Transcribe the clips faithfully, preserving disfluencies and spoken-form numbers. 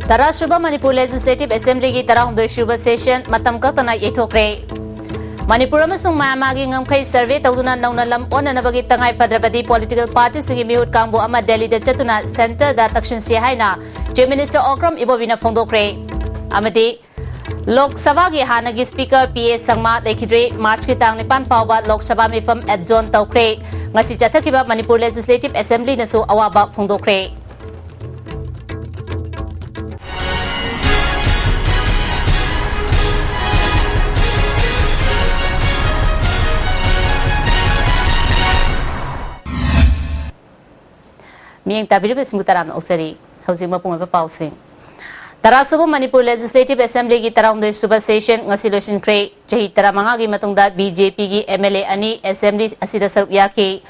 ꯇꯔꯥꯁꯨꯕ Manipur legislative ꯑꯦꯁꯦꯝꯕ꯭ꯂꯤꯒꯤ ꯇꯔꯥꯍꯨꯝꯗꯣꯏꯁꯨꯕ session ꯃꯇꯝ ꯀꯛꯇꯅ ꯌꯩꯊꯣꯛꯈ꯭ꯔꯦ꯫ ꯃꯅꯤꯄꯨꯔ ꯑꯃꯁꯨꯡ ꯃ꯭ꯌꯥꯟꯃꯥꯔꯒꯤ ꯉꯝꯈꯩ ꯁꯔꯚꯦ ꯇꯧꯗꯨꯅ ꯅꯧꯅ ꯂꯝ ꯑꯣꯟꯅꯅꯕꯒꯤ ꯇꯉꯥꯏ ꯐꯗ꯭ꯔꯕꯗꯤ ꯄꯣꯂꯤꯇꯤꯀꯦꯜ ꯄꯥꯔꯇꯤꯁꯤꯡꯒꯤ ꯃꯤꯍꯨꯠ ꯀꯥꯡꯕꯨ ꯑꯃ ꯗꯦꯜꯂꯤꯗ ꯆꯠꯇꯨꯅ ꯁꯦꯟꯇꯔꯗ ꯇꯛꯁꯤꯟꯁꯤ ꯍꯥꯏꯅ ꯆꯤꯐ ꯃꯤꯅꯤꯁꯇꯔ ꯑꯣꯀ꯭ꯔꯝ ꯏꯕꯣꯕꯤꯅ ꯐꯣꯡꯗꯣꯛꯈ꯭ꯔꯦ꯫ ꯑꯃꯗꯤ ꯂꯣꯛ ꯁꯚꯥꯒꯤ ꯍꯥꯟꯅꯒꯤ ꯁ꯭ꯄꯤꯀꯔ ꯄꯤ ꯑꯦ ꯁꯪꯃꯥ ꯂꯩꯈꯤꯗ꯭ꯔꯦ꯫ ꯃꯥꯔꯆꯀꯤ ꯇꯥꯡ ꯅꯤꯄꯥꯟ ꯐꯥꯎꯕ ꯂꯣꯛ ꯁꯚꯥ ꯃꯤꯐꯝ ꯑꯦꯗꯖꯣꯔꯟ ꯇꯧꯈ꯭ꯔꯦ꯫ ꯉꯁꯤ ꯆꯠꯊꯈꯤꯕ ꯃꯅꯤꯄꯨꯔ ꯂꯦꯖꯤꯁꯂꯦꯇꯤꯚ ꯑꯦꯁꯦꯝꯕ꯭ꯂꯤꯅꯁꯨ ꯑꯋꯥꯕ ꯐꯣꯡꯗꯣꯛꯈ꯭ꯔꯦ꯫ ꯃꯤꯠꯌꯦꯡ ꯇꯥꯕꯤꯔꯤꯕꯁꯤꯡꯕꯨ ꯇꯔꯥꯝꯅ ꯑꯣꯛꯆꯔꯤ꯫ ꯍꯧꯖꯤꯛ ꯃꯄꯨꯡ ꯑꯣꯏꯕ ꯄꯥꯎꯁꯤꯡ꯫ ꯇꯔꯥꯁꯨꯕ ꯃꯅꯤꯄꯨꯔ ꯂꯦꯖꯤꯁꯂꯦꯇꯤꯚ ꯑꯦꯁꯦꯝꯕ꯭ꯂꯤꯒꯤ ꯇꯔꯥꯍꯨꯝꯗꯣꯏꯁꯨꯕ ꯁꯦꯁꯟ ꯉꯁꯤ ꯂꯣꯏꯁꯤꯟꯈ꯭ꯔꯦ꯫ ꯆꯍꯤ ꯇꯔꯥꯃꯉꯥꯒꯤ ꯃꯇꯨꯡꯗ ꯕꯤ ꯖꯦ ꯄꯤꯒꯤ ꯑꯦꯝ ꯑꯦꯜ ꯑꯦ ꯑꯅꯤ ꯑꯦꯁꯦꯝꯕ꯭ꯂꯤ ꯑꯁꯤꯗ ꯁꯔꯨꯛ ꯌꯥꯈꯤ꯫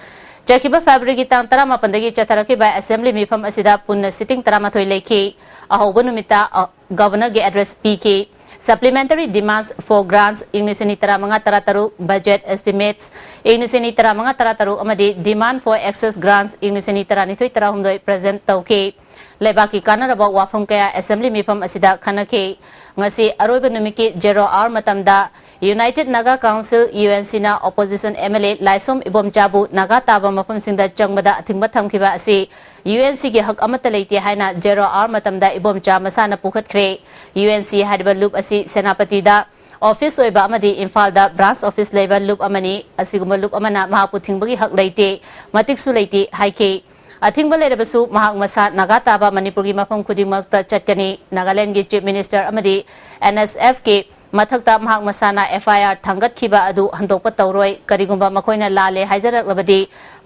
ꯆꯠꯈꯤꯕ ꯐꯦꯕ꯭ꯔꯨꯋꯥꯔꯤꯒꯤ ꯇꯥꯡ ꯇꯔꯥꯃꯥꯄꯟꯗꯒꯤ ꯆꯠꯊꯔꯛꯈꯤꯕ ꯑꯦꯁꯦꯝꯕ꯭ꯂꯤ ꯃꯤꯐꯝ ꯑꯁꯤꯗ ꯄꯨꯟꯅ ꯁꯤꯇꯤꯡ ꯇꯔꯥꯃꯥꯊꯣꯏ ꯂꯩꯈꯤ꯫ ꯑꯍꯧꯕ ꯅꯨꯃꯤꯠꯇ, ꯑ, ꯒꯚꯔꯅꯔꯒꯤ ꯑꯦꯗ꯭ꯔꯦꯁ ꯄꯤꯈꯤ꯫ Supplementary Demands for Grants ꯏꯪ ꯂꯤꯁꯤꯡ ꯑꯅꯤ ꯇꯔꯥꯃꯉꯥ ꯇꯔꯥꯇꯔꯨꯛ, Budget Estimates ꯏꯪ ꯂꯤꯁꯤꯡ ꯑꯅꯤ ꯇꯔꯥꯃꯉꯥ ꯇꯔꯥꯇꯔꯨꯛ ꯑꯃꯗꯤ Demand for Excess Grants ꯏꯪ ꯂꯤꯁꯤꯡ ꯑꯅꯤ ꯇꯔꯥꯅꯤꯊꯣꯏ ꯇꯔꯥꯍꯨꯝꯗꯣꯏ ꯄ꯭ꯔꯖꯦꯟꯠ ꯇꯧꯈꯤ꯫ ꯂꯩꯕꯥꯛꯀꯤ ꯀꯥꯟꯅꯔꯕ ꯋꯥꯐꯝ ꯀꯌꯥ ꯑꯦꯁꯦꯝꯕ꯭ꯂꯤ ꯃꯤꯐꯝ ꯑꯁꯤꯗ ꯈꯟꯅꯈꯤ꯫ ꯉꯁꯤ ꯑꯔꯣꯏꯕ ꯅꯨꯃꯤꯠꯀꯤ ꯖꯦꯔꯣ ꯑꯋꯥꯔ ꯃꯇꯝꯗ United Naga Council, U N ꯁꯤꯅ opposition M L A Laishom ꯏꯕꯣꯝꯆꯥꯕꯨ ꯅꯥꯒꯥ ꯇꯥꯕ ꯃꯐꯝꯁꯤꯡꯗ ꯆꯪꯕꯗ ꯑꯊꯤꯡꯕ ꯊꯝꯈꯤꯕ ꯑꯁꯤ ꯌꯨ ꯑꯦꯟ ꯁꯤꯒꯤ ꯍꯛ ꯑꯃꯠꯇ ꯂꯩꯇꯦ ꯍꯥꯏꯅ ꯖꯦꯔꯣ ꯑꯋꯥꯔ ꯃꯇꯝꯗ ꯏꯕꯣꯝꯆꯥ ꯃꯁꯥꯅ ꯄꯨꯈꯠꯈ꯭ꯔꯦ꯫ ꯌꯨ ꯑꯦꯟ ꯁꯤ ꯍꯥꯏꯔꯤꯕ ꯂꯨꯞ ꯑꯁꯤ ꯁꯦꯅꯥꯄꯇꯤꯗ ꯑꯣꯐꯤꯁ ꯑꯣꯏꯕ ꯑꯃꯗꯤ ꯏꯝꯐꯥꯜꯗ ꯕ꯭ꯔꯥꯟꯁ ꯑꯣꯐꯤꯁ ꯂꯩꯕ ꯂꯨꯞ ꯑꯃꯅꯤ꯫ ꯑꯁꯤꯒꯨꯝꯕ ꯂꯨꯞ ꯑꯃꯅ ꯃꯍꯥꯛꯄꯨ ꯊꯤꯡꯕꯒꯤ ꯍꯛ ꯂꯩꯇꯦ, ꯃꯇꯤꯛꯁꯨ ꯂꯩꯇꯦ ꯍꯥꯏꯈꯤ꯫ ꯑꯊꯤꯡꯕ ꯂꯩꯔꯕꯁꯨ ꯃꯍꯥꯛ ꯃꯁꯥ ꯅꯥꯒꯥ ꯇꯥꯕ ꯃꯅꯤꯄꯨꯔꯒꯤ ꯃꯐꯝ ꯈꯨꯗꯤꯡꯃꯛꯇ ꯆꯠꯀꯅꯤ꯫ ꯅꯥꯒꯥꯂꯦꯟꯗꯒꯤ ꯆꯤꯐ ꯃꯤꯅꯤꯁꯇꯔ ꯑꯃꯗꯤ ꯑꯦꯟ ꯑꯦꯁ ꯑꯦꯐꯀꯤ ꯃꯊꯛꯇ ꯃꯍꯥꯛ ꯃꯁꯥꯅ ꯑꯦꯐ ꯑꯥꯏ ꯑꯥꯔ ꯊꯥꯡꯒꯠꯈꯤꯕ ꯑꯗꯨ ꯍꯟꯗꯣꯛꯄ ꯇꯧꯔꯣꯏ꯫ ꯀꯔꯤꯒꯨꯝꯕ ꯃꯈꯣꯏꯅ ꯂꯥꯜꯂꯦ ꯍꯥꯏꯖꯔꯛꯂꯕꯗꯤ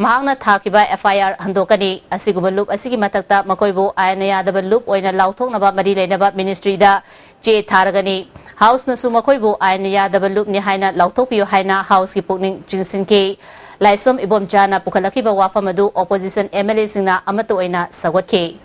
ꯃꯍꯥꯛꯅ ꯊꯥꯈꯤꯕ ꯑꯦꯐ ꯑꯥꯏ ꯑꯥꯔ ꯍꯟꯗꯣꯛꯀꯅꯤ꯫ ꯑꯁꯤꯒꯨꯝꯕ ꯂꯨꯞ ꯑꯁꯤꯒꯤ ꯃꯊꯛꯇ ꯃꯈꯣꯏꯕꯨ ꯑꯥꯏꯟꯅ ꯌꯥꯗꯕ ꯂꯨꯞ ꯑꯣꯏꯅ ꯂꯥꯎꯊꯣꯛꯅꯕ ꯃꯔꯤ ꯂꯩꯅꯕ ꯃꯤꯅꯤꯁꯇ꯭ꯔꯤꯗ ꯆꯦ ꯊꯥꯔꯒꯅꯤ꯫ ꯍꯥꯎꯁꯅꯁꯨ ꯃꯈꯣꯏꯕꯨ ꯑꯥꯏꯟꯅ ꯌꯥꯗꯕ ꯂꯨꯞꯅꯤ ꯍꯥꯏꯅ ꯂꯥꯎꯊꯣꯛꯄꯤꯌꯨ ꯍꯥꯏꯅ ꯍꯥꯎꯁꯀꯤ ꯄꯨꯛꯅꯤꯡ ꯆꯤꯡꯁꯤꯟꯈꯤ꯫ ꯂꯥꯏꯁꯣꯝ ꯏꯕꯣꯝꯆꯥꯅ ꯄꯨꯈꯠꯂꯛꯈꯤꯕ ꯋꯥꯐꯝ ꯑꯗꯨ ꯑꯣꯄꯣꯖꯤꯁꯟ ꯑꯦꯝ ꯑꯦꯜ ꯑꯦꯁꯤꯡꯅ ꯑꯃꯠꯇ ꯑꯣꯏꯅ ꯁꯧꯒꯠꯈꯤ꯫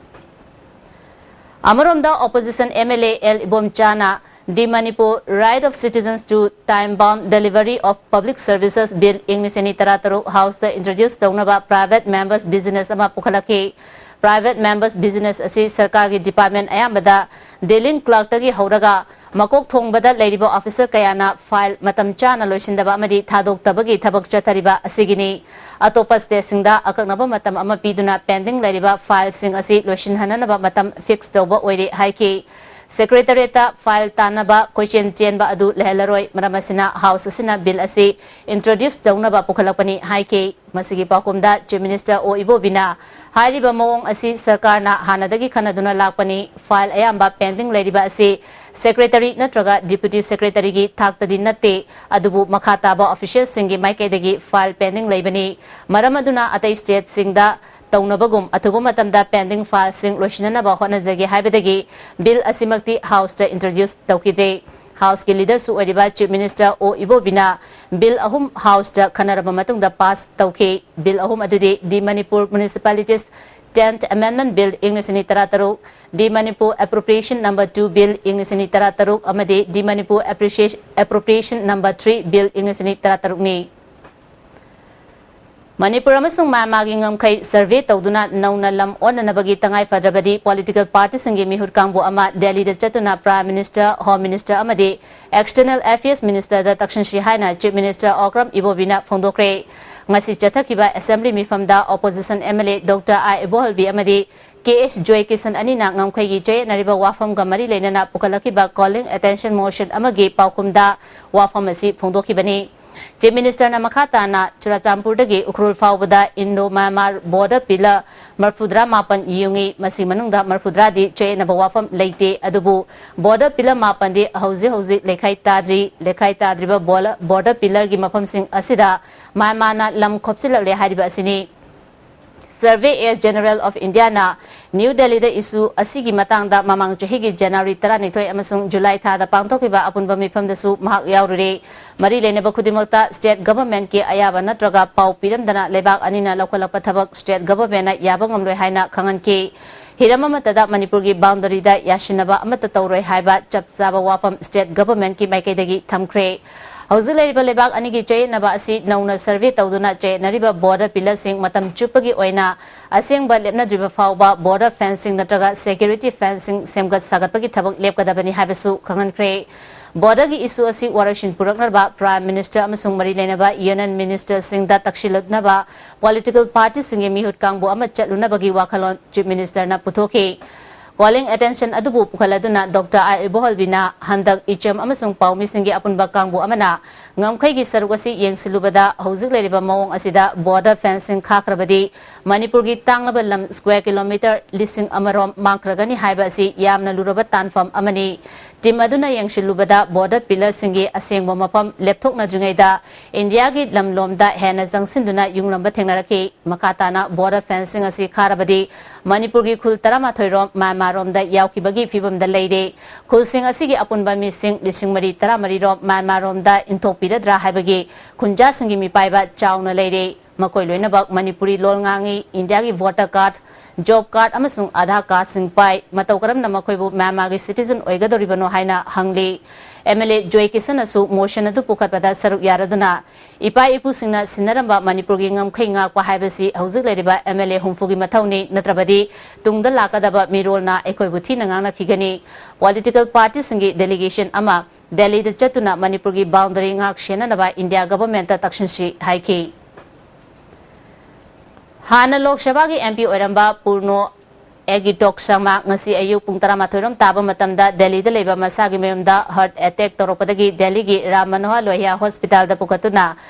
ꯑꯃꯔꯣꯝꯗ, opposition M L A L ꯏꯕꯣꯝꯆꯥꯅ The Manipur Right of Citizens to Time Bound Delivery of Public Services Bill ꯏꯪ ꯂꯤꯁꯤꯡ ꯑꯅꯤ ꯇꯔꯥꯇꯔꯨꯛ ꯍꯥꯎꯁꯇ ꯏꯟꯇ꯭ꯔꯣꯗ꯭ꯌꯨꯁ ꯇꯧꯅꯕ ꯄ꯭ꯔꯥꯏꯚꯦꯠ ꯃꯦꯝꯕꯔꯁ ꯕꯤꯖꯤꯅꯦꯁ ꯑꯃ ꯄꯨꯈꯠꯂꯛꯈꯤ꯫ Private members business ꯑꯁꯤ ꯁꯔꯀꯥꯔꯒꯤ department ꯑꯌꯥꯝꯕꯗ dealing clerkꯇꯒꯤ ꯍꯧꯔꯒ ꯃꯀꯣꯛ ꯊꯣꯡꯕꯗ ꯂꯩꯔꯤꯕ officer ꯀꯌꯥꯅ file ꯃꯇꯝ ꯆꯥꯅ ꯂꯣꯏꯁꯤꯟꯗꯕ ꯑꯃꯗꯤ ꯊꯥꯗꯣꯛꯇꯕꯒꯤ ꯊꯕꯛ ꯆꯠꯊꯔꯤꯕ ꯑꯁꯤꯒꯤꯅꯤ꯫ ꯑꯇꯣꯞꯄ stateꯁꯤꯡꯗ ꯑꯀꯛꯅꯕ ꯃꯇꯝ ꯑꯃ ꯄꯤꯗꯨꯅ pending ꯂꯩꯔꯤꯕ fileꯁꯤꯡ ꯑꯁꯤ ꯂꯣꯏꯁꯤꯟꯍꯟꯅꯅꯕ ꯃꯇꯝ fix ꯇꯧꯕ ꯑꯣꯏꯔꯦ ꯍꯥꯏꯈꯤ꯫ Secretariatꯇ file ꯇꯥꯟꯅꯕ ꯀꯣꯏꯆꯦꯟ ꯆꯦꯟꯕ ꯑꯗꯨ ꯂꯩꯍꯜꯂꯔꯣꯏ꯫ ꯃꯔꯝ ꯑꯁꯤꯅ House ꯑꯁꯤꯅ bill ꯑꯁꯤ introduce ꯇꯧꯅꯕ ꯄꯨꯈꯠꯂꯛꯄꯅꯤ ꯍꯥꯏꯈꯤ꯫ ꯃꯁꯤꯒꯤ ꯄꯥꯎꯈꯨꯝꯗ Chief Minister ꯑꯣ ꯏꯕꯣꯕꯤꯅ ꯍꯥꯏꯔꯤꯕ ꯃꯑꯣꯡ ꯑꯁꯤ ꯁꯔꯀꯥꯔꯅ ꯍꯥꯟꯅꯗꯒꯤ ꯈꯟꯅꯗꯨꯅ ꯂꯥꯛꯄꯅꯤ꯫ File ꯑꯌꯥꯝꯕ pending ꯂꯩꯔꯤꯕ ꯑꯁꯤ Secretary ꯅꯠꯇ꯭ꯔꯒ Deputy Secretaryꯒꯤ ꯊꯥꯛꯇꯗꯤ ꯅꯠꯇꯦ, ꯑꯗꯨꯕꯨ ꯃꯈꯥ ꯇꯥꯕ officialꯁꯤꯡꯒꯤ ꯃꯥꯏꯀꯩꯗꯒꯤ file pending ꯂꯩꯕꯅꯤ꯫ ꯃꯔꯝ ꯑꯗꯨꯅ ꯑꯇꯩ stateꯁꯤꯡꯗ ꯇꯧꯅꯕꯒꯨꯝ ꯑꯊꯨꯕ ꯃꯇꯝꯗ pending fileꯁꯤꯡ ꯂꯣꯏꯁꯤꯟꯅꯅꯕ ꯍꯣꯠꯅꯖꯒꯦ ꯍꯥꯏꯕꯗꯒꯤ bill ꯑꯁꯤꯃꯛꯇꯤ Houseꯇ introduce ꯇꯧꯈꯤꯗ꯭ꯔꯦ꯫ Houseꯀꯤ leaderꯁꯨ ꯑꯣꯏꯔꯤꯕ Chief Minister ꯑꯣ ꯏꯕꯣꯕꯤꯅ bill ꯑꯍꯨꯝ Houseꯇ ꯈꯟꯅꯔꯕ ꯃꯇꯨꯡꯗ pass ꯇꯧꯈꯤ꯫ Bill ꯑꯍꯨꯝ ꯑꯗꯨꯗꯤ The Manipur Municipalities Tenth Amendment Bill ꯏꯪ ꯂꯤꯁꯤꯡ ꯑꯅꯤ ꯇꯔꯥꯇꯔꯨꯛ, The Manipur Appropriation Number Two Bill ꯏꯪ ꯂꯤꯁꯤꯡ ꯑꯅꯤ ꯇꯔꯥꯇꯔꯨꯛ ꯑꯃꯗꯤ The Manipur Appreciation, Appropriation Number Three Bill ꯏꯪ ꯂꯤꯁꯤꯡ ꯑꯅꯤ ꯇꯔꯥꯇꯔꯨꯛꯅꯤ꯫ ꯃꯅꯤꯄꯨꯔ ꯑꯃꯁꯨꯡ ꯃ꯭ꯌꯥꯟꯃꯥꯔꯒꯤ ꯉꯝꯈꯩ survey ꯇꯧꯗꯨꯅ ꯅꯧꯅ ꯂꯝ ꯑꯣꯟꯅꯅꯕꯒꯤ ꯇꯉꯥꯏ ꯐꯗ꯭ꯔꯕꯗꯤ political partyꯁꯤꯡꯒꯤ ꯃꯤꯍꯨꯠ ꯀꯥꯡꯕꯨ ꯑꯃ ꯗꯦꯜꯂꯤꯗ ꯆꯠꯇꯨꯅ Prime Minister, Home Minister ꯑꯃꯗꯤ External Affairs Ministerꯗ ꯇꯛꯁꯤꯟꯁꯤ ꯍꯥꯏꯅ Chief Minister ꯑꯣꯀ꯭ꯔꯝ ꯏꯕꯣꯕꯤꯅ ꯐꯣꯡꯗꯣꯛꯈ꯭ꯔꯦ꯫ ꯉꯁꯤ ꯆꯠꯊꯈꯤꯕ Assembly ꯃꯤꯐꯝꯗ opposition MLA Doctor ꯑꯥꯏ ꯏꯕꯣꯍꯜꯕꯤ ꯑꯃꯗꯤ ꯀꯦ ꯑꯦꯁ ꯖꯣꯏꯀꯤꯁꯟ ꯑꯅꯤꯅ ꯉꯝꯈꯩꯒꯤ ꯆꯌꯦꯠꯅꯔꯤꯕ ꯋꯥꯐꯝꯒ ꯃꯔꯤ ꯂꯩꯅꯅ ꯄꯨꯈꯠꯂꯛꯈꯤꯕ calling attention motion ꯑꯃꯒꯤ ꯄꯥꯎꯈꯨꯝꯗ ꯋꯥꯐꯝ ꯑꯁꯤ ꯐꯣꯡꯗꯣꯛꯈꯤꯕꯅꯤ꯫ Chief Ministerꯅ ꯃꯈꯥ ꯇꯥꯅ ꯆꯨꯔꯥꯆꯥꯟꯄꯨꯔꯗꯒꯤ ꯎꯈ꯭ꯔꯨꯜ ꯐꯥꯎꯕꯗ Indo Myanmar border pillar ꯃꯔꯐꯨꯇꯔꯥ ꯃꯥꯄꯟ ꯌꯨꯡꯏ꯫ ꯃꯁꯤ ꯃꯅꯨꯡꯗ ꯃꯔꯐꯨꯇꯔꯥꯗꯤ ꯆꯌꯦꯠꯅꯕ ꯋꯥꯐꯝ ꯂꯩꯇꯦ, ꯑꯗꯨꯕꯨ border pillar ꯃꯥꯄꯟꯗꯤ ꯍꯧꯖꯤꯛ ꯍꯧꯖꯤꯛ ꯂꯩꯈꯥꯏ ꯇꯥꯗ꯭ꯔꯤ꯫ ꯂꯩꯈꯥꯏ ꯇꯥꯗ꯭ꯔꯤꯕ ꯕꯣꯂ-, border pillarꯒꯤ ꯃꯐꯝꯁꯤꯡ ꯑꯁꯤꯗ ꯃ꯭ꯌꯥꯟꯃꯥꯔꯅ ꯂꯝ ꯈꯣꯞꯆꯤꯜꯂꯛꯂꯦ ꯍꯥꯏꯔꯤꯕ ꯑꯁꯤꯅꯤ꯫ Survey as General of Indiaꯅ ꯅ꯭ꯌꯨ ꯗꯦꯜꯂꯤꯗ issue ꯑꯁꯤꯒꯤ ꯃꯇꯥꯡꯗ ꯃꯃꯥꯡ ꯆꯍꯤꯒꯤ ꯖꯅꯋꯥꯔꯤ ꯇꯔꯥꯅꯤꯊꯣꯏ ꯑꯃꯁꯨꯡ ꯖꯨꯂꯥꯏ ꯊꯥꯗ ꯄꯥꯡꯊꯣꯛꯈꯤꯕ ꯑꯄꯨꯟꯕ ꯃꯤꯐꯝꯗꯁꯨ ꯃꯍꯥꯛ ꯌꯥꯎꯔꯨꯔꯦ꯫ ꯃꯔꯤ ꯂꯩꯅꯕ ꯈꯨꯗꯤꯡꯃꯛꯇ state governmentꯀꯤ ꯑꯌꯥꯕ ꯅꯠꯇ꯭ꯔꯒ ꯄꯥꯎ ꯄꯤꯔꯝꯗꯅ ꯂꯩꯕꯥꯛ ꯑꯅꯤꯅ ꯂꯧꯈꯠꯂꯛꯄ ꯊꯕꯛ state governmentꯅ ꯌꯥꯕ ꯉꯝꯂꯣꯏ ꯍꯥꯏꯅ ꯈꯪꯍꯟꯈꯤ꯫ ꯍꯤꯔꯝ ꯑꯃꯠꯇꯗ ꯃꯅꯤꯄꯨꯔꯒꯤ boundaryꯗ ꯌꯥꯁꯤꯟꯅꯕ ꯑꯃꯠꯇ ꯇꯧꯔꯣꯏ ꯍꯥꯏꯕ ꯆꯞ ꯆꯥꯕ ꯋꯥꯐꯝ state governmentꯀꯤ ꯃꯥꯏꯀꯩꯗꯒꯤ ꯊꯝꯈ꯭ꯔꯦ꯫ ꯍꯧꯖꯤꯛ ꯂꯩꯔꯤꯕ ꯂꯩꯕꯥꯛ ꯑꯅꯤꯒꯤ ꯆꯌꯦꯠꯅꯕ ꯑꯁꯤ ꯅꯧꯅ ꯁꯔꯚꯦ ꯇꯧꯗꯨꯅ ꯆꯌꯦꯠꯅꯔꯤꯕ ꯕꯣꯔꯗꯔ ꯄꯤꯂꯔꯁꯤꯡ ꯃꯇꯝ ꯆꯨꯞꯄꯒꯤ ꯑꯣꯏꯅ ꯑꯁꯦꯡꯕ ꯂꯦꯞꯅꯗ꯭ꯔꯤꯕ ꯐꯥꯎꯕ ꯕꯣꯔꯗꯔ ꯐꯦꯟꯁꯤꯡ ꯅꯠꯇ꯭ꯔꯒ ꯁꯦꯀ꯭ꯌꯨꯔꯤꯇꯤ ꯐꯦꯟꯁꯤꯡ ꯁꯦꯝꯒꯠ ꯁꯥꯒꯠꯄꯒꯤ ꯊꯕꯛ ꯂꯦꯞꯀꯗꯕꯅꯤ ꯍꯥꯏꯕꯁꯨ ꯈꯪꯍꯟꯈ꯭ꯔꯦ꯫ ꯕꯣꯔꯗꯔꯒꯤ ꯏꯁꯨ ꯑꯁꯤ ꯋꯥꯔꯣꯏꯁꯤꯟ ꯄꯨꯔꯛꯅꯕ ꯄ꯭ꯔꯥꯏꯝ ꯃꯤꯅꯤꯁꯇꯔ ꯑꯃꯁꯨꯡ ꯃꯔꯤ ꯂꯩꯅꯕ ꯌꯨꯅꯤꯌꯟ ꯃꯤꯅꯤꯁꯇꯔꯁꯤꯡꯗ ꯇꯛꯁꯤꯜꯂꯛꯅꯕ ꯄꯣꯂꯤꯇꯤꯀꯦꯜ ꯄꯥꯔꯇꯤꯁꯤꯡꯒꯤ ꯃꯤꯍꯨꯠ ꯀꯥꯡꯕꯨ ꯑꯃ ꯆꯠꯂꯨꯅꯕꯒꯤ ꯋꯥꯈꯜꯂꯣꯟ ꯆꯤꯐ ꯃꯤꯅꯤꯁꯇꯔꯅ ꯄꯨꯊꯣꯛꯈꯤ꯫ ꯀꯣꯂꯤꯡ ꯑꯦꯇꯦꯟꯁꯟ ꯑꯗꯨꯕꯨ ꯄꯨꯈꯠꯂꯗꯨꯅ ꯗꯣꯛꯇꯔ ꯑꯥꯔ ꯏꯕꯣꯍꯜꯕꯤꯅ ꯍꯟꯗꯛ ꯏꯆꯝ ꯑꯃꯁꯨꯡ ꯄꯥꯎꯃꯤꯁꯤꯡꯒꯤ ꯑꯄꯨꯟꯕ ꯀꯥꯡꯕꯨ ꯑꯃꯅ ꯉꯝꯈꯩꯒꯤ ꯁꯔꯨꯛ ꯑꯁꯤ ꯌꯦꯡꯁꯤꯜꯂꯨꯕꯗ ꯍꯧꯖꯤꯛ ꯂꯩꯔꯤꯕ ꯃꯑꯣꯡ ꯑꯁꯤꯗ ꯕꯣꯔꯗꯔ ꯐꯦꯟꯁꯤꯡ ꯈꯥꯛꯈ꯭ꯔꯕꯗꯤ ꯃꯅꯤꯄꯨꯔꯒꯤ ꯇꯥꯡꯂꯕ ꯂꯝ ꯁ꯭ꯀ꯭ꯋꯦꯔ ꯀꯤꯂꯣꯃꯤꯇꯔ ꯂꯤꯁꯤꯡ ꯑꯃꯔꯣꯝ ꯃꯥꯡꯈ꯭ꯔꯒꯅꯤ ꯍꯥꯏꯕ ꯑꯁꯤ ꯌꯥꯝꯅ ꯂꯨꯔꯕ ꯇꯥꯟꯐꯝ ꯑꯃꯅꯤ꯫ ꯇꯤꯝ ꯑꯗꯨꯅ ꯌꯦꯡꯁꯤꯜꯂꯨꯕꯗ ꯕꯣꯔꯗꯔ ꯄꯤꯂꯔꯁꯤꯡꯒꯤ ꯑꯁꯦꯡꯕ ꯃꯐꯝ ꯂꯦꯞꯊꯣꯛꯅꯗ꯭ꯔꯤꯉꯩꯗ ꯏꯟꯗꯤꯌꯥꯒꯤ ꯂꯝꯂꯣꯝꯗ ꯍꯦꯟꯅ ꯆꯪꯁꯤꯟꯗꯨꯅ ꯌꯨꯡꯂꯝꯕ ꯊꯦꯡꯅꯔꯛꯈꯤ꯫ ꯃꯈꯥ ꯇꯥꯅ ꯕꯣꯔꯗꯔ ꯐꯦꯟꯁꯤꯡ ꯑꯁꯤ ꯈꯥꯔꯕꯗꯤ ꯃꯅꯤꯄꯨꯔꯒꯤ ꯈꯨꯜ ꯇꯔꯥꯃꯥꯊꯣꯏ ꯔꯣꯝ ꯃ꯭ꯌꯥꯟꯃꯥꯔ ꯔꯣꯝꯗ ꯌꯥꯎꯈꯤꯕꯒꯤ ꯐꯤꯕꯝꯗ ꯂꯩꯔꯦ꯫ ꯈꯨꯜꯁꯤꯡ ꯑꯁꯤꯒꯤ ꯑꯄꯨꯟꯕ ꯃꯤꯁꯤꯡ ꯂꯤꯁꯤꯡ ꯃꯔꯤ ꯇꯔꯥꯃꯔꯤ ꯔꯣꯝ ꯃ꯭ꯌꯥꯟꯃꯥꯔ ꯔꯣꯝꯗ ꯏꯟꯊꯣꯛꯄꯤꯔꯗ꯭ꯔꯥ ꯍꯥꯏꯕꯒꯤ ꯈꯨꯟꯖꯥꯁꯤꯡꯒꯤ ꯃꯤꯄꯥꯏꯕ ꯆꯥꯎꯅ ꯂꯩꯔꯦ꯫ ꯃꯈꯣꯏ ꯂꯣꯏꯅꯃꯛ ꯃꯅꯤꯄꯨꯔꯤ ꯂꯣꯜ ꯉꯥꯡꯏ, ꯏꯟꯗꯤꯌꯥꯒꯤ ꯚꯣꯇꯔ ꯀꯥꯔꯗ, ꯖꯣꯕ ꯀꯥꯔꯗ ꯑꯃꯁꯨꯡ ꯑꯙꯥꯔ ꯀꯥꯔꯗꯁꯤꯡ ꯄꯥꯏ꯫ ꯃꯇꯧ ꯀꯔꯝꯅ ꯃꯈꯣꯏꯕꯨ ꯃ꯭ꯌꯥꯟꯃꯥꯔꯒꯤ ꯁꯤꯇꯤꯖꯟ ꯑꯣꯏꯒꯗꯧꯔꯤꯕꯅꯣ ꯍꯥꯏꯅ ꯍꯪꯂꯤ꯫ ꯑꯦꯝ ꯑꯦꯜ ꯑꯦ ꯖꯣꯏ ꯀꯤꯁꯟꯅꯁꯨ ꯃꯣꯁꯟ ꯑꯗꯨ ꯄꯨꯈꯠꯄꯗ ꯁꯔꯨꯛ ꯌꯥꯔꯗꯨꯅ ꯏꯄꯥ ꯏꯄꯨꯁꯤꯡꯅ ꯁꯤꯟꯅꯔꯝꯕ ꯃꯅꯤꯄꯨꯔꯒꯤ ꯉꯝꯈꯩ ꯉꯥꯛꯄ ꯍꯥꯏꯕꯁꯤ ꯍꯧꯖꯤꯛ ꯂꯩꯔꯤꯕ ꯑꯦꯝ ꯑꯦꯜ ꯑꯦ ꯍꯨꯝꯐꯨꯒꯤ ꯃꯊꯧꯅꯤ, ꯅꯠꯇ꯭ꯔꯕꯗꯤ ꯇꯨꯡꯗ ꯂꯥꯛꯀꯗꯕ ꯃꯤꯔꯣꯜꯅ ꯑꯩꯈꯣꯏꯕꯨ ꯊꯤꯅ ꯉꯥꯡꯅꯈꯤꯒꯅꯤ꯫ ꯄꯣꯂꯤꯇꯤꯀꯦꯜ ꯄꯥꯔꯇꯤꯁꯤꯡꯒꯤ ꯗꯦꯂꯤꯒꯦꯁꯟ ꯑꯃ ꯗꯦꯜꯂꯤꯗ ꯆꯠꯇꯨꯅ ꯃꯅꯤꯄꯨꯔꯒꯤ ꯕꯥꯎꯟꯗꯔꯤ ꯉꯥꯛ ꯁꯦꯟꯅꯅꯕ ꯏꯟꯗꯤꯌꯥ ꯒꯚꯔꯟꯃꯦꯟꯠꯇ ꯇꯛꯁꯤꯟꯁꯤ ꯍꯥꯏꯈꯤ꯫ ꯍꯥꯟꯅ ꯂꯣꯛ ꯁꯚꯥꯒꯤ ꯑꯦꯝ ꯄꯤ ꯑꯣꯏꯔꯝꯕ ꯄꯨꯔꯅꯣ ꯑꯦꯒꯤꯇꯣꯛ ꯁꯪꯃ ꯉꯁꯤ ꯑꯌꯨꯛ ꯄꯨꯡ ꯇꯔꯥꯃꯥꯊꯣꯏ ꯔꯣꯝ ꯇꯥꯕ ꯃꯇꯝꯗ ꯗꯦꯜꯂꯤꯗ ꯂꯩꯕ ꯃꯁꯥꯒꯤ ꯃꯌꯨꯝꯗ ꯍꯥꯔꯠ ꯑꯦꯇꯦꯛ ꯇꯧꯔꯛꯄꯗꯒꯤ ꯗꯦꯜꯂꯤꯒꯤ ꯔꯥꯝ ꯃꯅꯣꯍꯔ ꯂꯣꯍꯤꯌꯥ ꯍꯣꯁꯄꯤꯇꯥꯜꯗ ꯄꯨꯈꯠꯇꯨꯅ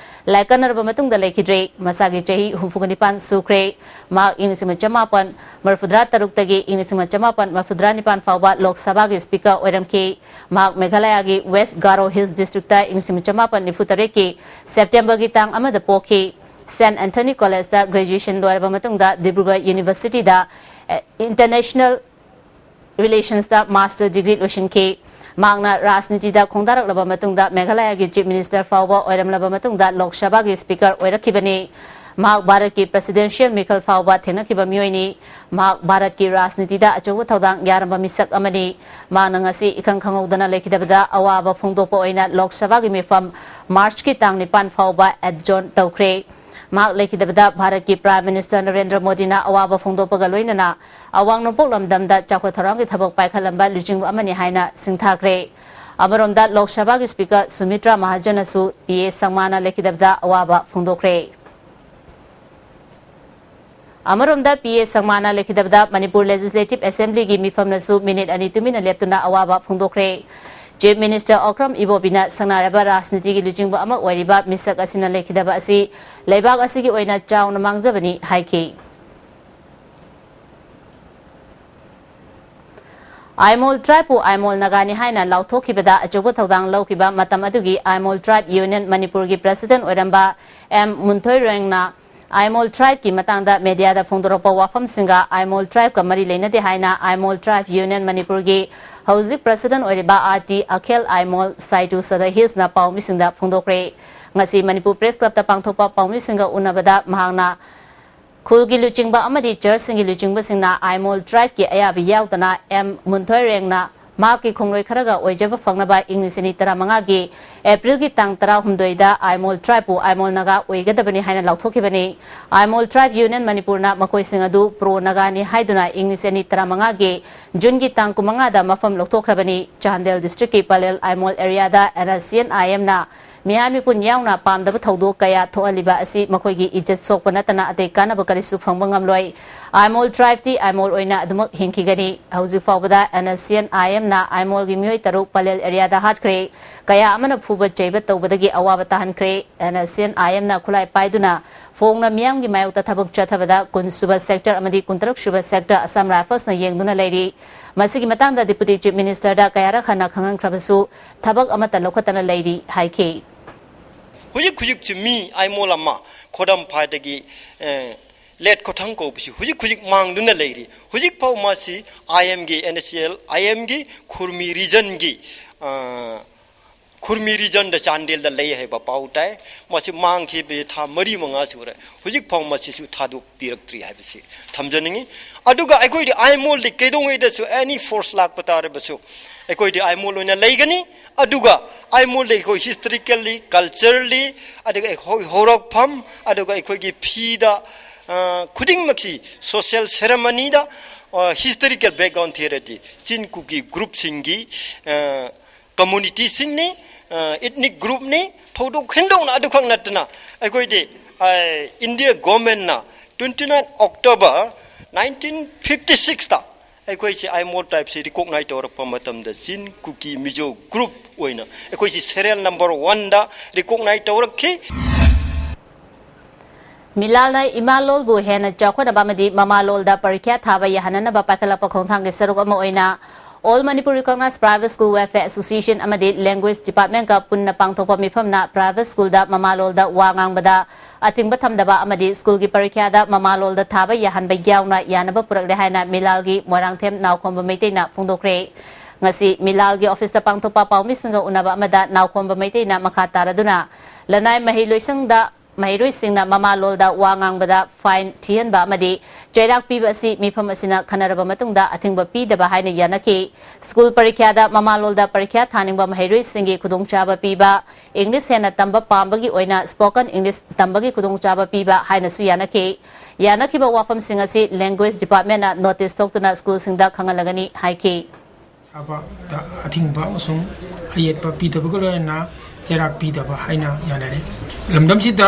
ꯂꯥꯏꯀꯠꯅꯔꯕ ꯃꯇꯨꯡꯗ ꯂꯩꯈꯤꯗ꯭ꯔꯦ꯫ ꯃꯁꯥꯒꯤ ꯆꯍꯤ ꯍꯨꯝꯐꯨꯒ ꯅꯤꯄꯥꯟ ꯁꯨꯈ꯭ꯔꯦ꯫ ꯃꯍꯥꯛ ꯏꯪ ꯂꯤꯁꯤꯡ ꯑꯃ ꯆꯃꯥꯄꯟ ꯃꯔꯤꯐꯨꯇꯔꯥ ꯇꯔꯨꯛꯇꯒꯤ ꯏꯪ ꯂꯤꯁꯤꯡ ꯑꯃ ꯆꯃꯥꯄꯟ ꯃꯔꯤꯐꯨꯇꯔꯥ ꯅꯤꯄꯥꯟ ꯐꯥꯎꯕ ꯂꯣꯛ ꯁꯚꯥꯒꯤ ꯁ꯭ꯄꯤꯀꯔ ꯑꯣꯏꯔꯝꯈꯤ꯫ ꯃꯍꯥꯛ ꯃꯦꯘꯥꯂꯌꯥꯒꯤ ꯋꯦꯁ ꯒꯥꯔꯣ ꯍꯤꯜꯁ ꯗꯤꯁꯇ꯭ꯔꯤꯛꯇ ꯏꯪ ꯂꯤꯁꯤꯡ ꯑꯃ ꯆꯃꯥꯄꯟ ꯅꯤꯐꯨ ꯇꯔꯦꯠꯀꯤ ꯁꯦꯞꯇꯦꯝꯕꯔꯒꯤ ꯇꯥꯡ ꯑꯃꯗ ꯄꯣꯛꯈꯤ꯫ ꯁꯦꯟꯠ ꯑꯦꯟꯊꯣꯅꯤ ꯀꯣꯂꯦꯖꯇ ꯒ꯭ꯔꯦꯖꯨꯑꯦꯁꯟ ꯂꯣꯏꯔꯕ ꯃꯇꯨꯡꯗ ꯗꯤꯕ꯭ꯔꯨꯒꯔ ꯌꯨꯅꯤꯚꯔꯁꯤꯇꯤꯗ, ꯑꯦ, ꯏꯟꯇꯔꯅꯦꯁꯅꯦꯜ ꯔꯤꯂꯦꯁꯟꯁꯇ ꯃꯥꯁꯇꯔ ꯗꯤꯒ꯭ꯔꯤ ꯂꯣꯏꯁꯤꯟꯈꯤ꯫ ꯃꯍꯥꯛꯅ ꯔꯥꯖꯅꯤꯇꯤꯗ ꯈꯣꯡꯗꯥꯔꯛꯂꯕ ꯃꯇꯨꯡꯗ ꯃꯦꯘꯥꯂꯌꯥꯒꯤ ꯆꯤꯐ ꯃꯤꯅꯤꯁꯇꯔ ꯐꯥꯎꯕ ꯑꯣꯏꯔꯝꯂꯕ ꯃꯇꯨꯡꯗ ꯂꯣꯛ ꯁꯚꯥꯒꯤ ꯁ꯭ꯄꯤꯀꯔ ꯑꯣꯏꯔꯛꯈꯤꯕꯅꯤ꯫ ꯃꯍꯥꯛ ꯚꯥꯔꯠꯀꯤ presidential ꯃꯤꯈꯜ ꯐꯥꯎꯕ ꯊꯦꯡꯅꯈꯤꯕ ꯃꯤꯑꯣꯏꯅꯤ꯫ ꯃꯍꯥꯛ ꯚꯥꯔꯠꯀꯤ ꯔꯥꯖꯅꯤꯇꯤꯗ ꯑꯆꯧꯕ ꯊꯧꯗꯥꯡ ꯌꯥꯔꯝꯕ ꯃꯤꯁꯛ ꯑꯃꯅꯤ꯫ ꯃꯍꯥꯛꯅ ꯉꯁꯤ ꯏꯈꯪ ꯈꯪꯍꯧꯗꯅ ꯂꯩꯈꯤꯗꯕꯗ ꯑꯋꯥꯕ ꯐꯣꯡꯗꯣꯛꯄ ꯑꯣꯏꯅ ꯂꯣꯛ ꯁꯚꯥꯒꯤ ꯃꯤꯐꯝ ꯃꯥꯔꯆꯀꯤ ꯇꯥꯡ ꯅꯤꯄꯥꯟ ꯐꯥꯎꯕ adjourn ꯇꯧꯈ꯭ꯔꯦ꯫ ꯃꯍꯥꯛ ꯂꯩꯈꯤꯗꯕꯗ ꯚꯥꯔꯠꯀꯤ Prime Minister ꯅꯔꯦꯟꯗ꯭ꯔ ꯃꯣꯗꯤꯅ ꯑꯋꯥꯕ ꯐꯣꯡꯗꯣꯛꯄꯒ ꯂꯣꯏꯅꯅ ꯑꯋꯥꯡ ꯅꯣꯡꯄꯣꯛ ꯂꯝꯗꯝꯗ ꯆꯥꯎꯈꯠ ꯊꯧꯔꯥꯡꯒꯤ ꯊꯕꯛ ꯄꯥꯏꯈꯠꯂꯝꯕ ꯂꯨꯆꯤꯡꯕ ꯑꯃꯅꯤ ꯍꯥꯏꯅ ꯁꯤꯡꯊꯥꯈ꯭ꯔꯦ꯫ ꯑꯃꯔꯣꯝꯗ ꯂꯣꯛ ꯁꯚꯥꯒꯤ Speaker ꯁꯨꯃꯤꯇ꯭ꯔꯥ ꯃꯍꯥꯖꯟꯅꯁꯨ P A ꯁꯪꯃꯥꯅ ꯂꯩꯈꯤꯗꯕꯗ ꯑꯋꯥꯕ ꯐꯣꯡꯗꯣꯛꯈ꯭ꯔꯦ꯫ ꯑꯃꯔꯣꯝꯗ P A ꯁꯪꯃꯥꯅ ꯂꯩꯈꯤꯗꯕꯗ ꯃꯅꯤꯄꯨꯔ Legislative Assemblyꯒꯤ ꯃꯤꯐꯝꯅꯁꯨ ꯃꯤꯅꯤꯠ ꯑꯅꯤ ꯇꯨꯃꯤꯟꯅ ꯂꯦꯞꯇꯨꯅ ꯑꯋꯥꯕ ꯐꯣꯡꯗꯣꯛꯈ꯭ꯔꯦ꯫ Chief Minister ꯑꯣꯀ꯭ꯔꯝ ꯏꯕꯣꯕꯤꯅ ꯁꯪꯅꯥꯏꯔꯕ ꯔꯥꯖꯅꯤꯇꯤꯒꯤ ꯂꯨꯆꯤꯡꯕ ꯑꯃ ꯑꯣꯏꯔꯤꯕ ꯃꯤꯁꯛ ꯑꯁꯤꯅ ꯂꯩꯈꯤꯗꯕ ꯑꯁꯤ ꯂꯩꯕꯥꯛ ꯑꯁꯤꯒꯤ ꯑꯣꯏꯅ ꯆꯥꯎꯅ ꯃꯥꯡꯖꯕꯅꯤ ꯍꯥꯏꯈꯤ꯫ ꯑꯥꯏꯃꯣꯜ tribeꯄꯨ ꯑꯥꯏꯃꯣꯜ ꯅꯥꯒꯥꯅꯤ ꯍꯥꯏꯅ ꯂꯥꯎꯊꯣꯛꯈꯤꯕꯗ ꯑꯆꯧꯕ ꯊꯧꯗꯥꯡ ꯂꯧꯈꯤꯕ ꯃꯇꯝ ꯑꯗꯨꯒꯤ ꯑꯥꯏꯃꯣꯜ Tribe Union ꯃꯅꯤꯄꯨꯔꯒꯤ President ꯑꯣꯏꯔꯝꯕ ꯑꯦꯝ ꯃꯨꯟꯊꯣꯏꯔꯦꯡꯅ ꯑꯥꯏꯃꯣꯜ tribeꯀꯤ ꯃꯇꯥꯡꯗ mediaꯗ ꯐꯣꯡꯗꯣꯔꯛꯄ ꯋꯥꯐꯝꯁꯤꯡꯒ ꯑꯥꯏꯃꯣꯜ tribeꯀ ꯃꯔꯤ ꯂꯩꯅꯗꯦ ꯍꯥꯏꯅ ꯑꯥꯏꯃꯣꯜ Tribe Union ꯃꯅꯤꯄꯨꯔꯒꯤ ꯍꯧꯖꯤꯛ President ꯑꯣꯏꯔꯤꯕ ꯑꯥꯔ ꯇꯤ ꯑꯈꯦꯜ ꯑꯥꯏꯃꯣꯜ ꯁꯥꯏꯇꯨ ꯁꯗꯥ ꯍꯤꯜꯁꯅ ꯄꯥꯎꯃꯤꯁꯤꯡꯗ ꯐꯣꯡꯗꯣꯛꯈ꯭ꯔꯦ꯫ ꯉꯁꯤ ꯃꯅꯤꯄꯨꯔ Press Clubꯇ ꯄꯥꯡꯊꯣꯛꯄ ꯄꯥꯎꯃꯤꯁꯤꯡꯒ ꯎꯅꯕꯗ ꯃꯍꯥꯛꯅ ꯈꯨꯜꯒꯤ ꯂꯨꯆꯤꯡꯕ ꯑꯃꯗꯤ churchꯁꯤꯡꯒꯤ ꯂꯨꯆꯤꯡꯕꯁꯤꯡꯅ ꯑꯥꯏꯃꯣꯜ tribeꯀꯤ ꯑꯌꯥꯕ ꯌꯥꯎꯗꯅ ꯑꯦꯝ ꯃꯨꯟꯊꯣꯏꯔꯦꯡꯅ ꯃꯍꯥꯛꯀꯤ ꯈꯣꯡꯂꯣꯏ ꯈꯔꯒ ꯑꯣꯏꯖꯕ ꯐꯪꯅꯕ ꯏꯪ ꯂꯤꯁꯤꯡ ꯑꯅꯤ ꯇꯔꯥꯃꯉꯥꯒꯤ Aprilꯒꯤ ꯇꯥꯡ ꯇꯔꯥꯍꯨꯝꯗꯣꯏꯗ ꯑꯥꯏꯃꯣꯜ tribeꯄꯨ ꯑꯥꯏꯃꯣꯜ ꯅꯥꯒꯥ ꯑꯣꯏꯒꯗꯕꯅꯤ ꯍꯥꯏꯅ ꯂꯥꯎꯊꯣꯛꯈꯤꯕꯅꯤ꯫ ꯑꯥꯏꯃꯣꯜ Tribe Union ꯃꯅꯤꯄꯨꯔꯅ ꯃꯈꯣꯏꯁꯤꯡ ꯑꯗꯨ pro ꯅꯥꯒꯥꯅꯤ ꯍꯥꯏꯗꯨꯅ ꯏꯪ ꯂꯤꯁꯤꯡ ꯑꯅꯤ ꯇꯔꯥꯃꯉꯥꯒꯤ Juneꯒꯤ ꯇꯥꯡ ꯀꯨꯟꯃꯉꯥꯗ ꯃꯐꯝ ꯂꯧꯊꯣꯛꯈ꯭ꯔꯕꯅꯤ꯫ ꯆꯥꯟꯗꯦꯜ districtꯀꯤ ꯄꯂꯦꯜ ꯑꯥꯏꯃꯣꯜ areaꯗ NSCN-IMꯅ ꯃꯤꯍꯥꯠ ꯃꯤꯄꯨꯟ ꯌꯥꯎꯅ ꯄꯥꯝꯗꯕ ꯊꯧꯗꯣꯛ ꯀꯌꯥ ꯊꯣꯛꯍꯜꯂꯤꯕ ꯑꯁꯤ ꯃꯈꯣꯏꯒꯤ ꯏꯖꯠ ꯁꯣꯛꯄ ꯅꯠꯇꯅ ꯑꯇꯩ ꯀꯥꯟꯅꯕ ꯀꯔꯤꯁꯨ ꯐꯪꯕ ꯉꯝꯂꯣꯏ꯫ ꯑꯥꯏꯃꯣꯜ tribeꯇꯤ ꯑꯥꯏꯃꯣꯜ ꯑꯣꯏꯅ ꯑꯗꯨꯃꯛ ꯍꯤꯡꯈꯤꯒꯅꯤ꯫ ꯍꯧꯖꯤꯛ ꯐꯥꯎꯕꯗ NSCN-IMꯅ ꯑꯥꯏꯃꯣꯜꯒꯤ ꯃꯤꯑꯣꯏ ꯇꯔꯨꯛ ꯄꯂꯦꯜ areaꯗ ꯍꯥꯠꯈ꯭ꯔꯦ꯫ ꯀꯌꯥ ꯑꯃꯅ ꯐꯨꯕ ꯆꯩꯕ ꯇꯧꯕꯗꯒꯤ ꯑꯋꯥꯕ ꯇꯥꯍꯟꯈ꯭ꯔꯦ꯫ NSCN-IMꯅ ꯈꯨꯠꯂꯥꯏ ꯄꯥꯏꯗꯨꯅ ꯐꯣꯡꯅ ꯃꯤꯌꯥꯝꯒꯤ ꯃꯥꯌꯣꯛꯇ ꯊꯕꯛ ꯆꯠꯊꯕꯗ ꯀꯨꯟ ꯁꯨꯕ sector ꯑꯃꯗꯤ ꯀꯨꯟꯇꯔꯨꯛ ꯁꯨꯕ sector Assam Riflesꯅ ꯌꯦꯡꯗꯨꯅ ꯂꯩꯔꯤ꯫ ꯃꯁꯤꯒꯤ ꯃꯇꯥꯡꯗ Deputy Chief Ministerꯗ ꯀꯌꯥꯔꯛ ꯍꯟꯅ ꯈꯪꯍꯟꯈ꯭ꯔꯕꯁꯨ ꯊꯕꯛ ꯑꯃꯠꯇ ꯂꯧꯈꯠꯇꯅ ꯂꯩꯔꯤ ꯍꯥꯏꯈꯤ꯫ ꯍꯧꯖꯤꯛ ꯍꯧꯖꯤꯛꯁꯨ ꯃꯤ ꯑꯥꯏꯃꯣꯜ ꯑꯃ ꯈꯣꯗꯝ ꯐꯥꯏꯗꯒꯤ, ꯑꯦ, ꯂꯦꯠ ꯈꯣꯊꯪ ꯀꯧꯕꯁꯤ ꯍꯧꯖꯤꯛ ꯍꯧꯖꯤꯛ ꯃꯥꯡꯗꯨꯅ ꯂꯩꯔꯤ꯫ ꯍꯧꯖꯤꯛ ꯐꯥꯎ ꯃꯥꯁꯤ IMꯒꯤ, NSCN-IMꯒꯤ ꯈꯨꯔꯃꯤ regionꯒꯤ, ꯑ, ꯈꯨꯔꯃꯤ ꯔꯤꯖꯟꯗ ꯆꯥꯟꯗꯦꯜꯗ ꯂꯩ ꯍꯥꯏꯕ ꯄꯥꯎ ꯇꯥꯏ꯫ ꯃꯁꯤ ꯃꯥꯡꯈꯤꯕ ꯊꯥ ꯃꯔꯤ ꯃꯉꯥ ꯁꯨꯔꯦ, ꯍꯧꯖꯤꯛ ꯐꯥꯎ ꯃꯁꯤꯁꯨ ꯊꯥꯗꯣꯛꯄꯤꯔꯛꯇ꯭ꯔꯤ ꯍꯥꯏꯕꯁꯤ ꯊꯝꯖꯅꯤꯡꯏ꯫ ꯑꯗꯨꯒ ꯑꯩꯈꯣꯏꯗꯤ ꯑꯥꯏꯃꯣꯜꯗꯤ ꯀꯩꯗꯧꯉꯩꯗꯁꯨ ꯑꯦꯅꯤ ꯐꯣꯔꯁ ꯂꯥꯛꯄ ꯇꯥꯔꯕꯁꯨ ꯑꯩꯈꯣꯏꯗꯤ ꯑꯥꯏꯃꯣꯜ ꯑꯣꯏꯅ ꯂꯩꯒꯅꯤ꯫ ꯑꯗꯨꯒ ꯑꯥꯏꯃꯣꯜꯗ ꯑꯩꯈꯣꯏ ꯍꯤꯁꯇꯣꯔꯤꯀꯦꯜꯂꯤ, ꯀꯜꯆꯔꯂꯤ, ꯑꯗꯨꯒ ꯑꯩꯈꯣꯏ ꯍꯧꯔꯛꯐꯝ, ꯑꯗꯨꯒ ꯑꯩꯈꯣꯏꯒꯤ ꯐꯤꯗ, ꯑ, ꯈꯨꯗꯤꯡꯃꯛꯁꯤ ꯁꯣꯁꯤꯌꯦꯜ ꯁꯦꯔꯦꯃꯅꯤꯗ, ꯑ, ꯍꯤꯁꯇꯣꯔꯤꯀꯦꯜ ꯕꯦꯛꯒ꯭ꯔꯥꯎꯟ ꯊꯤꯔꯗꯤ ꯆꯤꯟ ꯀꯨꯀꯤ ꯒ꯭ꯔꯨꯞꯁꯤꯡꯒꯤ, ꯑ, ꯀꯝꯃꯨꯅꯤꯇꯤꯁꯤꯡꯅꯤ, ꯑ, ꯏꯊꯅꯤꯛ ꯒ꯭ꯔꯨꯞꯅꯤ꯫ ꯊꯣꯏꯗꯣꯛ ꯍꯦꯟꯗꯣꯛꯅ ꯑꯗꯨꯈꯛ ꯅꯠꯇꯅ ꯑꯩꯈꯣꯏꯗꯤ, ꯑ, ꯏꯟꯗꯤꯌꯥ ꯒꯣꯔꯃꯦꯟꯅ twenty nine October nineteen fifty sixꯇ ꯑꯩꯈꯣꯏꯁꯤ ꯑꯥꯏꯃꯣꯜ ꯇ꯭ꯔꯥꯏꯕꯁꯤ ꯔꯤꯀꯣꯛꯅꯥꯏꯖ ꯇꯧꯔꯛꯄ ꯃꯇꯝꯗ ꯆꯤꯟ ꯀꯨꯀꯤ ꯃꯤꯖꯣ ꯒ꯭ꯔꯨꯞ ꯑꯣꯏꯅ ꯑꯩꯈꯣꯏꯁꯤ ꯁꯦꯔꯤꯌꯦꯜ ꯅꯝꯕꯔ ꯋꯥꯟꯗ ꯔꯤꯀꯣꯛꯅꯥꯏꯖ ꯇꯧꯔꯛꯈꯤ꯫ ꯃꯤꯂꯥꯜꯅ ꯏꯃꯥꯂꯣꯜꯕꯨ ꯍꯦꯟꯅ ꯆꯥꯎꯈꯠꯅꯕ ꯑꯃꯗꯤ ꯃꯃꯥꯂꯣꯜꯗ ꯄꯔꯤꯈ꯭ꯌꯥ ꯊꯥꯕ ꯌꯥꯍꯟꯅꯅꯕ ꯄꯥꯏꯈꯠꯂꯛꯄ ꯈꯣꯡꯊꯥꯡꯒꯤ ꯁꯔꯨꯛ ꯑꯃ ꯑꯣꯏꯅ All Manipur Recognized Private School Welfare Association ꯑꯃꯗꯤ Language Departmentꯀ ꯄꯨꯟꯅ ꯄꯥꯡꯊꯣꯛꯄ ꯃꯤꯐꯝꯅ ꯄ꯭ꯔꯥꯏꯚꯦꯠ ꯁ꯭ꯀꯨꯜꯗ ꯃꯃꯥꯂꯣꯜꯗ ꯋꯥ ꯉꯥꯡꯕꯗ ꯑꯊꯤꯡꯕ ꯊꯝꯗꯕ ꯑꯃꯗꯤ ꯁ꯭ꯀꯨꯜꯒꯤ ꯄꯔꯤꯈ꯭ꯌꯥꯗ ꯃꯃꯥꯂꯣꯜꯗ ꯊꯥꯕ ꯌꯥꯍꯟꯕ ꯌꯥꯎꯅ ꯌꯥꯅꯕ ꯄꯨꯔꯛꯂꯦ ꯍꯥꯏꯅ ꯃꯤꯂꯥꯜꯒꯤ ꯃꯣꯏꯔꯥꯡꯊꯦꯝ ꯅꯥꯎꯈꯣꯝꯕ ꯃꯩꯇꯩꯅ ꯐꯣꯡꯗꯣꯛꯈ꯭ꯔꯦ꯫ ꯉꯁꯤ ꯃꯤꯂꯥꯜꯒꯤ ꯑꯣꯐꯤꯁꯇ ꯄꯥꯡꯊꯣꯛꯄ ꯄꯥꯎꯃꯤꯁꯤꯡꯒ ꯎꯅꯕ ꯑꯃꯗ ꯅꯥꯎꯈꯣꯝꯕ ꯃꯩꯇꯩꯅ ꯃꯈꯥ ꯇꯥꯔꯗꯨꯅ ꯂꯅꯥꯏ ꯃꯍꯩꯂꯣꯏꯁꯪꯗ ꯃꯍꯩꯔꯣꯏꯁꯤꯡꯅ ꯃꯃꯥꯂꯣꯜꯗ ꯋꯥ ꯉꯥꯡꯕꯗ ꯐꯥꯏꯟ ꯊꯤꯍꯟꯕ ꯑꯃꯗꯤ ꯆꯩꯔꯥꯛ ꯄꯤꯕ ꯑꯁꯤ ꯃꯤꯐꯝ ꯑꯁꯤꯅ ꯈꯟꯅꯔꯕ ꯃꯇꯨꯡꯗ ꯑꯊꯤꯡꯕ ꯄꯤꯗꯕ ꯍꯥꯏꯅ ꯌꯥꯅꯈꯤ꯫ ꯁ꯭ꯀꯨꯜ ꯄꯔꯤꯈ꯭ꯌꯥꯗ ꯃꯃꯥꯂꯣꯜꯗ ꯄꯔꯤꯈ꯭ꯌꯥ ꯊꯥꯅꯤꯡꯕ ꯃꯍꯩꯔꯣꯏꯁꯤꯡꯒꯤ ꯈꯨꯗꯣꯡꯆꯥꯕ ꯄꯤꯕ, ꯏꯪꯂꯤꯁ ꯍꯦꯟꯅ ꯇꯝꯕ ꯄꯥꯝꯕꯒꯤ ꯑꯣꯏꯅ ꯁ꯭ꯄꯣꯀꯟ ꯏꯪꯂꯤꯁ ꯇꯝꯕꯒꯤ ꯈꯨꯗꯣꯡꯆꯥꯕ ꯄꯤꯕ ꯍꯥꯏꯅꯁꯨ ꯌꯥꯅꯈꯤ꯫ ꯌꯥꯅꯈꯤꯕ ꯋꯥꯐꯝꯁꯤꯡ ꯑꯁꯤ ꯂꯦꯡꯒ꯭ꯋꯦꯖ ꯗꯤꯄꯥꯔꯠꯃꯦꯟꯅ ꯅꯣꯇꯤꯁ ꯊꯣꯛꯇꯨꯅ ꯁ꯭ꯀꯨꯜꯁꯤꯡꯗ ꯈꯪꯍꯜꯂꯒꯅꯤ ꯍꯥꯏꯈꯤ꯫ ꯁꯥꯕꯗ ꯑꯊꯤꯡꯕ ꯑꯃꯁꯨꯡ ꯑꯌꯦꯠꯄ ꯄꯤꯗꯕꯒ ꯂꯣꯏꯅꯅ ꯆꯩꯔꯥꯛ ꯄꯤꯗꯕ ꯍꯥꯏꯅ ꯌꯥꯅꯔꯦ꯫ ꯂꯝꯗꯝꯁꯤꯗ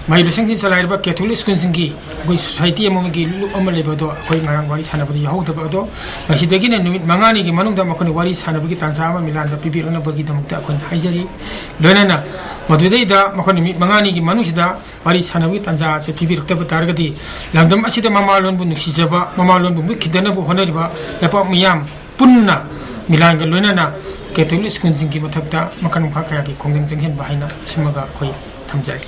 ꯃꯍꯩ ꯂꯣꯏꯁꯪꯁꯤꯡ ꯆꯂꯥꯏꯔꯤꯕ ꯀꯦꯊꯣꯂꯤꯛ ꯁ꯭ꯀꯨꯜꯁꯤꯡꯒꯤ ꯑꯩꯈꯣꯏ ꯁꯣꯁꯥꯏꯇꯤ ꯑꯃꯒꯤ ꯂꯨꯞ ꯑꯃ ꯂꯩꯕ ꯑꯗꯣ ꯑꯩꯈꯣꯏ ꯉꯔꯥꯡ ꯋꯥꯔꯤ ꯁꯥꯟꯅꯕꯗ ꯌꯥꯎꯍꯧꯗꯕ ꯑꯗꯣ ꯉꯁꯤꯗꯒꯤꯅ ꯅꯨꯃꯤꯠ ꯃꯉꯥꯅꯤꯒꯤ ꯃꯅꯨꯡꯗ ꯃꯈꯣꯏꯅ ꯋꯥꯔꯤ ꯁꯥꯟꯅꯕꯒꯤ ꯇꯥꯟꯖꯥ ꯑꯃ ꯃꯤꯂꯥꯟꯗ ꯄꯤꯕꯤꯔꯛꯅꯕꯒꯤꯗꯃꯛꯇ ꯑꯩꯈꯣꯏꯅ ꯍꯥꯏꯖꯔꯤ꯫ ꯂꯣꯏꯅꯅ ꯃꯗꯨꯗꯩꯗ ꯃꯈꯣꯏ ꯅꯨꯃꯤꯠ ꯃꯉꯥꯅꯤꯒꯤ ꯃꯅꯨꯡꯁꯤꯗ ꯋꯥꯔꯤ ꯁꯥꯟꯅꯕꯒꯤ ꯇꯥꯟꯖꯥ ꯑꯁꯦ ꯄꯤꯕꯤꯔꯛꯇꯕ ꯇꯥꯔꯒꯗꯤ ꯂꯝꯗꯝ ꯑꯁꯤꯗ ꯃꯃꯥꯂꯣꯟꯕꯨ ꯅꯨꯡꯁꯤꯖꯕ, ꯃꯃꯥꯂꯣꯟꯕꯨ ꯃꯨꯠꯈꯤꯗꯅꯕ ꯍꯣꯠꯅꯔꯤꯕ ꯂꯩꯄꯥꯛ ꯃꯤꯌꯥꯝ ꯄꯨꯟꯅ ꯃꯤꯂꯥꯟꯒ ꯂꯣꯏꯅꯅ ꯀꯦꯊꯣꯂꯤꯛ ꯁ꯭ꯀꯨꯜꯁꯤꯡꯒꯤ ꯃꯊꯛꯇ ꯃꯈꯜ ꯃꯈꯥ ꯀꯌꯥꯒꯤ ꯈꯣꯡꯖꯪ ꯆꯪꯁꯤꯟꯕ ꯍꯥꯏꯅ ꯑꯁꯤꯃꯒ ꯑꯩꯈꯣꯏ ꯊꯝꯖꯔꯤ꯫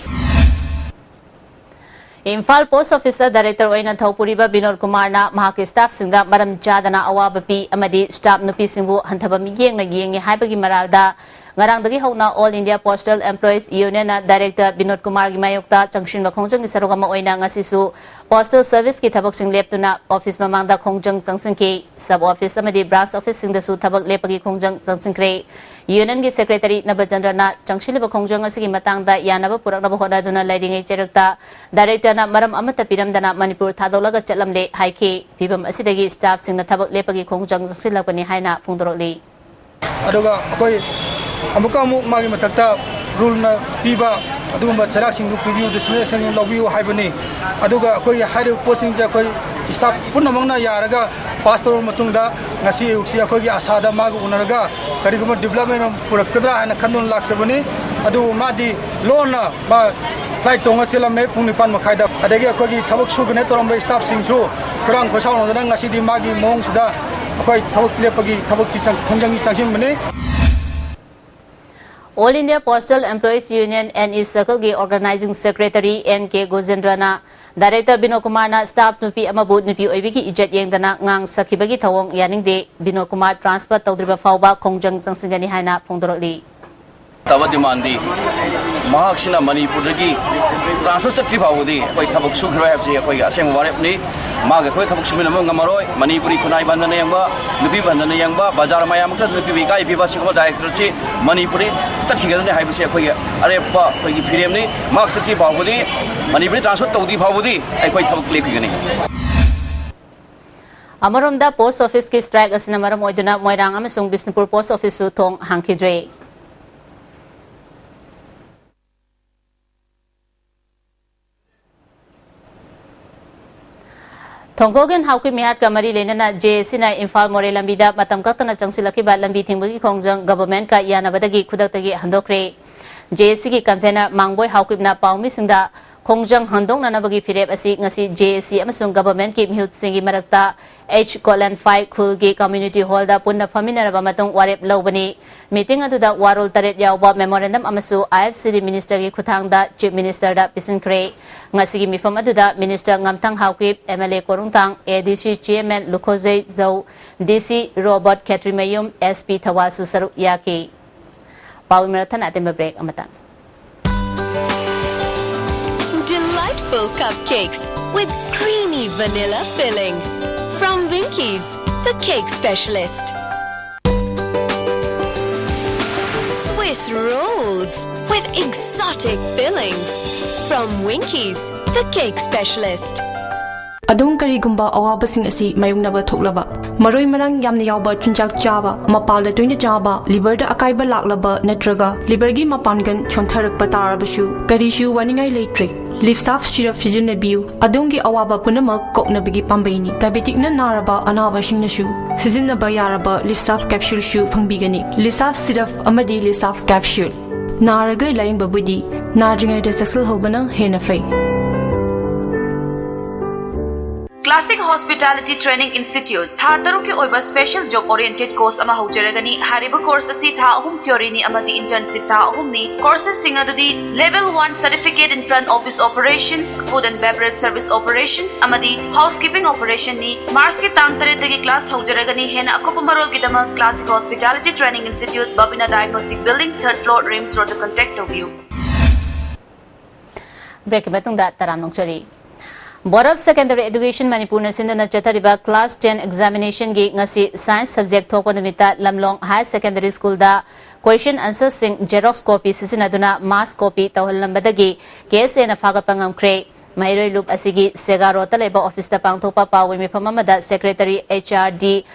ꯏꯝꯐꯥꯜ ꯄꯣꯁꯠ ꯑꯣꯐꯤꯁꯇ ꯗꯥꯏꯔꯦꯛꯇꯔ ꯑꯣꯏꯅ ꯊꯧ ꯄꯨꯔꯤꯕ ꯕꯤꯅꯣꯗ ꯀꯨꯃꯥꯔꯅ ꯃꯍꯥꯛꯀꯤ ꯁ꯭ꯇꯥꯐꯁꯤꯡꯗ ꯃꯔꯝ ꯆꯥꯗꯅ ꯑꯋꯥꯕ ꯄꯤ ꯑꯃꯗꯤ ꯁ꯭ꯇꯥꯐ ꯅꯨꯄꯤꯁꯤꯡꯕꯨ ꯍꯟꯊꯕ ꯃꯤꯠꯌꯦꯡꯅ ꯌꯦꯡꯉꯤ ꯍꯥꯏꯕꯒꯤ ꯃꯔꯥꯜꯗ ꯉꯔꯥꯡꯗꯒꯤ ꯍꯧꯅ All India Postal Employees Unionꯅ Director Vinod ꯀꯨꯃꯥꯔꯒꯤ ꯃꯥꯌꯣꯛꯇ ꯆꯪꯁꯤꯟꯕ ꯈꯣꯡꯖꯪꯒꯤ ꯁꯔꯨꯛ ꯑꯃ ꯑꯣꯏꯅ ꯉꯁꯤꯁꯨ Postal Serviceꯀꯤ ꯊꯕꯛꯁꯤꯡ ꯂꯦꯞꯇꯨꯅ office ꯃꯃꯥꯡꯗ ꯈꯣꯡꯖꯪ ꯆꯪꯁꯤꯟꯈꯤ꯫ Sub office ꯑꯃꯗꯤ branch officeꯁꯤꯡꯗꯁꯨ ꯊꯕꯛ ꯂꯦꯞꯄꯒꯤ ꯈꯣꯡꯖꯪ ꯆꯪꯁꯤꯟꯈ꯭ꯔꯦ꯫ Unionꯒꯤ Secretary ꯅꯕꯆꯟꯗ꯭ꯔꯅ ꯆꯪꯁꯤꯜꯂꯤꯕ ꯈꯣꯡꯖꯪ ꯑꯁꯤꯒꯤ ꯃꯇꯥꯡꯗ ꯌꯥꯅꯕ ꯄꯨꯔꯛꯅꯕ ꯍꯣꯠꯅꯗꯨꯅ ꯂꯩꯔꯤꯉꯩ ꯆꯩꯔꯛꯇ Directorꯅ ꯃꯔꯝ ꯑꯃꯠꯇ ꯄꯤꯔꯝꯗꯅ ꯃꯅꯤꯄꯨꯔ ꯊꯥꯗꯣꯛꯂꯒ ꯆꯠꯂꯝꯂꯦ ꯍꯥꯏꯈꯤ꯫ ꯐꯤꯚꯝ ꯑꯁꯤꯗꯒꯤ staffꯁꯤꯡꯅ ꯊꯕꯛ ꯂꯦꯞꯄꯒꯤ ꯈꯣꯡꯖꯪ ꯆꯪꯁꯤꯜꯂꯛꯄꯅꯤ ꯍꯥꯏꯅ ꯐꯣꯡꯗꯣꯔꯛꯂꯤ꯫ ꯑꯗꯨꯒ ꯑꯩꯈꯣꯏ ꯑꯃꯨꯛꯀ ꯑꯃꯨꯛ ꯃꯥꯒꯤ ꯃꯊꯛꯇ ruleꯅ ꯄꯤꯕ ꯑꯗꯨꯒꯨꯝꯕ ꯆꯩꯔꯥꯛꯁꯤꯡꯗꯨ ꯄꯤꯕꯤꯌꯨ, disciplinary action ꯂꯧꯕꯤꯌꯨ ꯍꯥꯏꯕꯅꯤ꯫ ꯑꯗꯨꯒ ꯑꯩꯈꯣꯏꯒꯤ ꯍꯥꯏꯔꯤꯕ ꯄꯣꯠꯁꯤꯡꯁꯦ ꯑꯩꯈꯣꯏ staff ꯄꯨꯝꯅꯃꯛꯅ ꯌꯥꯔꯒ pass ꯇꯧꯔꯕ ꯃꯇꯨꯡꯗ ꯉꯁꯤ ꯑꯌꯨꯛꯁꯤ ꯑꯩꯈꯣꯏꯒꯤ ꯑꯁꯥꯗ ꯃꯥꯒ ꯎꯅꯔꯒ ꯀꯔꯤꯒꯨꯝꯕ development ꯑꯃ ꯄꯨꯔꯛꯀꯗ꯭ꯔꯥ ꯍꯥꯏꯅ ꯈꯟꯗꯨꯅ ꯂꯥꯛꯆꯕꯅꯤ꯫ ꯑꯗꯨꯕꯨ ꯃꯥꯗꯤ ꯂꯣꯟꯅ ꯃꯥ flight ꯇꯣꯡꯉ ꯆꯦꯜꯂꯝꯃꯦ ꯄꯨꯡ ꯅꯤꯄꯥꯟ ꯃꯈꯥꯏꯗ꯫ ꯑꯗꯒꯤ ꯑꯩꯈꯣꯏꯒꯤ ꯊꯕꯛ ꯁꯨꯒꯅꯦ ꯇꯧꯔꯝꯕ staffꯁꯤꯡꯁꯨ ꯈꯣꯏꯔꯥꯡ ꯈꯣꯏꯁꯥꯎꯅꯗꯅ ꯉꯁꯤꯗꯤ ꯃꯥꯒꯤ ꯃꯑꯣꯡꯁꯤꯗ ꯑꯩꯈꯣꯏ ꯊꯕꯛ ꯂꯦꯞꯄꯒꯤ ꯊꯕꯛꯁꯤ ꯆꯪ-, ꯈꯣꯡꯖꯪꯁꯤ ꯆꯪꯁꯤꯟꯕꯅꯤ꯫ All India Postal Employees Union N E circleꯒꯤ organizing secretary N K ꯒꯣꯖꯦꯟꯗ꯭ꯔꯅ Director ꯕꯤꯅꯣ ꯀꯨꯃꯥꯔꯅ staff ꯅꯨꯄꯤ ꯑꯃꯕꯨ ꯅꯨꯄꯤ ꯑꯣꯏꯕꯤꯒꯤ ꯏꯖꯠ ꯌꯦꯡꯗꯅ ꯉꯥꯡ ꯁꯛꯈꯤꯕꯒꯤ ꯊꯧꯑꯣꯡ ꯌꯥꯅꯤꯡꯗꯦ, ꯕꯤꯅꯣ ꯀꯨꯃꯥꯔ transfer ꯇꯧꯗ꯭ꯔꯤꯕ ꯐꯥꯎꯕ ꯈꯣꯡꯖꯪ ꯆꯪꯁꯤꯟꯒꯅꯤ ꯍꯥꯏꯅ ꯐꯣꯡꯗꯣꯔꯛꯂꯤ꯫ ꯇꯕ demandꯗꯤ ꯃꯍꯥꯛꯁꯤꯅ ꯃꯅꯤꯄꯨꯔꯗꯒꯤ transfer ꯆꯠꯇ꯭ꯔꯤ ꯐꯥꯎꯕꯗꯤ ꯑꯩꯈꯣꯏ ꯊꯕꯛ ꯁꯨꯈꯤꯔꯣꯏ ꯍꯥꯏꯕꯁꯤ ꯑꯩꯈꯣꯏꯒꯤ ꯑꯁꯦꯡꯕ ꯋꯥꯔꯦꯞꯅꯤ꯫ ꯃꯥꯒ ꯑꯩꯈꯣꯏ ꯊꯕꯛ ꯁꯨꯃꯤꯟꯅꯕ ꯉꯝꯃꯔꯣꯏ꯫ ꯃꯅꯤꯄꯨꯔꯤ ꯈꯨꯟꯅꯥꯏꯕꯨ ꯍꯟꯊꯅ ꯌꯦꯡꯕ, ꯅꯨꯄꯤꯕꯨ ꯍꯟꯊꯅ ꯌꯦꯡꯕ, ꯕꯖꯥꯔ ꯃꯌꯥꯝ ꯑꯃꯗ ꯅꯨꯄꯤꯕꯨ ꯏꯀꯥꯏ ꯄꯤꯕ ꯑꯁꯤꯒꯨꯝꯕ directorꯁꯤ ꯃꯅꯤꯄꯨꯔꯗꯒꯤ ꯆꯠꯈꯤꯒꯗꯕꯅꯤ ꯍꯥꯏꯕꯁꯤ ꯑꯩꯈꯣꯏꯒꯤ ꯑꯔꯦꯞꯄ ꯑꯩꯈꯣꯏꯒꯤ ꯐꯤꯔꯦꯞꯅꯤ꯫ ꯃꯍꯥꯛ ꯆꯠꯇ꯭ꯔꯤ ꯐꯥꯎꯕꯗꯤ, ꯃꯅꯤꯄꯨꯔꯗꯒꯤ transfer ꯇꯧꯗ꯭ꯔꯤ ꯐꯥꯎꯕꯗꯤ ꯑꯩꯈꯣꯏ ꯊꯕꯛ ꯂꯦꯞꯈꯤꯒꯅꯤ꯫ ꯑꯃꯔꯣꯝꯗ post officeꯀꯤ strike ꯑꯁꯤꯅ ꯃꯔꯝ ꯑꯣꯏꯗꯨꯅ ꯃꯣꯏꯔꯥꯡ ꯑꯃꯁꯨꯡ ꯕꯤꯁꯅꯨꯄꯨꯔ post officeꯁꯨ ꯊꯣꯡ ꯍꯥꯡꯈꯤꯗ꯭ꯔꯦ꯫ ꯊꯣꯡꯒꯣꯒꯤꯟ ꯍꯥꯎꯀꯤ ꯃꯤꯍꯥꯠꯀ ꯃꯔꯤ ꯂꯩꯅꯅ J A Cꯅ ꯏꯝꯐꯥꯜ ꯃꯣꯔꯦ ꯂꯝꯕꯤꯗ ꯃꯇꯝ ꯀꯛꯇꯅ ꯆꯪꯁꯤꯜꯂꯛꯈꯤꯕ ꯂꯝꯕꯤ ꯊꯤꯡꯕꯒꯤ ꯈꯣꯡꯖꯪ governmentꯀ ꯌꯥꯅꯕꯗꯒꯤ ꯈꯨꯗꯛꯇꯒꯤ ꯍꯟꯗꯣꯛꯈ꯭ꯔꯦ꯫ J A Cꯒꯤ convener ꯃꯥꯡꯕꯣꯏ ꯍꯥꯎꯀꯤꯞꯅ ꯄꯥꯎꯃꯤꯁꯤꯡꯗ ꯈꯣꯡꯖꯪ ꯍꯟꯗꯣꯛꯅꯅꯕꯒꯤ ꯐꯤꯔꯦꯞ ꯑꯁꯤ ꯉꯁꯤ J A C ꯑꯃꯁꯨꯡ governmentꯀꯤ ꯃꯤꯍꯨꯠꯁꯤꯡꯒꯤ ꯃꯔꯛꯇ H colon five ꯈꯨꯜꯒꯤ community hallꯗ ꯄꯨꯟꯅ ꯐꯝꯃꯤꯟꯅꯔꯕ ꯃꯇꯨꯡ ꯋꯥꯔꯦꯞ ꯂꯧꯕꯅꯤ꯫ Meeting ꯑꯗꯨꯗ ꯋꯥꯔꯣꯜ ꯇꯔꯦꯠ ꯌꯥꯎꯕ memorandum ꯑꯃꯁꯨ I F C D ministerꯒꯤ ꯈꯨꯠꯊꯥꯡꯗ Chief Ministerꯗ ꯄꯤꯁꯤꯟꯈ꯭ꯔꯦ꯫ ꯉꯁꯤꯒꯤ ꯃꯤꯐꯝ ꯑꯗꯨꯗ minister ꯉꯝꯊꯪ Haokip, M L A ꯀꯣꯔꯨꯡꯊꯥꯡ, A D C chairman ꯂꯨꯈꯣꯖꯩ ꯖꯧ, D C Robert Khetrimayum, S P ꯊꯋꯥꯁꯨ ꯁꯔꯨꯛ ꯌꯥꯈꯤ꯫ ꯄꯥꯎꯒꯤ ꯃꯔꯛ ꯊꯠꯅ ꯑꯇꯦꯟꯕ break ꯑꯃꯇꯪ꯫ Delightful cupcakes with creamy vanilla filling. From Winkies, the cake specialist. Swiss rolls with exotic fillings. From Winkies, the cake specialist. ꯑꯗꯣꯝ ꯀꯔꯤꯒꯨꯝꯕ ꯑꯋꯥꯕꯁꯤꯡ ꯑꯁꯤ ꯃꯥꯌꯣꯛꯅꯕ ꯊꯣꯛꯂꯕ, ꯃꯔꯣꯏ ꯃꯔꯥꯡ ꯌꯥꯝꯅ ꯌꯥꯎꯕ ꯆꯤꯟꯖꯥꯛ ꯆꯥꯕ, ꯃꯄꯥꯜꯗ ꯇꯣꯏꯅ ꯆꯥꯕ, liverꯗ ꯑꯀꯥꯏꯕ ꯂꯥꯛꯂꯕ ꯅꯠꯇ꯭ꯔꯒ liverꯒꯤ ꯃꯄꯥꯡꯒꯜ ꯁꯣꯟꯊꯔꯛꯄ ꯇꯥꯔꯕꯁꯨ ꯀꯔꯤꯁꯨ ꯋꯥꯅꯤꯡꯉꯥꯏ ꯂꯩꯇ꯭ꯔꯦ꯫ Livsaf syrup ꯁꯤꯖꯤꯟꯅꯕꯤꯌꯨ꯫ ꯑꯗꯣꯝꯒꯤ ꯑꯋꯥꯕ ꯄꯨꯝꯅꯃꯛ ꯀꯣꯛꯅꯕꯒꯤ ꯄꯥꯝꯕꯩꯅꯤ꯫ Diabeticꯅ ꯅꯥꯔꯕ ꯑꯅꯥꯕꯁꯤꯡꯅꯁꯨ ꯁꯤꯖꯤꯟꯅꯕ ꯌꯥꯔꯕ Livsaf capsuleꯁꯨ ꯐꯪꯕꯤꯒꯅꯤ꯫ Livsaf syrup ꯑꯃꯗꯤ Livsaf capsule꯫ ꯅꯥꯔꯒ ꯂꯥꯌꯦꯡꯕꯕꯨꯗꯤ ꯅꯥꯗ꯭ꯔꯤꯉꯩꯗ ꯆꯦꯛꯁꯤꯜꯍꯧꯕꯅ ꯍꯦꯟꯅ ꯐꯩ꯫ Classic Hospitality Training Institute ꯊꯥ ꯇꯔꯨꯛꯀꯤ ꯑꯣꯏꯕ special job oriented course ꯑꯃ ꯍꯧꯖꯔꯒꯅꯤ꯫ ꯍꯥꯏꯔꯤꯕ course ꯑꯁꯤ ꯊꯥ ꯑꯍꯨꯝ theoryꯅꯤ ꯑꯃꯗꯤ internship ꯊꯥ ꯑꯍꯨꯝꯅꯤ꯫ Courses ꯁꯤꯡ ꯑꯗꯨꯗꯤ Level one Certificate in Front Office Operations, Food and Beverage Service Operations ꯑꯃꯗꯤ Housekeeping Operationꯅꯤ꯫ Marchꯀꯤ ꯇꯥꯡ ꯇꯔꯦꯠꯇꯒꯤ class ꯍꯧꯖꯔꯒꯅꯤ꯫ ꯍꯦꯟꯅ ꯑꯀꯨꯞꯄ ꯃꯔꯣꯜꯒꯤꯗꯃꯛ Classic Hospitality Training Institute, Babina Diagnostic Building, third floor, RIMS Roadꯇ contact ꯇꯧꯕꯤꯌꯨ꯫ Breakꯀꯤ ꯃꯇꯨꯡꯗ ꯇꯔꯥꯝꯅ ꯑꯣꯛꯆꯔꯤ꯫ Board of Secondary Education ꯃꯅꯤꯄꯨꯔꯅ ꯁꯤꯟꯗꯨꯅ ꯆꯠꯊꯔꯤꯕ class ten examinationꯒꯤ ꯉꯁꯤ science subject ꯊꯣꯛꯄ ꯅꯨꯃꯤꯠꯇ ꯂꯝꯂꯣꯡ Higher Secondary Schoolꯗ question answerꯁꯤꯡ xerox copy ꯁꯤꯖꯤꯟꯅꯗꯨꯅ mass copy ꯇꯧꯍꯜꯂꯝꯕꯗꯒꯤ KSAꯅ ꯐꯥꯒꯠꯄ ꯉꯝꯈ꯭ꯔꯦ꯫ ꯃꯍꯩꯔꯣꯏ ꯂꯨꯞ ꯑꯁꯤꯒꯤ ꯁꯦꯒꯥ ꯔꯣꯗꯇ ꯂꯩꯕ officeꯇ ꯄꯥꯡꯊꯣꯛꯄ ꯄꯥꯎꯒꯤ ꯃꯤꯐꯝ ꯑꯃꯗ Secretary HRD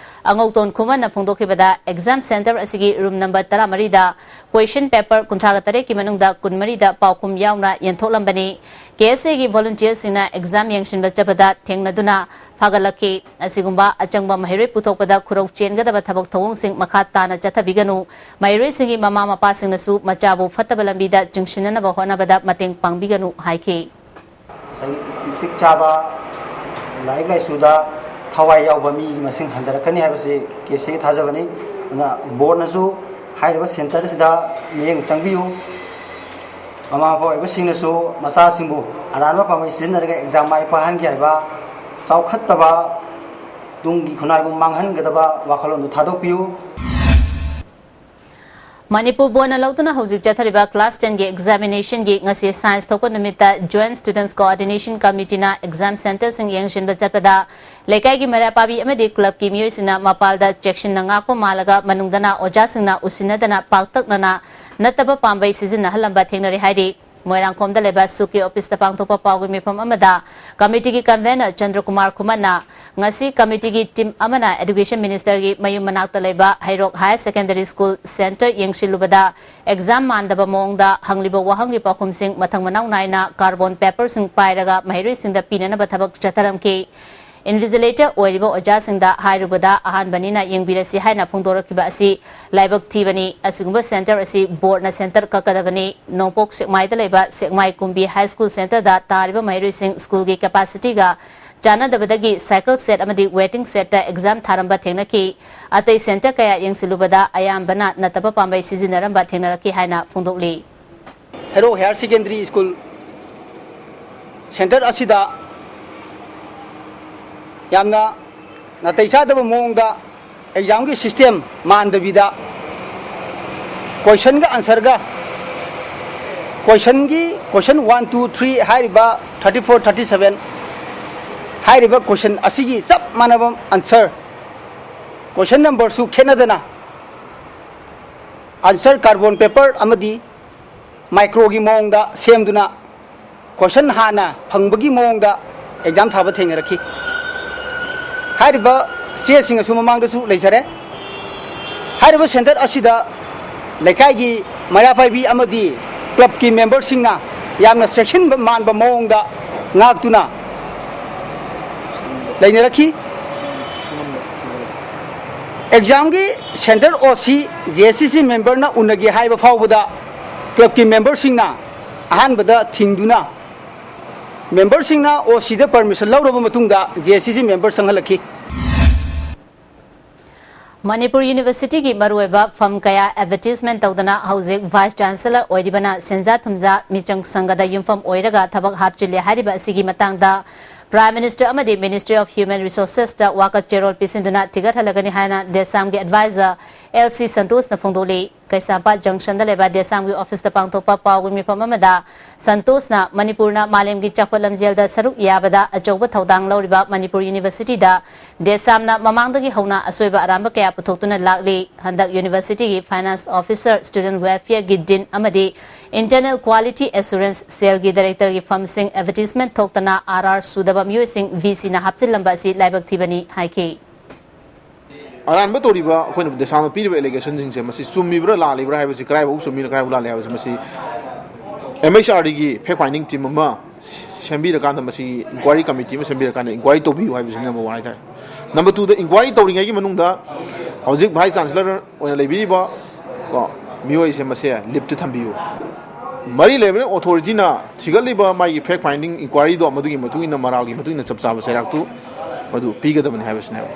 ꯑꯉꯧꯇꯣꯟ ꯈꯨꯃꯟꯅ ꯐꯣꯡꯗꯣꯛꯈꯤꯕꯗ, exam center ꯑꯁꯤꯒꯤ room number ꯇꯔꯥꯃꯔꯤꯗ question paper ꯀꯨꯟꯊ꯭ꯔꯥꯒ ꯇꯔꯦꯠꯀꯤ ꯃꯅꯨꯡꯗ ꯀꯨꯟꯃꯔꯤꯗ ꯄꯥꯎꯈꯨꯝ ꯌꯥꯎꯅ ꯌꯦꯟꯊꯣꯛꯂꯝꯕꯅꯤ꯫ KSAꯒꯤ volunteerꯁꯤꯡꯅ exam ꯌꯦꯡꯁꯤꯟꯕ ꯆꯠꯄꯗ ꯊꯦꯡꯅꯗꯨꯅ ꯐꯥꯒꯠꯂꯛꯈꯤ꯫ ꯑꯁꯤꯒꯨꯝꯕ ꯑꯆꯪꯕ ꯃꯍꯩꯔꯣꯏ ꯄꯨꯊꯣꯛꯄꯗ ꯈꯨꯔꯧ ꯆꯦꯟꯒꯗꯕ ꯊꯕꯛ ꯊꯧꯑꯣꯡꯁꯤꯡ ꯃꯈꯥ ꯇꯥꯅ ꯆꯠꯊꯕꯤꯒꯅꯨ꯫ ꯃꯍꯩꯔꯣꯏꯁꯤꯡꯒꯤ ꯃꯃꯥ ꯃꯄꯥꯁꯤꯡꯅꯁꯨ ꯃꯆꯥꯕꯨ ꯐꯠꯇꯕ ꯂꯝꯕꯤꯗ ꯆꯤꯡꯁꯤꯟꯅꯅꯕ ꯍꯣꯠꯅꯕꯗ ꯃꯇꯦꯡ ꯄꯥꯡꯕꯤꯒꯅꯨ ꯍꯥꯏꯈꯤ꯫ ꯉꯁꯥꯏꯒꯤ ꯃꯇꯤꯛ ꯆꯥꯕ ꯂꯥꯏꯔꯤꯛ ꯂꯥꯏꯁꯨꯗ ꯊꯋꯥꯏ ꯌꯥꯎꯕ ꯃꯤꯒꯤ ꯃꯁꯤꯡ ꯍꯟꯊꯔꯛꯀꯅꯤ ꯍꯥꯏꯕꯁꯤ KSAꯒꯤ ꯊꯥꯖꯕꯅꯤ꯫ ꯑꯗꯨꯅ boardꯅꯁꯨ ꯍꯥꯏꯔꯤꯕ centerꯁꯤꯗ ꯃꯤꯠꯌꯦꯡ ꯆꯪꯕꯤꯌꯨ꯫ ꯃꯃꯥ ꯃꯄꯥ ꯑꯣꯏꯕꯁꯤꯡꯅꯁꯨ ꯃꯆꯥꯁꯤꯡꯕꯨ ꯑꯔꯥꯟꯕ ꯄꯥꯝꯕꯩ ꯁꯤꯖꯤꯟꯅꯔꯒ exam ꯃꯥꯏ ꯄꯥꯛꯍꯟꯒꯦ ꯍꯥꯏꯕ ꯆꯥꯎꯈꯠꯇꯕ ꯇꯨꯡꯒꯤ ꯈꯨꯟꯅꯥꯏꯕꯨ ꯃꯥꯡꯍꯟꯒꯗꯕ ꯋꯥꯈꯜꯂꯣꯟꯗꯨ ꯊꯥꯗꯣꯛꯄꯤꯌꯨ꯫ ꯃꯅꯤꯄꯨꯔ ꯕꯣꯔꯗꯅ ꯂꯧꯗꯨꯅ ꯍꯧꯖꯤꯛ ꯆꯠꯊꯔꯤꯕ class ten ꯒꯤ examination ꯒꯤ ꯉꯁꯤ science ꯊꯣꯛꯄ ꯅꯨꯃꯤꯠꯇ Joint Students Coordination Committee ꯅ exam center ꯁꯤꯡ ꯌꯦꯡꯁꯤꯟꯕ ꯆꯠꯄꯗ, ꯂꯩꯀꯥꯏꯒꯤ ꯃꯩꯔꯥ ꯄꯥꯏꯕꯤ ꯑꯃꯗꯤ club ꯀꯤ ꯃꯤꯑꯣꯏꯁꯤꯡꯅ ꯃꯄꯥꯜꯗ ꯆꯦꯛꯁꯤꯟꯅ ꯉꯥꯛꯄ ꯃꯥꯜꯂꯒ ꯃꯅꯨꯡꯗꯅ ꯑꯣꯖꯥꯁꯤꯡꯅ ꯎꯁꯤꯟꯅꯗꯅ ꯄꯥꯛꯇꯛꯅꯅ ꯅꯠꯇꯕ ꯄꯥꯝꯕꯩ ꯁꯤꯖꯤꯟꯅꯍꯜꯂꯝꯕ ꯊꯦꯡꯅꯔꯦ ꯍꯥꯏꯔꯤ꯫ ꯃꯣꯏꯔꯥꯡꯈꯣꯝꯗ ꯂꯩꯕ ꯁꯨꯛꯀꯤ office ꯇ ꯄꯥꯡꯊꯣꯛꯄ ꯄꯥꯎꯒꯤ ꯃꯤꯐꯝ ꯑꯃꯗ committee ꯒꯤ convener ꯆꯟꯗ꯭ꯔꯀꯨꯃꯥꯔ ꯈꯨꯃꯟꯅ, ꯉꯁꯤ committee ꯒꯤ team ꯑꯃꯅ Education Minister ꯒꯤ ꯃꯌꯨꯝ ꯃꯅꯥꯛꯇ ꯂꯩꯕ ꯍꯩꯔꯣꯛ Higher Secondary School center ꯌꯦꯡꯁꯤꯜꯂꯨꯕꯗ, exam ꯃꯥꯟꯗꯕ ꯃꯑꯣꯡꯗ ꯍꯪꯂꯤꯕ ꯋꯥꯍꯪꯒꯤ ꯄꯥꯎꯈꯨꯝꯁꯤꯡ ꯃꯊꯪ ꯃꯅꯥꯎ ꯅꯥꯏꯅ carbon paper ꯁꯤꯡ ꯄꯥꯏꯔꯒ ꯃꯍꯩꯔꯣꯏꯁꯤꯡꯗ ꯄꯤꯅꯅꯕ ꯊꯕꯛ ꯆꯠꯊꯔꯝꯈꯤ꯫ Invigilator ꯑꯣꯏꯔꯤꯕ ꯑꯣꯖꯥꯁꯤꯡꯗ ꯍꯥꯏꯔꯨꯕꯗ, ꯑꯍꯥꯟꯕꯅꯤꯅ ꯌꯦꯡꯕꯤꯔꯁꯤ ꯍꯥꯏꯅ ꯐꯣꯡꯗꯣꯔꯛꯈꯤꯕ ꯑꯁꯤ ꯂꯥꯏꯕꯛ ꯊꯤꯕꯅꯤ꯫ ꯑꯁꯤꯒꯨꯝꯕ center ꯑꯁꯤ board ꯅ center ꯀꯛꯀꯗꯕꯅꯤ꯫ ꯅꯣꯡꯄꯣꯛ ꯁꯦꯛꯃꯥꯏꯗ ꯂꯩꯕ ꯁꯦꯛꯃꯥꯏ ꯀꯨꯝꯕꯤ High School center ꯗ ꯇꯥꯔꯤꯕ ꯃꯍꯩꯔꯣꯏꯁꯤꯡ school ꯒꯤ capacity ꯒ ꯆꯥꯟꯅꯗꯕꯗꯒꯤ cycle set ꯑꯃꯗꯤ waiting shed ꯇ exam ꯊꯥꯔꯝꯕ ꯊꯦꯡꯅꯈꯤ꯫ ꯑꯇꯩ center ꯀꯌꯥ ꯌꯦꯡꯁꯤꯜꯂꯨꯕꯗ ꯑꯌꯥꯝꯕꯅ ꯅꯠꯇꯕ ꯄꯥꯝꯕꯩ ꯁꯤꯖꯤꯟꯅꯔꯝꯕ ꯊꯦꯡꯅꯔꯛꯈꯤ ꯍꯥꯏꯅ ꯐꯣꯡꯗꯣꯛꯂꯤ꯫ ꯍꯩꯔꯣꯛ Higher Secondary School center ꯑꯁꯤꯗ ꯌꯥꯝꯅ ꯅꯥꯇꯩ ꯆꯥꯗꯕ ꯃꯑꯣꯡꯗ exam ꯒꯤ system ꯃꯥꯟꯗꯕꯤꯗ, question ꯒ answer ꯒ, question ꯒꯤ, question one, two, three ꯍꯥꯏꯔꯤꯕ, thirty four, thirty seven ꯍꯥꯏꯔꯤꯕ question ꯑꯁꯤꯒꯤ ꯆꯞ ꯃꯥꯟꯅꯕ answer, question number ꯁꯨ ꯈꯦꯠꯅꯗꯅ answer carbon paper ꯑꯃꯗꯤ micro ꯒꯤ ꯃꯑꯣꯡꯗ ꯁꯦꯝꯗꯨꯅ, question ꯍꯥꯟꯅ ꯐꯪꯕꯒꯤ ꯃꯑꯣꯡꯗ exam ꯊꯥꯕ ꯊꯦꯡꯅꯔꯛꯈꯤ꯫ ꯍꯥꯏꯔꯤꯕ ꯆꯦꯁꯤꯡ ꯑꯁꯨ ꯃꯃꯥꯡꯗꯁꯨ ꯂꯩꯖꯔꯦ꯫ ꯍꯥꯏꯔꯤꯕ center ꯑꯁꯤꯗ ꯂꯩꯀꯥꯏꯒꯤ ꯃꯩꯔꯥ ꯄꯥꯏꯕꯤ ꯑꯃꯗꯤ club ꯀꯤ member ꯁꯤꯡꯅ ꯌꯥꯝꯅ ꯆꯦꯛꯁꯤꯟꯕ ꯃꯥꯟꯕ ꯃꯑꯣꯡꯗ ꯉꯥꯛꯇꯨꯅ ꯂꯩꯅꯔꯛꯈꯤ꯫ Exam ꯒꯤ center O C J S C C member ꯅ ꯎꯅꯒꯦ ꯍꯥꯏꯕ ꯐꯥꯎꯕꯗ club ꯀꯤ member ꯁꯤꯡꯅ ꯑꯍꯥꯟꯕꯗ ꯊꯤꯡꯗꯨꯅ, member ꯁꯤꯡꯅ O C ꯗ permission ꯂꯧꯔꯕ ꯃꯇꯨꯡꯗ J S C C member ꯆꯪꯍꯜꯂꯛꯈꯤ꯫ Manipur University ꯒꯤ ꯃꯔꯨꯑꯣꯏꯕ firm ꯀꯌꯥ advertisement ꯇꯧꯗꯅ ꯍꯧꯖꯤꯛ Vice Chancellor ꯑꯣꯏꯔꯤꯕꯅ ꯁꯦꯟꯖꯥ ꯊꯨꯝꯖꯥ ꯃꯤꯆꯪ ꯁꯪꯒꯗ ꯌꯨꯝꯐꯝ ꯑꯣꯏꯔꯒ ꯊꯕꯛ ꯍꯥꯞꯆꯤꯜꯂꯦ ꯍꯥꯏꯔꯤꯕ ꯑꯁꯤꯒꯤ ꯃꯇꯥꯡꯗ Prime Minister ꯑꯃꯗꯤ Ministry of Human Resourcesꯇ ꯋꯥꯀꯠ ꯆꯦꯔꯣꯜ ꯄꯤꯁꯤꯟꯗꯨꯅ ꯊꯤꯒꯠꯍꯜꯂꯒꯅꯤ ꯍꯥꯏꯅ ꯗꯦꯁꯥꯝꯒꯤ adviser L C ꯁꯟꯇꯣꯁꯅ ꯐꯣꯡꯗꯣꯛꯂꯤ꯫ ꯀꯩꯁꯥꯝꯄꯥꯠ junctionꯗ ꯂꯩꯕ ꯗꯦꯁꯥꯝꯒꯤ officeꯇ ꯄꯥꯡꯊꯣꯛꯄ ꯄꯥꯎꯒꯤ ꯃꯤꯐꯝ ꯑꯃꯗ ꯁꯟꯇꯣꯁꯅ ꯃꯅꯤꯄꯨꯔꯅ ꯃꯥꯂꯦꯝꯒꯤ ꯆꯥꯎꯈꯠ ꯂꯝꯖꯦꯜꯗ ꯁꯔꯨꯛ ꯌꯥꯕꯗ ꯑꯆꯧꯕ ꯊꯧꯗꯥꯡ ꯂꯧꯔꯤꯕ ꯃꯅꯤꯄꯨꯔ Universityꯗ ꯗꯦꯁꯥꯝꯅ ꯃꯃꯥꯡꯗꯒꯤ ꯍꯧꯅ ꯑꯁꯣꯏꯕ ꯑꯔꯥꯟꯕ ꯀꯌꯥ ꯄꯨꯊꯣꯛꯇꯨꯅ ꯂꯥꯛꯂꯤ꯫ ꯍꯟꯗꯛ Universityꯒꯤ Finance Officer, Student Welfareꯒꯤ Dean ꯑꯃꯗꯤ Internal Quality Assurance Cellꯒꯤ Directorꯒꯤ ꯐꯝꯁꯤꯡ advertisement ꯊꯣꯛꯇꯅ R R ꯁꯨꯗꯕ ꯃꯤꯑꯣꯏꯁꯤꯡ VCꯅ ꯍꯥꯞꯆꯤꯜꯂꯝꯕ ꯑꯁꯤ ꯂꯥꯏꯕꯛ ꯊꯤꯕꯅꯤ ꯍꯥꯏꯈꯤ꯫ ꯑꯔꯥꯟꯕ ꯇꯧꯔꯤꯕ ꯑꯩꯈꯣꯏꯅ ꯗꯦꯁꯥꯝꯅ ꯄꯤꯔꯤꯕ allegationsꯁꯤꯡꯁꯦ ꯃꯁꯤ ꯆꯨꯝꯃꯤꯕ꯭ꯔꯥ ꯂꯥꯜꯂꯤꯕ꯭ꯔꯥ ꯍꯥꯏꯕꯁꯤ, ꯀꯗꯥꯏꯐꯥꯎ ꯆꯨꯝꯃꯤ, ꯀꯗꯥꯏꯐꯥꯎ ꯂꯥꯜꯂꯤ ꯍꯥꯏꯕꯁꯤ ꯃꯁꯤ MHRDꯒꯤ fact finding team ꯑꯃ ꯁꯦꯝꯕꯤꯔꯀꯥꯟꯗ, ꯃꯁꯤ inquiry committee ꯑꯃ ꯁꯦꯝꯕꯤꯔꯀꯥꯟꯗ inquiry ꯇꯧꯕꯤꯌꯨ ꯍꯥꯏꯕꯁꯤ number one ꯍꯥꯏꯇꯥꯔꯦ꯫ Number twoꯗ inquiry ꯇꯧꯔꯤꯉꯩꯒꯤ ꯃꯅꯨꯡꯗ ꯍꯧꯖꯤꯛ Vice Chancellor ꯑꯣꯏꯅ ꯂꯩꯕꯤꯔꯤꯕ ꯀꯣ ꯃꯤꯑꯣꯏꯁꯦ ꯃꯁꯦ leaveꯇ ꯊꯝꯕꯤꯌꯨ꯫ ꯃꯔꯤ ꯂꯩꯅꯕ authorityꯅ ꯊꯤꯒꯠꯂꯤꯕ ꯃꯥꯒꯤ fact finding inquiryꯗꯣ ꯃꯗꯨꯒꯤ ꯃꯇꯨꯡ ꯏꯟꯅ, ꯃꯔꯥꯜꯒꯤ ꯃꯇꯨꯡ ꯏꯟꯅ ꯆꯞ ꯆꯥꯕ ꯆꯩꯔꯥꯛꯇꯨ ꯃꯗꯨ ꯄꯤꯒꯗꯕꯅꯤ ꯍꯥꯏꯕꯁꯤꯅꯦꯕ꯫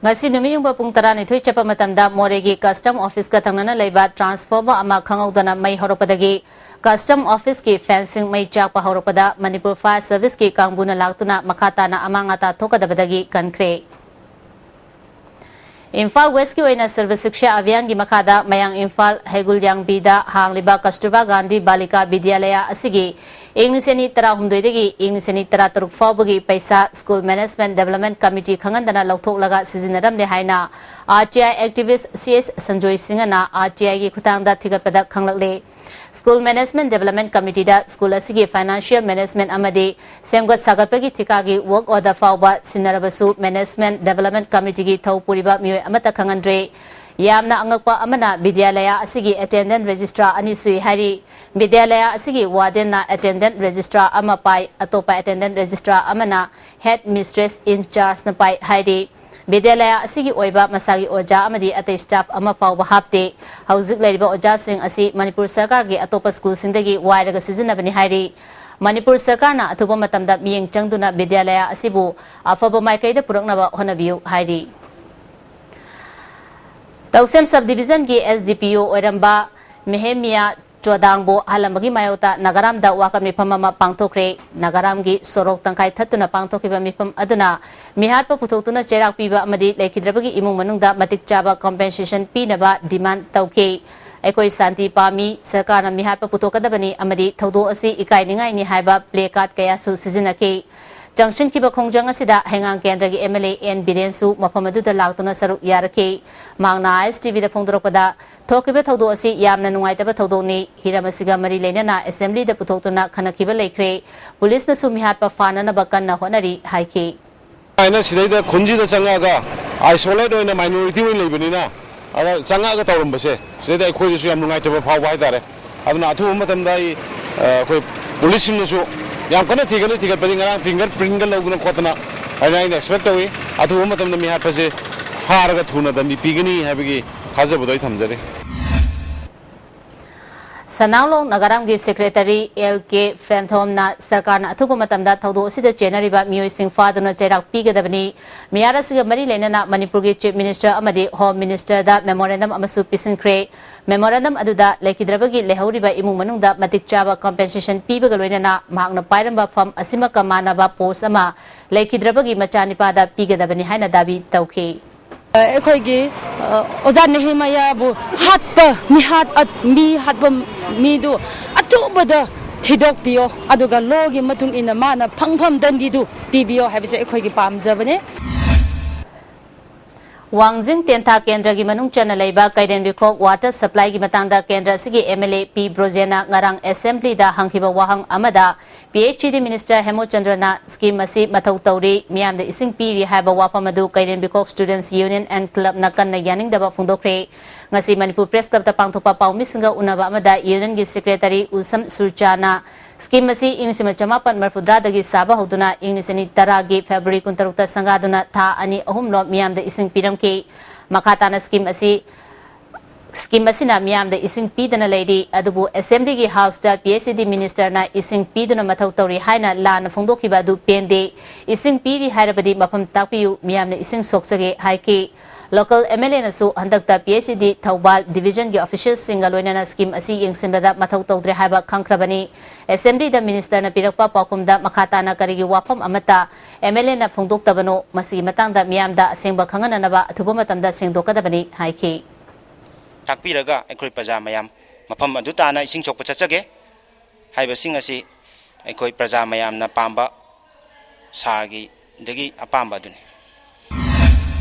ꯉꯁꯤ ꯅꯨꯃꯤꯠ ꯌꯨꯡꯕ ꯄꯨꯡ ꯇꯔꯥꯅꯤꯊꯣꯏ ꯆꯠꯄ ꯃꯇꯝꯗ ꯃꯣꯔꯦꯒꯤ custom officeꯀ ꯊꯪꯅꯅ ꯂꯩꯕ transformer ꯑꯃ ꯈꯪꯍꯧꯗꯅ ꯃꯩ ꯍꯧꯔꯛꯄꯗꯒꯤ custom officeꯀꯤ fencing ꯃꯩ ꯆꯥꯛꯄ ꯍꯧꯔꯛꯄꯗ ꯃꯅꯤꯄꯨꯔ Fire Serviceꯀꯤ ꯀꯥꯡꯕꯨꯅ ꯂꯥꯛꯇꯨꯅ ꯃꯈꯥ ꯇꯥꯅ ꯑꯃꯥꯡ ꯑꯇꯥ ꯊꯣꯛꯀꯗꯕꯗꯒꯤ ꯀꯟꯈ꯭ꯔꯦ꯫ ꯏꯝꯐꯥꯜ Westꯀꯤ ꯑꯣꯏꯅ ꯁꯔꯕ ꯁꯤꯛꯁꯥ ꯑꯚꯤꯌꯥꯟꯒꯤ ꯃꯈꯥꯗ ꯃꯌꯥꯡ ꯏꯝꯐꯥꯜ ꯍꯩꯒꯨꯜ ꯌꯥꯡꯕꯤꯗ ꯍꯥꯡꯂꯤꯕ ꯀꯁꯇꯨꯔꯕꯥ ꯒꯥꯟꯙꯤ ꯕꯥꯂꯤꯀꯥ ꯕꯤꯗ꯭ꯌꯥꯂꯌꯥ ꯑꯁꯤꯒꯤ ꯏꯪ ꯂꯤꯁꯤꯡ ꯑꯅꯤ ꯇꯔꯥꯍꯨꯝꯗꯣꯏꯗꯒꯤ ꯏꯪ ꯂꯤꯁꯤꯡ ꯑꯅꯤ ꯇꯔꯥꯇꯔꯨꯛ ꯐꯥꯎꯕꯒꯤ ꯄꯩꯁꯥ School Management Development Committee ꯈꯪꯍꯟꯗꯅ ꯂꯧꯊꯣꯛꯂꯒ ꯁꯤꯖꯤꯟꯅꯔꯝꯂꯦ ꯍꯥꯏꯅ RTI activist C H Sanjoy ꯁꯤꯡꯍꯅ RTIꯒꯤ ꯈꯨꯠꯊꯥꯡꯗ ꯊꯤꯒꯠꯄꯗ ꯈꯪꯂꯛꯂꯦ꯫ School Management Development Committeeꯗ school ꯑꯁꯤꯒꯤ financial management ꯑꯃꯗꯤ ꯁꯦꯝꯒꯠ ꯁꯥꯒꯠꯄꯒꯤ ꯊꯤꯀꯥꯒꯤ work order ꯐꯥꯎꯕ ꯁꯤꯟꯅꯔꯕꯁꯨ Management Development Committeeꯒꯤ ꯊꯧ ꯄꯨꯔꯤꯕ ꯃꯤꯑꯣꯏ ꯑꯃꯠꯇ ꯈꯪꯍꯟꯗ꯭ꯔꯦ꯫ ꯌꯥꯝꯅ ꯑꯉꯛꯄ ꯑꯃꯅ ꯕꯤꯗ꯭ꯌꯥꯂꯌꯥ ꯑꯁꯤꯒꯤ attendant registrar ꯑꯅꯤ ꯁꯨꯏ ꯍꯥꯏꯔꯤ꯫ ꯕꯤꯗ꯭ꯌꯥꯂꯌꯥ ꯑꯁꯤꯒꯤ wardenꯅ attendant registrar ꯑꯃ ꯄꯥꯏ, ꯑꯇꯣꯞꯄ attendant registrar ꯑꯃꯅ head mistress in chargeꯅ ꯄꯥꯏ ꯍꯥꯏꯔꯤ꯫ ꯕꯤꯗ꯭ꯌꯥꯂꯌꯥ ꯑꯁꯤꯒꯤ ꯑꯣꯏꯕ ꯃꯁꯥꯒꯤ ꯑꯣꯖꯥ ꯑꯃꯗꯤ ꯑꯇꯩ staff ꯑꯃ ꯐꯥꯎꯕ ꯍꯥꯞꯇꯦ꯫ ꯍꯧꯖꯤꯛ ꯂꯩꯔꯤꯕ ꯑꯣꯖꯥꯁꯤꯡ ꯑꯁꯤ ꯃꯅꯤꯄꯨꯔ ꯁꯔꯀꯥꯔꯒꯤ ꯑꯇꯣꯞꯄ schoolꯁꯤꯡꯗꯒꯤ ꯋꯥꯏꯔꯒ ꯁꯤꯖꯤꯟꯅꯕꯅꯤ ꯍꯥꯏꯔꯤ꯫ ꯃꯅꯤꯄꯨꯔ ꯁꯔꯀꯥꯔꯅ ꯑꯊꯨꯕ ꯃꯇꯝꯗ ꯃꯤꯠꯌꯦꯡ ꯆꯪꯗꯨꯅ ꯕꯤꯗ꯭ꯌꯥꯂꯌꯥ ꯑꯁꯤꯕꯨ ꯑꯐꯕ ꯃꯥꯏꯀꯩꯗ ꯄꯨꯔꯛꯅꯕ ꯍꯣꯠꯅꯕꯤꯌꯨ ꯍꯥꯏꯔꯤ꯫ ꯇꯧꯁꯦꯝ sub divisionꯒꯤ SDPO ꯑꯣꯏꯔꯝꯕ ꯃꯦꯍꯦꯃꯤꯌꯥ ꯆꯣꯗꯥꯡꯕꯨ ꯍꯜꯂꯝꯕꯒꯤ ꯃꯥꯌꯣꯛꯇ ꯅꯥꯒꯥꯔꯥꯝꯗ ꯋꯥꯀꯠ ꯃꯤꯐꯝ ꯑꯃ ꯄꯥꯡꯊꯣꯛꯈ꯭ꯔꯦ꯫ ꯅꯥꯒꯥꯔꯥꯝꯒꯤ ꯁꯣꯔꯣꯛ ꯇꯪꯈꯥꯏ ꯊꯠꯇꯨꯅ ꯄꯥꯡꯊꯣꯛꯈꯤꯕ ꯃꯤꯐꯝ ꯑꯗꯨꯅ ꯃꯤꯍꯥꯠꯄ ꯄꯨꯊꯣꯛꯇꯨꯅ ꯆꯩꯔꯥꯛ ꯄꯤꯕ ꯑꯃꯗꯤ ꯂꯩꯈꯤꯗ꯭ꯔꯕꯒꯤ ꯏꯃꯨꯡ ꯃꯅꯨꯡꯗ ꯃꯇꯤꯛ ꯆꯥꯕ compensation ꯄꯤꯅꯕ demand ꯇꯧꯈꯤ꯫ "ꯑꯩꯈꯣꯏ ꯁꯥꯟꯇꯤ ꯄꯥꯝꯃꯤ, ꯁꯔꯀꯥꯔꯅ ꯃꯤꯍꯥꯠꯄ ꯄꯨꯊꯣꯛꯀꯗꯕꯅꯤ ꯑꯃꯗꯤ ꯊꯧꯗꯣꯛ ꯑꯁꯤ ꯏꯀꯥꯏꯅꯤꯡꯉꯥꯏꯅꯤ" ꯍꯥꯏꯕ placard ꯀꯌꯥꯁꯨ ꯁꯤꯖꯤꯟꯅꯈꯤ꯫ ꯆꯪꯁꯤꯟꯈꯤꯕ ꯈꯣꯡꯖꯪ ꯑꯁꯤꯗ ꯍꯩꯉꯥꯡ ꯀꯦꯟꯗ꯭ꯔꯒꯤ MLA ꯑꯦꯟ ꯕꯤꯔꯦꯟꯁꯨ ꯃꯐꯝ ꯑꯗꯨꯗ ꯂꯥꯛꯇꯨꯅ ꯁꯔꯨꯛ ꯌꯥꯔꯛꯈꯤ꯫ ꯃꯍꯥꯛꯅ ISTVꯗ ꯐꯣꯡꯗꯣꯔꯛꯄꯗ, "ꯊꯣꯛꯈꯤꯕ ꯊꯧꯗꯣꯛ ꯑꯁꯤ ꯌꯥꯝꯅ ꯅꯨꯡꯉꯥꯏꯇꯕ ꯊꯧꯗꯣꯛꯅꯤ꯫ ꯍꯤꯔꯝ ꯑꯁꯤꯒ ꯃꯔꯤ ꯂꯩꯅꯅ assemblyꯗ ꯄꯨꯊꯣꯛꯇꯨꯅ ꯈꯟꯅꯈꯤꯕ ꯂꯩꯈ꯭ꯔꯦ꯫ ꯄꯨꯂꯤꯁꯅꯁꯨ ꯃꯤꯍꯥꯠꯄ ꯐꯥꯅꯅꯕ ꯀꯟꯅ ꯍꯣꯠꯅꯔꯤ" ꯍꯥꯏꯈꯤ꯫ ꯍꯥꯏꯅ ꯁꯤꯗꯩꯗ ꯈꯨꯟꯁꯤꯗ ꯆꯪꯉꯛꯑꯒ isolate ꯑꯣꯏꯅ minority ꯑꯣꯏꯅ ꯂꯩꯕꯅꯤꯅ, ꯑꯗ ꯆꯪꯉꯛꯑꯒ ꯇꯧꯔꯝꯕꯁꯦ, ꯁꯤꯗꯩꯗ ꯑꯩꯈꯣꯏꯗꯁꯨ ꯌꯥꯝ ꯅꯨꯡꯉꯥꯏꯇꯕ ꯐꯥꯎꯕ ꯍꯥꯏꯇꯥꯔꯦ꯫ ꯑꯗꯨꯅ ꯑꯊꯨꯕ ꯃꯇꯝꯗ ꯑꯩ, ꯑ, ꯑꯩꯈꯣꯏ ꯄꯨꯂꯤꯁꯁꯤꯡꯅꯁꯨ ꯌꯥꯝ ꯀꯟꯅ ꯊꯤꯒꯠꯂꯤ, ꯊꯤꯒꯠꯄꯗꯤ ꯉꯔꯥꯡ fingerprintꯒ ꯂꯧꯗꯅ ꯈꯣꯠꯇꯅ, ꯑꯗꯨꯅ ꯑꯩꯅ expect ꯇꯧꯏ, ꯑꯊꯨꯕ ꯃꯇꯝꯗ ꯃꯤꯍꯥꯠꯄꯁꯦ ꯐꯥꯔꯒ ꯊꯨꯅ ꯗꯟꯗꯤ ꯄꯤꯒꯅꯤ ꯍꯥꯏꯕꯒꯤ ꯊꯥꯖꯕꯗꯣ ꯑꯩ ꯊꯝꯖꯔꯤ꯫ ꯁꯅꯥꯡꯂꯣꯡ ꯅꯥꯒꯥꯔꯥꯝꯒꯤ secretary ꯑꯦꯜ ꯀꯦ ꯐ꯭ꯔꯦꯟꯊꯣꯝꯅ ꯁꯔꯀꯥꯔꯅ ꯑꯊꯨꯕ ꯃꯇꯝꯗ ꯊꯧꯗꯣꯛ ꯑꯁꯤꯗ ꯆꯦꯟꯅꯔꯤꯕ ꯃꯤꯑꯣꯏꯁꯤꯡ ꯐꯥꯗꯨꯅ ꯆꯩꯔꯥꯛ ꯄꯤꯒꯗꯕꯅꯤ꯫ ꯃꯤꯍꯥꯠ ꯑꯁꯤꯒ ꯃꯔꯤ ꯂꯩꯅꯅ ꯃꯅꯤꯄꯨꯔꯒꯤ Chief Minister ꯑꯃꯗꯤ Home Ministerꯗ memorandum ꯑꯃꯁꯨ ꯄꯤꯁꯤꯟꯈ꯭ꯔꯦ꯫ Memorandum ꯑꯗꯨꯗ ꯂꯩꯈꯤꯗ꯭ꯔꯕꯒꯤ ꯂꯩꯍꯧꯔꯤꯕ ꯏꯃꯨꯡ ꯃꯅꯨꯡꯗ ꯃꯇꯤꯛ ꯆꯥꯕ compensation ꯄꯤꯕꯒ ꯂꯣꯏꯅꯅ ꯃꯍꯥꯛꯅ ꯄꯥꯏꯔꯝꯕ ꯐꯝ ꯑꯁꯤꯃꯛꯀ ꯃꯥꯟꯅꯕ post ꯑꯃ ꯂꯩꯈꯤꯗ꯭ꯔꯕꯒꯤ ꯃꯆꯥꯅꯤꯄꯥꯗ ꯄꯤꯒꯗꯕꯅꯤ ꯍꯥꯏꯅ ꯗꯥꯕꯤ ꯇꯧꯈꯤ꯫ ꯑꯩꯈꯣꯏꯒꯤ, ꯑ, ꯑꯣꯖꯥ ꯅꯦꯍꯦꯃꯥꯌꯥꯕꯨ ꯍꯥꯠꯄ, ꯃꯤꯍꯥꯠ, ꯑ, ꯃꯤ ꯍꯥꯠꯄ ꯃꯤꯗꯨ ꯑꯊꯨꯕꯗ ꯊꯤꯗꯣꯛꯄꯤꯌꯣ, ꯑꯗꯨꯒ lawꯒꯤ ꯃꯇꯨꯡ ꯏꯟꯅ ꯃꯥꯅ ꯐꯪꯐꯝ ꯗꯟꯗꯤꯗꯨ ꯄꯤꯕꯤꯌꯣ ꯍꯥꯏꯕꯁꯦ ꯑꯩꯈꯣꯏꯒꯤ ꯄꯥꯝꯖꯕꯅꯦ꯫ ꯋꯥꯡꯖꯤꯡ ꯇꯦꯟꯊꯥ ꯀꯦꯟꯗ꯭ꯔꯒꯤ ꯃꯅꯨꯡ ꯆꯟꯅ ꯂꯩꯕ ꯀꯩꯔꯦꯝꯕꯤꯈꯣꯛ water supplyꯒꯤ ꯃꯇꯥꯡꯗ ꯀꯦꯟꯗ꯭ꯔ ꯑꯁꯤꯒꯤ MLA ꯄꯤ ꯕ꯭ꯔꯣꯖꯦꯟꯅ ꯉꯔꯥꯡ assemblyꯗ ꯍꯪꯈꯤꯕ ꯋꯥꯍꯪ ꯑꯃꯗ, PHED minister ꯍꯦꯃꯣꯆꯟꯗ꯭ꯔꯅ scheme ꯑꯁꯤ ꯃꯊꯧ ꯇꯧꯔꯤ, ꯃꯤꯌꯥꯝꯗ ꯏꯁꯤꯡ ꯄꯤꯔꯤ ꯍꯥꯏꯕ ꯋꯥꯐꯝ ꯑꯗꯨ ꯀꯩꯔꯦꯝꯕꯤꯈꯣꯛ Students Union and Clubꯅ ꯀꯟꯅ ꯌꯥꯅꯤꯡꯗꯕ ꯐꯣꯡꯗꯣꯛꯈ꯭ꯔꯦ꯫ ꯉꯁꯤ ꯃꯅꯤꯄꯨꯔ Press Clubꯇ ꯄꯥꯡꯊꯣꯛꯄ ꯄꯥꯎꯃꯤꯁꯤꯡꯒ ꯎꯅꯕ ꯑꯃꯗ Unionꯒꯤ secretary ꯎꯁꯝ ꯁꯨꯔꯆꯥꯅ scheme ꯑꯁꯤ ꯏꯪ ꯂꯤꯁꯤꯡ ꯑꯃ ꯆꯃꯥꯄꯟ ꯃꯔꯤꯐꯨꯇꯔꯥꯗꯒꯤ ꯁꯥꯕ ꯍꯧꯗꯨꯅ ꯏꯪ ꯂꯤꯁꯤꯡ ꯑꯅꯤ ꯇꯔꯥꯒꯤ February ꯀꯨꯟꯇꯔꯨꯛꯇ ꯁꯪꯒꯥꯗꯨꯅ ꯊꯥ ꯑꯅꯤ ꯑꯍꯨꯝꯂꯣꯝ ꯃꯤꯌꯥꯝꯗ ꯏꯁꯤꯡ ꯄꯤꯔꯝꯈꯤ꯫ ꯃꯈꯥ ꯇꯥꯅ scheme ꯑꯁꯤ Scheme ꯑꯁꯤꯅ ꯃꯤꯌꯥꯝꯗ ꯏꯁꯤꯡ ꯄꯤꯗꯅ ꯂꯩꯔꯤ, ꯑꯗꯨꯕꯨ assemblyꯒꯤ houseꯇ PHED ministerꯅ ꯏꯁꯤꯡ ꯄꯤꯗꯨꯅ ꯃꯊꯧ ꯇꯧꯔꯤ ꯍꯥꯏꯅ ꯂꯥꯟꯅ ꯐꯣꯡꯗꯣꯛꯈꯤꯕ ꯑꯗꯨ ꯄꯦꯟꯗꯦ꯫ ꯏꯁꯤꯡ ꯄꯤꯔꯤ ꯍꯥꯏꯔꯕꯗꯤ ꯃꯐꯝ ꯇꯥꯛꯄꯤꯌꯨ, ꯃꯤꯌꯥꯝꯅ ꯏꯁꯤꯡ ꯁꯣꯛꯆꯒꯦ ꯍꯥꯏꯈꯤ꯫ Local MLAꯅꯁꯨ ꯍꯟꯗꯛꯇ PHED ꯊꯧꯕꯥꯜ divisionꯒꯤ officialꯁꯤꯡꯒ ꯂꯣꯏꯅꯅ scheme ꯑꯁꯤ ꯌꯦꯡꯁꯤꯟꯕꯗ ꯃꯊꯧ ꯇꯧꯗ꯭ꯔꯦ ꯍꯥꯏꯕ ꯈꯪꯈ꯭ꯔꯕꯅꯤ꯫ Assemblyꯗ ministerꯅ ꯄꯤꯔꯛꯄ ꯄꯥꯎꯈꯨꯝꯗ ꯃꯈꯥ ꯇꯥꯅ ꯀꯔꯤꯒꯤ ꯋꯥꯐꯝ ꯑꯃꯠꯇ MLAꯅ ꯐꯣꯡꯗꯣꯛꯇꯕꯅꯣ, ꯃꯁꯤꯒꯤ ꯃꯇꯥꯡꯗ ꯃꯤꯌꯥꯝꯗ ꯑꯁꯦꯡꯕ ꯈꯪꯍꯟꯅꯅꯕ ꯑꯊꯨꯕ ꯃꯇꯝꯗ ꯁꯦꯡꯗꯣꯛꯀꯗꯕꯅꯤ ꯍꯥꯏꯈꯤ꯫ ꯇꯥꯛꯄꯤꯔꯒ ꯑꯩꯈꯣꯏ ꯄ꯭ꯔꯖꯥ ꯃꯌꯥꯝ ꯃꯐꯝ ꯑꯗꯨ ꯇꯥꯅ ꯏꯁꯤꯡ ꯁꯣꯛꯄ ꯆꯠꯆꯒꯦ ꯍꯥꯏꯕꯁꯤꯡ ꯑꯁꯤ ꯑꯩꯈꯣꯏ ꯄ꯭ꯔꯖꯥ ꯃꯌꯥꯝꯅ ꯄꯥꯝꯕ ꯁꯥꯔꯒꯤꯗꯒꯤ ꯑꯄꯥꯝꯕ ꯑꯗꯨꯅꯤ꯫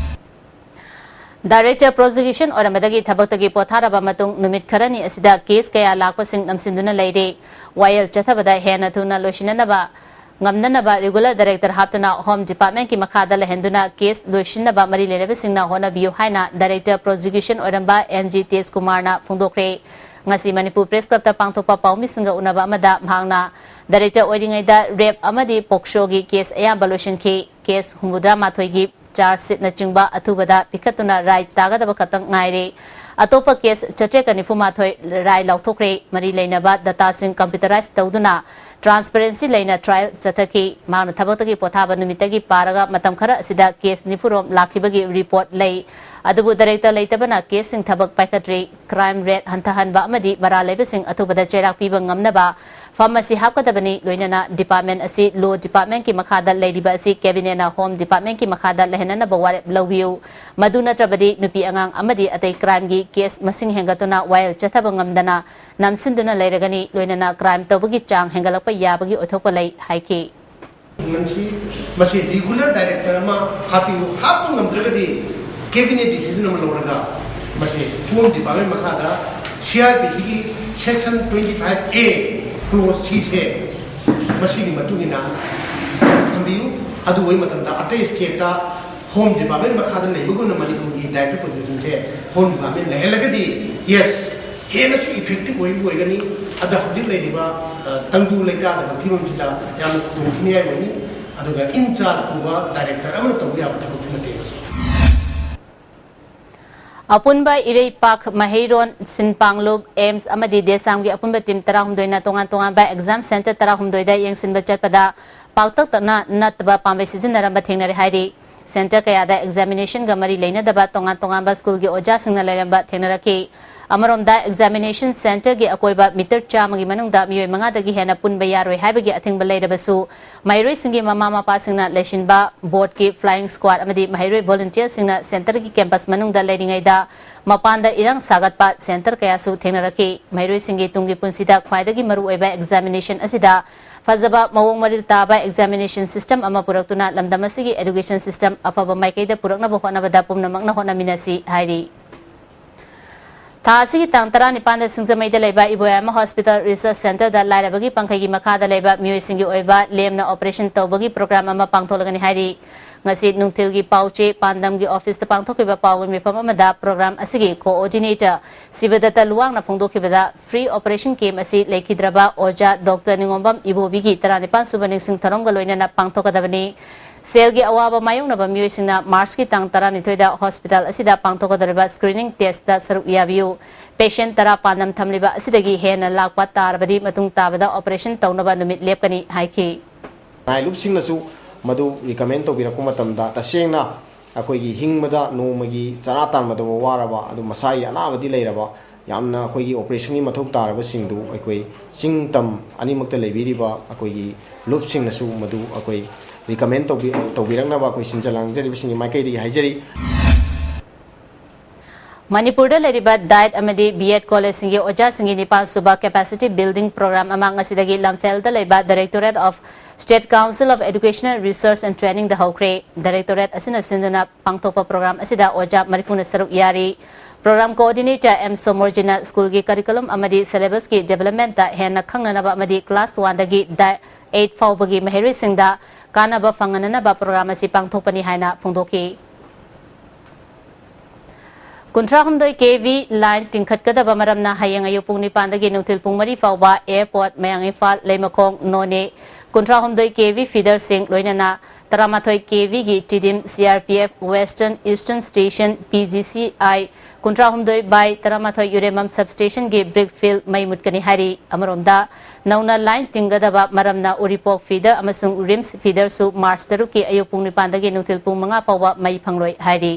Director prosecution ꯑꯣꯏꯔꯝꯕꯗꯒꯤ ꯊꯕꯛꯇꯒꯤ ꯄꯣꯊꯥꯔꯕ ꯃꯇꯨꯡ ꯅꯨꯃꯤꯠ ꯈꯔꯅꯤ ꯑꯁꯤꯗ case ꯀꯌꯥ ꯂꯥꯛꯄꯁꯤꯡ ꯅꯝꯁꯤꯟꯗꯨꯅ ꯂꯩꯔꯤ꯫ ꯋꯥꯌꯦꯜ ꯆꯠꯊꯕꯗ ꯍꯦꯟꯅ ꯊꯨꯅ ꯂꯣꯏꯁꯤꯟꯅꯅꯕ ꯉꯝꯅꯅꯕ regular director ꯍꯥꯞꯇꯨꯅ Home Departmentꯀꯤ ꯃꯈꯥꯗ ꯂꯩꯍꯟꯗꯨꯅ case ꯂꯣꯏꯁꯤꯟꯅꯕ ꯃꯔꯤ ꯂꯩꯅꯕꯁꯤꯡꯅ ꯍꯣꯠꯅꯕꯤꯌꯨ ꯍꯥꯏꯅ Director prosecution ꯑꯣꯏꯔꯝꯕ N G ꯇꯦꯖꯀꯨꯃꯥꯔꯅ ꯐꯣꯡꯗꯣꯛꯈ꯭ꯔꯦ꯫ ꯉꯁꯤ ꯃꯅꯤꯄꯨꯔ Press Clubꯇ ꯄꯥꯡꯊꯣꯛꯄ ꯄꯥꯎꯃꯤꯁꯤꯡꯒ ꯎꯅꯕ ꯑꯃꯗ ꯃꯍꯥꯛꯅ director ꯑꯣꯏꯔꯤꯉꯩꯗ rape ꯑꯃꯗꯤ POCSOꯒꯤ case ꯑꯌꯥꯝꯕ ꯂꯣꯏꯁꯤꯟꯈꯤ꯫ Case ꯍꯨꯝꯐꯨꯇꯔꯥ ꯃꯥꯊꯣꯏꯒꯤ charge sheetꯅꯆꯤꯡꯕ ꯑꯊꯨꯕꯗ ꯄꯤꯈꯠꯇꯨꯅ ꯔꯥꯏ ꯇꯥꯒꯗꯕ ꯈꯛꯇꯪ ꯉꯥꯏꯔꯦ꯫ ꯑꯇꯣꯞꯄ case ꯆꯥꯇ꯭ꯔꯦꯠꯀ ꯅꯤꯐꯨ ꯃꯥꯊꯣꯏ ꯔꯥꯏ ꯂꯥꯎꯊꯣꯛꯈ꯭ꯔꯦ꯫ ꯃꯔꯤ ꯂꯩꯅꯕ dataꯁꯤꯡ computerize ꯇꯧꯗꯨꯅ transparency ꯂꯩꯅ trial ꯆꯠꯊꯈꯤ꯫ ꯃꯍꯥꯛꯅ ꯊꯕꯛꯇꯒꯤ ꯄꯣꯊꯥꯕ ꯅꯨꯃꯤꯠꯇꯒꯤ ꯄꯥꯔꯒ ꯃꯇꯝ ꯈꯔ ꯑꯁꯤꯗ case ꯅꯤꯐꯨꯔꯣꯝ ꯂꯥꯛꯈꯤꯕꯒꯤ report ꯂꯩ꯫ ꯑꯗꯨꯕꯨ director ꯂꯩꯇꯕꯅ caseꯁꯤꯡ ꯊꯕꯛ ꯄꯥꯏꯈꯠꯇ꯭ꯔꯤ꯫ Crime rate ꯍꯟꯊꯍꯟꯕ ꯑꯃꯗꯤ ꯃꯔꯥꯜ ꯂꯩꯕꯁꯤꯡ ꯑꯊꯨꯕꯗ ꯆꯩꯔꯥꯛ ꯄꯤꯕ ꯉꯝꯅꯕ ꯐꯝ ꯑꯁꯤ ꯍꯥꯞꯀꯗꯕꯅꯤ꯫ ꯂꯣꯏꯅꯅ department ꯑꯁꯤ law departmentꯀꯤ ꯃꯈꯥꯗ ꯂꯩꯔꯤꯕ ꯑꯁꯤ cabinetꯅ Home Departmentꯀꯤ ꯃꯈꯥꯗ ꯂꯩꯍꯟꯅꯅꯕ ꯋꯥꯔꯦꯞ ꯂꯧꯕꯤꯌꯨ꯫ ꯃꯗꯨ ꯅꯠꯇ꯭ꯔꯕꯗꯤ ꯅꯨꯄꯤ ꯑꯉꯥꯡ ꯑꯃꯗꯤ ꯑꯇꯩ crimeꯒꯤ case ꯃꯁꯤꯡ ꯍꯦꯟꯒꯠꯇꯨꯅ ꯋꯥꯌꯦꯜ ꯆꯠꯊꯕ ꯉꯝꯗꯅ ꯅꯝꯁꯤꯟꯗꯨꯅ ꯂꯩꯔꯒꯅꯤ꯫ ꯂꯣꯏꯅꯅ crime ꯇꯧꯕꯒꯤ ꯆꯥꯡ ꯍꯦꯟꯒꯠꯂꯛꯄ ꯌꯥꯕꯒꯤ ꯑꯣꯏꯊꯣꯛꯄ ꯂꯩ ꯍꯥꯏꯈꯤ꯫ ꯃꯁꯤ ꯃꯁꯤ regular director ꯑꯃ ꯍꯥꯞꯄꯤꯌꯨ꯫ ꯍꯥꯞꯄ ꯉꯝꯗ꯭ꯔꯒꯗꯤ cabinet decision ꯑꯃ ꯂꯧꯔꯒ ꯃꯁꯤ Home Department ꯃꯈꯥꯗ CRPCꯒꯤ section twenty five A clause Cꯁꯦ ꯃꯁꯤꯒꯤ ꯃꯇꯨꯡ ꯏꯟꯅ ꯊꯝꯕꯤꯌꯨ꯫ ꯑꯗꯨ ꯑꯣꯏꯕ ꯃꯇꯝꯗ ꯑꯇꯩ stateꯇ Home Department ꯃꯈꯥꯗ ꯂꯩꯕꯒꯨꯝꯅ ꯃꯅꯤꯄꯨꯔꯒꯤ director prosecutionꯁꯦ Home Department ꯂꯩꯍꯜꯂꯒꯗꯤ, yes, ꯍꯦꯟꯅꯁꯨ effective ꯑꯣꯏꯕ ꯑꯣꯏꯒꯅꯤ꯫ ꯑꯗ ꯍꯧꯖꯤꯛ ꯂꯩꯔꯤꯕ ꯇꯪꯗꯨ ꯂꯩꯇꯥꯗꯕ ꯐꯤꯕꯝꯁꯤꯗ ꯌꯥꯝꯅ ꯈꯨꯗꯣꯡꯊꯤꯅꯤꯡꯉꯥꯏ ꯑꯣꯏꯅꯤ꯫ ꯑꯗꯨꯒ in charge ꯄꯨꯕ director ꯑꯃꯅ ꯇꯧꯕ ꯌꯥꯕ ꯊꯕꯛꯁꯨ ꯅꯠꯇꯦ ꯃꯁꯤ꯫ ꯑꯄꯨꯟꯕ ꯏꯔꯩꯄꯥꯛ, ꯃꯍꯩꯔꯣꯟ, ꯁꯤꯟꯄꯥꯡꯂꯨꯞ, AIIMS ꯑꯃꯗꯤ DESAMꯒꯤ ꯑꯄꯨꯟꯕ team ꯇꯔꯥꯍꯨꯝꯗꯣꯏꯅ ꯇꯣꯉꯥꯟ ꯇꯣꯉꯥꯟꯕ exam centre ꯇꯔꯥꯍꯨꯝꯗꯣꯏꯗ ꯌꯦꯡꯁꯤꯟꯕ ꯆꯠꯄꯗ ꯄꯥꯛꯇꯛꯅꯅ ꯅꯠꯇꯕ ꯄꯥꯝꯕꯩ ꯁꯤꯖꯤꯟꯅꯔꯝꯕ ꯊꯦꯡꯅꯔꯦ ꯍꯥꯏꯔꯤ꯫ Center ꯀꯌꯥꯗ examination ꯒ ꯃꯔꯤ ꯂꯩꯅꯗꯕ ꯇꯣꯉꯥꯟ ꯇꯣꯉꯥꯟꯕ school ꯒꯤ ꯑꯣꯖꯥꯁꯤꯡꯅ ꯂꯩꯔꯝꯕ ꯊꯦꯡꯅꯔꯛꯈꯤ꯫ ꯑꯃꯔꯣꯝꯗ, examination center ꯒꯤ ꯑꯀꯣꯏꯕ meter ꯆꯥꯝꯃꯒꯤ ꯃꯅꯨꯡꯗ ꯃꯤꯑꯣꯏ ꯃꯉꯥꯗꯒꯤ ꯍꯦꯟꯅ ꯄꯨꯟꯕ ꯌꯥꯔꯣꯏ ꯍꯥꯏꯕꯒꯤ ꯑꯊꯤꯡꯕ ꯂꯩꯔꯕꯁꯨ, ꯃꯍꯩꯔꯣꯏꯁꯤꯡꯒꯤ ꯃꯃꯥ ꯃꯄꯥꯁꯤꯡꯅ ꯂꯩꯁꯤꯟꯕ board ꯀꯤ flying squad ꯑꯃꯗꯤ ꯃꯍꯩꯔꯣꯏ volunteer ꯁꯤꯡꯅ center ꯒꯤ campus ꯃꯅꯨꯡꯗ ꯂꯩꯔꯤꯉꯩꯗ ꯃꯄꯥꯟꯗ ꯏꯔꯥꯡ ꯁꯥꯒꯠꯄ center ꯀꯌꯥꯁꯨ ꯊꯦꯡꯅꯔꯛꯈꯤ꯫ ꯃꯍꯩꯔꯣꯏꯁꯤꯡꯒꯤ ꯇꯨꯡꯒꯤ ꯄꯨꯟꯁꯤꯗ ꯈ꯭ꯋꯥꯏꯗꯒꯤ ꯃꯔꯨꯑꯣꯏꯕ examination ꯑꯁꯤꯗ ꯐꯖꯕ ꯃꯑꯣꯡ ꯃꯔꯤꯜ ꯇꯥꯕ examination system ꯑꯃ ꯄꯨꯔꯛꯇꯨꯅ ꯂꯝꯗꯝ ꯑꯁꯤꯒꯤ education system ꯑꯐꯕ ꯃꯥꯏꯀꯩꯗ ꯄꯨꯔꯛꯅꯕ ꯍꯣꯠꯅꯕꯗ ꯄꯨꯝꯅꯃꯛꯅ ꯍꯣꯠꯅꯃꯤꯟꯅꯁꯤ ꯍꯥꯏꯔꯤ꯫ ꯊꯥ ꯑꯁꯤꯒꯤ ꯇꯥꯡ ꯇꯔꯥꯅꯤꯄꯥꯟꯗ ꯁꯤꯡꯖꯃꯩꯗ ꯂꯩꯕ ꯏꯕꯣꯌꯥꯏꯃ Hospital Research Center ꯗ ꯂꯥꯏꯔꯕꯒꯤ ꯄꯥꯡꯈꯩꯒꯤ ꯃꯈꯥꯗ ꯂꯩꯕ ꯃꯤꯑꯣꯏꯁꯤꯡꯒꯤ ꯑꯣꯏꯕ ꯂꯦꯝꯅ operation ꯇꯧꯕꯒꯤ program ꯑꯃ ꯄꯥꯡꯊꯣꯛꯂꯒꯅꯤ ꯍꯥꯏꯔꯤ꯫ ꯉꯁꯤ ꯅꯨꯡꯊꯤꯜꯒꯤ ꯄꯥꯎꯆꯦ ꯄꯥꯟꯗꯝꯒꯤ office ꯇ ꯄꯥꯡꯊꯣꯛꯈꯤꯕ ꯄꯥꯎꯒꯤ ꯃꯤꯐꯝ ꯑꯃꯗ program ꯑꯁꯤꯒꯤ coordinator ꯁꯤꯕꯗꯠꯇ ꯂꯨꯋꯥꯡꯅ ꯐꯣꯡꯗꯣꯛꯈꯤꯕꯗ, free operation camp ꯑꯁꯤ ꯂꯩꯈꯤꯗ꯭ꯔꯕ ꯑꯣꯖꯥ ꯗꯣꯛꯇꯔ ꯅꯤꯉꯣꯝꯕꯝ ꯏꯕꯣꯕꯤꯒꯤ ꯇꯔꯥꯅꯤꯄꯥꯟ ꯁꯨꯕ ꯅꯤꯡꯁꯤꯡ ꯊꯧꯔꯝꯒ ꯂꯣꯏꯅꯅ ꯄꯥꯡꯊꯣꯛꯀꯗꯕꯅꯤ꯫ ꯁꯦꯜꯒꯤ ꯑꯋꯥꯕ ꯃꯥꯌꯣꯛꯅꯕ ꯃꯤꯑꯣꯏꯁꯤꯡꯅ March ꯀꯤ ꯇꯥꯡ ꯇꯔꯥꯅꯤꯊꯣꯏꯗ hospital ꯑꯁꯤꯗ ꯄꯥꯡꯊꯣꯛꯀꯗꯧꯔꯤꯕ screening test ꯇ ꯁꯔꯨꯛ ꯌꯥꯕꯤꯌꯨ꯫ Patient ꯇꯔꯥ ꯄꯥꯟꯗꯝ ꯊꯝꯂꯤꯕ ꯑꯁꯤꯗꯒꯤ ꯍꯦꯟꯅ ꯂꯥꯛꯄ ꯇꯥꯔꯕꯗꯤ ꯃꯇꯨꯡ ꯇꯥꯕꯗ operation ꯇꯧꯅꯕ ꯅꯨꯃꯤꯠ ꯂꯦꯞꯀꯅꯤ ꯍꯥꯏꯈꯤ꯫ ꯅꯥꯏ ꯂꯨꯞꯁꯤꯡꯅꯁꯨ ꯃꯗꯨ recommend ꯇꯧꯕꯤꯔꯛꯄ ꯃꯇꯝꯗ, ꯇꯁꯦꯡꯅ ꯑꯩꯈꯣꯏꯒꯤ ꯍꯤꯡꯕꯗ ꯅꯣꯡꯃꯒꯤ ꯆꯔꯥ ꯇꯥꯟꯕꯗ ꯋꯥꯔꯕ, ꯑꯗꯨ ꯃꯁꯥꯒꯤ ꯑꯅꯥꯕꯗꯤ ꯂꯩꯔꯕ, ꯌꯥꯝꯅ ꯑꯩꯈꯣꯏꯒꯤ operation ꯒꯤ ꯃꯊꯧ ꯇꯥꯔꯕꯁꯤꯡꯗꯨ ꯑꯩꯈꯣꯏ ꯆꯤꯡ ꯇꯝ ꯑꯅꯤꯃꯛꯇ ꯂꯩꯕꯤꯔꯤꯕ ꯑꯩꯈꯣꯏꯒꯤ ꯂꯨꯞꯁꯤꯡꯅꯁꯨ ꯃꯗꯨ ꯑꯩꯈꯣꯏ recommend ꯇꯧꯕꯤ-, ꯇꯧꯕꯤꯔꯛꯅꯕ ꯑꯩꯈꯣꯏ ꯁꯤꯟꯖ ꯂꯥꯡꯖꯔꯤꯕꯁꯤꯡꯒꯤ ꯃꯥꯏꯀꯩꯗꯒꯤ ꯍꯥꯏꯖꯔꯤ꯫ ꯃꯅꯤꯄꯨꯔꯗ ꯂꯩꯔꯤꯕ DIET ꯑꯃꯗꯤ B.Ed college ꯁꯤꯡꯒꯤ ꯑꯣꯖꯥꯁꯤꯡꯒꯤ ꯅꯤꯄꯥꯟ ꯁꯨꯕ capacity building program ꯑꯃ ꯉꯁꯤꯗꯒꯤ ꯂꯝꯐꯦꯜꯗ ꯂꯩꯕ Directorate of State Council of Educational Research and Training ꯗ ꯍꯧꯈ꯭ꯔꯦ꯫ Directorate ꯑꯁꯤꯅ ꯁꯤꯟꯗꯨꯅ ꯄꯥꯡꯊꯣꯛꯄ program ꯑꯁꯤꯗ ꯑꯣꯖꯥ ꯃꯔꯤꯐꯨꯅ ꯁꯔꯨꯛ ꯌꯥꯔꯤ꯫ Program coordinator M ꯁꯣꯃꯣꯔꯖꯤꯅ school ꯒꯤ curriculum ꯑꯃꯗꯤ syllabus ꯀꯤ development ꯇ ꯍꯦꯟꯅ ꯈꯪꯅꯅꯕ ꯑꯃꯗꯤ class one ꯗꯒꯤ eight ꯐꯥꯎꯕꯒꯤ ꯃꯍꯩꯔꯣꯏꯁꯤꯡꯗ ꯀꯥꯟꯅꯕ ꯐꯪꯍꯟꯅꯅꯕ program ꯑꯁꯤ ꯄꯥꯡꯊꯣꯛꯄꯅꯤ ꯍꯥꯏꯅ ꯐꯣꯡꯗꯣꯛꯈꯤ꯫ ꯀꯨꯟꯊ꯭ꯔꯥꯍꯨꯝꯗꯣꯏ KV line ꯇꯤꯡꯈꯠꯀꯗꯕ ꯃꯔꯝꯅ ꯍꯌꯦꯡ ꯑꯌꯨꯛ ꯄꯨꯡ ꯅꯤꯄꯥꯟꯗꯒꯤ ꯅꯨꯡꯊꯤꯜ ꯄꯨꯡ ꯃꯔꯤ ꯐꯥꯎꯕ Airport, ꯃꯌꯥꯡ ꯏꯝꯐꯥꯜ, ꯂꯩꯃꯈꯣꯡ, ꯅꯣꯅꯦ ꯀꯨꯟꯊ꯭ꯔꯥꯍꯨꯝꯗꯣꯏ KV feeder ꯁꯤꯡ ꯂꯣꯏꯅꯅ ꯇꯔꯥꯃꯥꯊꯣꯏ ꯀꯦ ꯚꯤꯒꯤ Tiddim C R P F Western Eastern Station P G C I ꯀꯨꯟꯊ꯭ꯔꯥꯍꯨꯝꯗꯣꯏ by ꯇꯔꯥꯃꯥꯊꯣꯏ ꯌꯨꯔꯦꯃꯝ substationꯒꯤ brick field ꯃꯩ ꯃꯨꯠꯀꯅꯤ ꯍꯥꯏꯔꯤ꯫ ꯑꯃꯔꯣꯝꯗ, ꯅꯧꯅ line ꯇꯤꯡꯒꯗꯕ ꯃꯔꯝꯅ ꯎꯔꯤꯄꯣꯛ feeder ꯑꯃꯁꯨꯡ RIMS feederꯁꯨ March ꯇꯔꯨꯛꯀꯤ ꯑꯌꯨꯛ ꯄꯨꯡ ꯅꯤꯄꯥꯟꯗꯒꯤ ꯅꯨꯡꯊꯤꯜ ꯄꯨꯡ ꯃꯉꯥ ꯐꯥꯎꯕ ꯃꯩ ꯐꯪꯂꯣꯏ ꯍꯥꯏꯔꯤ꯫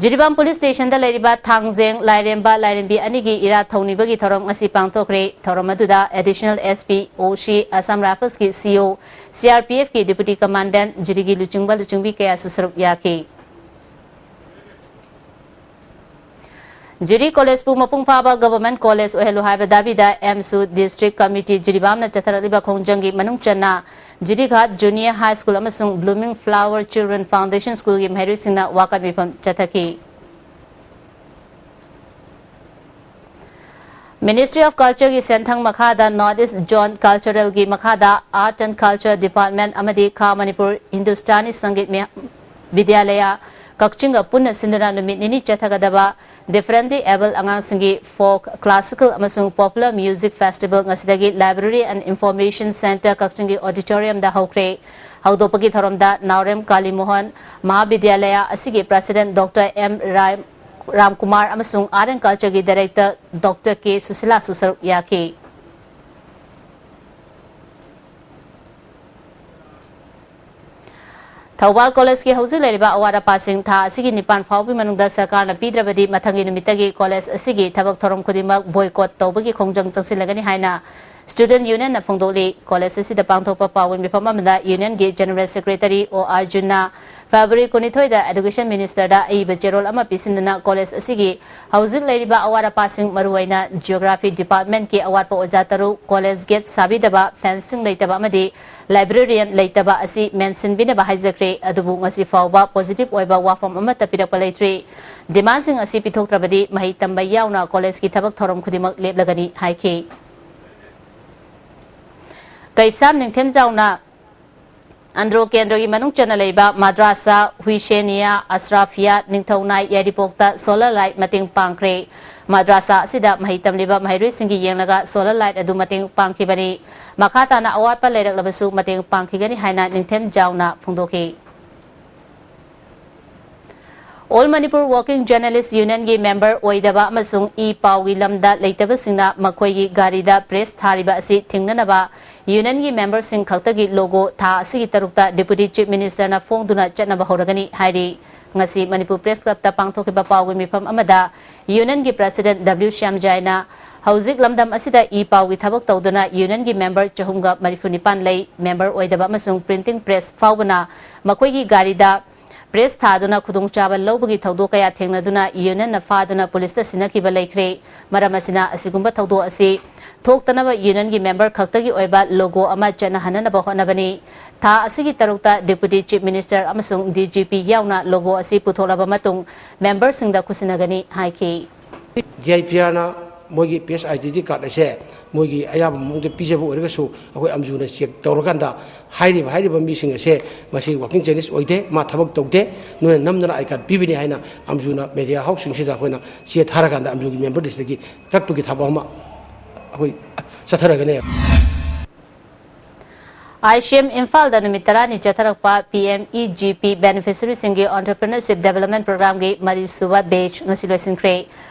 ꯖꯤꯔꯤꯕꯥꯝ police stationꯗ ꯂꯩꯔꯤꯕ ꯊꯥꯡꯖꯦꯡ ꯂꯥꯏꯔꯦꯝꯕ ꯂꯥꯏꯔꯦꯝꯕꯤ ꯑꯅꯤꯒꯤ ꯏꯔꯥꯠ ꯊꯧꯅꯤꯕꯒꯤ ꯊꯧꯔꯝ ꯉꯁꯤ ꯄꯥꯡꯊꯣꯛꯈ꯭ꯔꯦ꯫ ꯊꯧꯔꯝ ꯑꯗꯨꯗ Additional S P, O C, Assam Riflesꯀꯤ C O, C R P Fꯀꯤ Deputy Commandant, ꯖꯤꯔꯤꯒꯤ ꯂꯨꯆꯤꯡꯕ ꯂꯨꯆꯤꯡꯕꯤ ꯀꯌꯥꯁꯨ ꯁꯔꯨꯛ ꯌꯥꯈꯤ꯫ ꯖꯤꯔꯤ Collegeꯄꯨ ꯃꯄꯨꯡ ꯐꯥꯕ Government College ꯑꯣꯏꯍꯜꯂꯨ ꯍꯥꯏꯕ ꯗꯥꯕꯤꯗ ꯑꯦꯝꯁꯨ District Committee ꯖꯤꯔꯤꯕꯥꯝꯅ ꯆꯠꯊꯔꯛꯂꯤꯕ ꯈꯣꯡꯖꯪꯒꯤ ꯃꯅꯨꯡ ꯆꯟꯅ ꯖꯤꯔꯤꯘꯥꯠ Junior High School ꯑꯃꯁꯨꯡ Blooming Flower Children Foundation Schoolꯒꯤ ꯃꯍꯩꯔꯣꯏꯁꯤꯡꯅ ꯋꯥꯀꯠ ꯃꯤꯐꯝ ꯆꯠꯊꯈꯤ꯫ Ministry of Cultureꯒꯤ ꯁꯦꯟꯊꯪ ꯃꯈꯥꯗ North East Zone Culturalꯒꯤ ꯃꯈꯥꯗ Art and Culture Department ꯑꯃꯗꯤ ꯈꯥ ꯃꯅꯤꯄꯨꯔ ꯍꯤꯟꯗꯨꯁꯇꯥꯅꯤ ꯁꯪꯒꯤꯠ ꯃꯤ-, ꯕꯤꯗ꯭ꯌꯥꯂꯌ ꯀꯛꯆꯤꯡꯒ ꯄꯨꯟꯅ ꯁꯤꯟꯗꯨꯅ ꯅꯨꯃꯤꯠ ꯅꯤꯅꯤ ꯆꯠꯊꯒꯗꯕ Differently Abled ꯑꯉꯥꯡꯁꯤꯡꯒꯤ Folk, Classical ꯑꯃꯁꯨꯡ Popular Music Festival ꯉꯁꯤꯗꯒꯤ Library and Information Centre ꯀꯛꯆꯤꯡꯒꯤ auditoriumꯗ ꯍꯧꯈ꯭ꯔꯦ꯫ ꯍꯧꯗꯣꯛꯄꯒꯤ ꯊꯧꯔꯝꯗ ꯅꯥꯎꯔꯦꯝ ꯀꯥꯂꯤꯃꯣꯍꯟ ꯃꯍꯥꯕꯤꯗ꯭ꯌꯥꯂꯌ ꯑꯁꯤꯒꯤ President Doctor M Ram Kumar ꯑꯃꯁꯨꯡ Art and Cultureꯒꯤ Director Doctor K ꯁꯨꯁꯤꯂꯥꯁꯨ ꯁꯔꯨꯛ ꯌꯥꯈꯤ꯫ ꯊꯧꯕꯥꯜ Collegeꯀꯤ ꯍꯧꯖꯤꯛ ꯂꯩꯔꯤꯕ ꯑꯋꯥꯠ ꯑꯄꯥꯁꯤꯡ ꯊꯥ ꯑꯁꯤꯒꯤ ꯅꯤꯄꯥꯟ ꯐꯥꯎꯕꯒꯤ ꯃꯅꯨꯡꯗ ꯁꯔꯀꯥꯔꯅ ꯄꯤꯗ꯭ꯔꯕꯗꯤ ꯃꯊꯪꯒꯤ ꯅꯨꯃꯤꯠꯇꯒꯤ college ꯑꯁꯤꯒꯤ ꯊꯕꯛ ꯊꯧꯔꯝ ꯈꯨꯗꯤꯡꯃꯛ boycott ꯇꯧꯕꯒꯤ ꯈꯣꯡꯖꯪ ꯆꯪꯁꯤꯜꯂꯒꯅꯤ ꯍꯥꯏꯅ Student Unionꯅ ꯐꯣꯡꯗꯣꯛꯂꯤ꯫ College ꯑꯁꯤꯗ ꯄꯥꯡꯊꯣꯛꯄ ꯄꯥꯎ ꯃꯤꯐꯝ ꯑꯃꯗ Unionꯒꯤ General Secretary O Arjunꯅ February ꯀꯨꯟꯅꯤꯊꯣꯏꯗ Education Ministerꯗ ꯑꯏꯕ ꯆꯦꯔꯣꯜ ꯑꯃ ꯄꯤꯁꯤꯟꯗꯨꯅ college ꯑꯁꯤꯒꯤ ꯍꯧꯖꯤꯛ ꯂꯩꯔꯤꯕ ꯑꯋꯥꯠ ꯑꯄꯥꯁꯤꯡ, ꯃꯔꯨꯑꯣꯏꯅ Geography Departmentꯀꯤ ꯑꯋꯥꯠꯄ ꯑꯣꯖꯥ ꯇꯔꯨꯛ, college gate ꯁꯥꯕꯤꯗꯕ, fencing ꯂꯩꯇꯕ ꯑꯃꯗꯤ librarian ꯂꯩꯇꯕ ꯑꯁꯤ ꯃꯦꯟꯁꯤꯟꯕꯤꯅꯕ ꯍꯥꯏꯖꯈ꯭ꯔꯦ꯫ ꯑꯗꯨꯕꯨ ꯉꯁꯤ ꯐꯥꯎꯕ positive ꯑꯣꯏꯕ ꯋꯥꯐꯝ ꯑꯃꯠꯇ ꯄꯤꯔꯛꯄ ꯂꯩꯇ꯭ꯔꯤ꯫ Demandꯁꯤꯡ ꯑꯁꯤ ꯄꯤꯊꯣꯛꯇ꯭ꯔꯕꯗꯤ ꯃꯍꯩ ꯇꯝꯕ ꯌꯥꯎꯅ collegeꯀꯤ ꯊꯕꯛ ꯊꯧꯔꯝ ꯈꯨꯗꯤꯡꯃꯛ ꯂꯦꯞꯂꯒꯅꯤ ꯍꯥꯏꯈꯤ꯫ ꯀꯩꯁꯥꯝ ꯅꯤꯡꯊꯦꯝꯖꯥꯎꯅ ꯑꯟꯗ꯭ꯔꯣ ꯀꯦꯟꯗ꯭ꯔꯒꯤ ꯃꯅꯨꯡ ꯆꯟꯅ ꯂꯩꯕ ꯃꯗ꯭ꯔꯥꯁꯥ ꯍꯨꯏꯁꯦꯅꯤꯌꯥ ꯑꯁ꯭ꯔꯥꯐꯤꯌꯥ ꯅꯤꯡꯊꯧꯅꯥꯏ ꯌꯥꯏꯔꯤꯄꯣꯛꯇ solar light ꯃꯇꯦꯡ ꯄꯥꯡꯈ꯭ꯔꯦ꯫ ꯃꯗ꯭ꯔꯥꯁꯥ ꯑꯁꯤꯗ ꯃꯍꯩ ꯇꯝꯂꯤꯕ ꯃꯍꯩꯔꯣꯏꯁꯤꯡꯒꯤ ꯌꯦꯡꯂꯒ solar light ꯑꯗꯨ ꯃꯇꯦꯡ ꯄꯥꯡꯈꯤꯕꯅꯤ꯫ ꯃꯈꯥ ꯇꯥꯅ ꯑꯋꯥꯠꯄ ꯂꯩꯔꯛꯂꯕꯁꯨ ꯃꯇꯦꯡ ꯄꯥꯡꯈꯤꯒꯅꯤ ꯍꯥꯏꯅ ꯅꯤꯡꯊꯦꯝ ꯖꯥꯎꯅ ꯐꯣꯡꯗꯣꯛꯈꯤ꯫ All Manipur Working Journalist Union ꯒꯤ member ꯑꯣꯏꯗꯕ ꯑꯃꯁꯨꯡ ꯏ ꯄꯥꯎꯒꯤ ꯂꯝꯗ ꯂꯩꯇꯕꯁꯤꯡꯅ ꯃꯈꯣꯏꯒꯤ ꯒꯥꯔꯤꯗ press ꯊꯥꯔꯤꯕ ꯑꯁꯤ ꯊꯤꯡꯅꯅꯕ union ꯒꯤ member ꯁꯤꯡ ꯈꯛꯇꯒꯤ logo ꯊꯥ ꯑꯁꯤꯒꯤ ꯇꯔꯨꯛꯇ Deputy Chief Minister ꯅ ꯐꯣꯡꯗꯨꯅ ꯆꯠꯅꯕ ꯍꯧꯔꯒꯅꯤ ꯍꯥꯏꯔꯤ꯫ ꯉꯁꯤ ꯃꯅꯤꯄꯨꯔ Press Club ꯇ ꯄꯥꯡꯊꯣꯛꯈꯤꯕ ꯄꯥꯎꯒꯤ ꯃꯤꯐꯝ ꯑꯃꯗ union ꯒꯤ President W ꯁ꯭ꯌꯥꯝꯖꯥꯏꯅ ꯍꯧꯖꯤꯛ ꯂꯝꯗꯝ ꯑꯁꯤꯗ ꯏ ꯄꯥꯎꯒꯤ ꯊꯕꯛ ꯇꯧꯗꯨꯅ union ꯒꯤ member ꯆꯍꯨꯝꯒ ꯃꯔꯤꯐꯨ ꯅꯤꯄꯥꯟ ꯂꯩ꯫ Member ꯑꯣꯏꯗꯕ ꯑꯃꯁꯨꯡ printing press ꯐꯥꯎꯕꯅ ꯃꯈꯣꯏꯒꯤ ꯒꯥꯔꯤꯗ press ꯊꯥꯗꯨꯅ ꯈꯨꯗꯣꯡꯆꯥꯕ ꯂꯧꯕꯒꯤ ꯊꯧꯗꯣꯛ ꯀꯌꯥ ꯊꯦꯡꯅꯗꯨꯅ union ꯅ ꯐꯥꯗꯨꯅ police ꯇ ꯁꯤꯟꯅꯈꯤꯕ ꯂꯩꯈ꯭ꯔꯦ꯫ ꯃꯔꯝ ꯑꯁꯤꯅ ꯑꯁꯤꯒꯨꯝꯕ ꯊꯧꯗꯣꯛ ꯑꯁꯤ ꯊꯣꯛꯇꯅꯕ union ꯒꯤ member ꯈꯛꯇꯒꯤ ꯑꯣꯏꯕ logo ꯑꯃ ꯆꯠꯅꯍꯟꯅꯅꯕ ꯍꯣꯠꯅꯕꯅꯤ꯫ ꯊꯥ ꯑꯁꯤꯒꯤ ꯇꯔꯨꯛꯇ Deputy Chief Minister ꯑꯃꯁꯨꯡ D G P ꯌꯥꯎꯅ logo ꯑꯁꯤ ꯄꯨꯊꯣꯛꯂꯕ ꯃꯇꯨꯡ member ꯁꯤꯡꯗ ꯈꯨꯠꯁꯤꯟꯅꯒꯅꯤ ꯍꯥꯏꯈꯤ꯫ D I P R ꯅ ꯃꯣꯏꯒꯤ press identity card ꯑꯁꯦ ꯃꯣꯏꯒꯤ ꯑꯌꯥꯕ ꯃꯑꯣꯡꯗ ꯄꯤꯖꯕ ꯑꯣꯏꯔꯒꯁꯨ, ꯑꯩꯈꯣꯏ ꯑꯝꯖꯨꯅ check ꯇꯧꯔꯀꯥꯟꯗ ꯍꯥꯏꯔꯤꯕ, ꯍꯥꯏꯔꯤꯕ ꯃꯤꯁꯤꯡ ꯑꯁꯦ ꯃꯁꯤ working journalist ꯑꯣꯏꯗꯦ, ꯃꯥ ꯊꯕꯛ ꯇꯧꯗꯦ, ꯅꯣꯏꯅ ꯅꯝꯗꯅ I card ꯄꯤꯕꯅꯤ ꯍꯥꯏꯅ ꯑꯝꯖꯨꯅ media house ꯁꯤꯡꯁꯤꯗ ꯑꯩꯈꯣꯏꯅ ꯆꯦ ꯊꯥꯔꯀꯥꯟꯗ ꯑꯝꯖꯨꯒꯤ member list ꯇꯒꯤ ꯀꯛꯄꯒꯤ ꯊꯕꯛ ꯑꯃ ꯑꯩꯈꯣꯏ ꯆꯠꯊꯔꯒꯅꯦ꯫ I C M ꯏꯝꯐꯥꯜꯗ ꯅꯨꯃꯤꯠ ꯇꯔꯥꯅꯤ ꯆꯠꯊꯔꯛꯄ P M E G P beneficiary ꯁꯤꯡꯒꯤ Entrepreneurship Development Program ꯒꯤ ꯃꯔꯤꯁꯨꯕ batch ꯉꯁꯤ ꯂꯣꯏꯁꯤꯟꯈ꯭ꯔꯦ꯫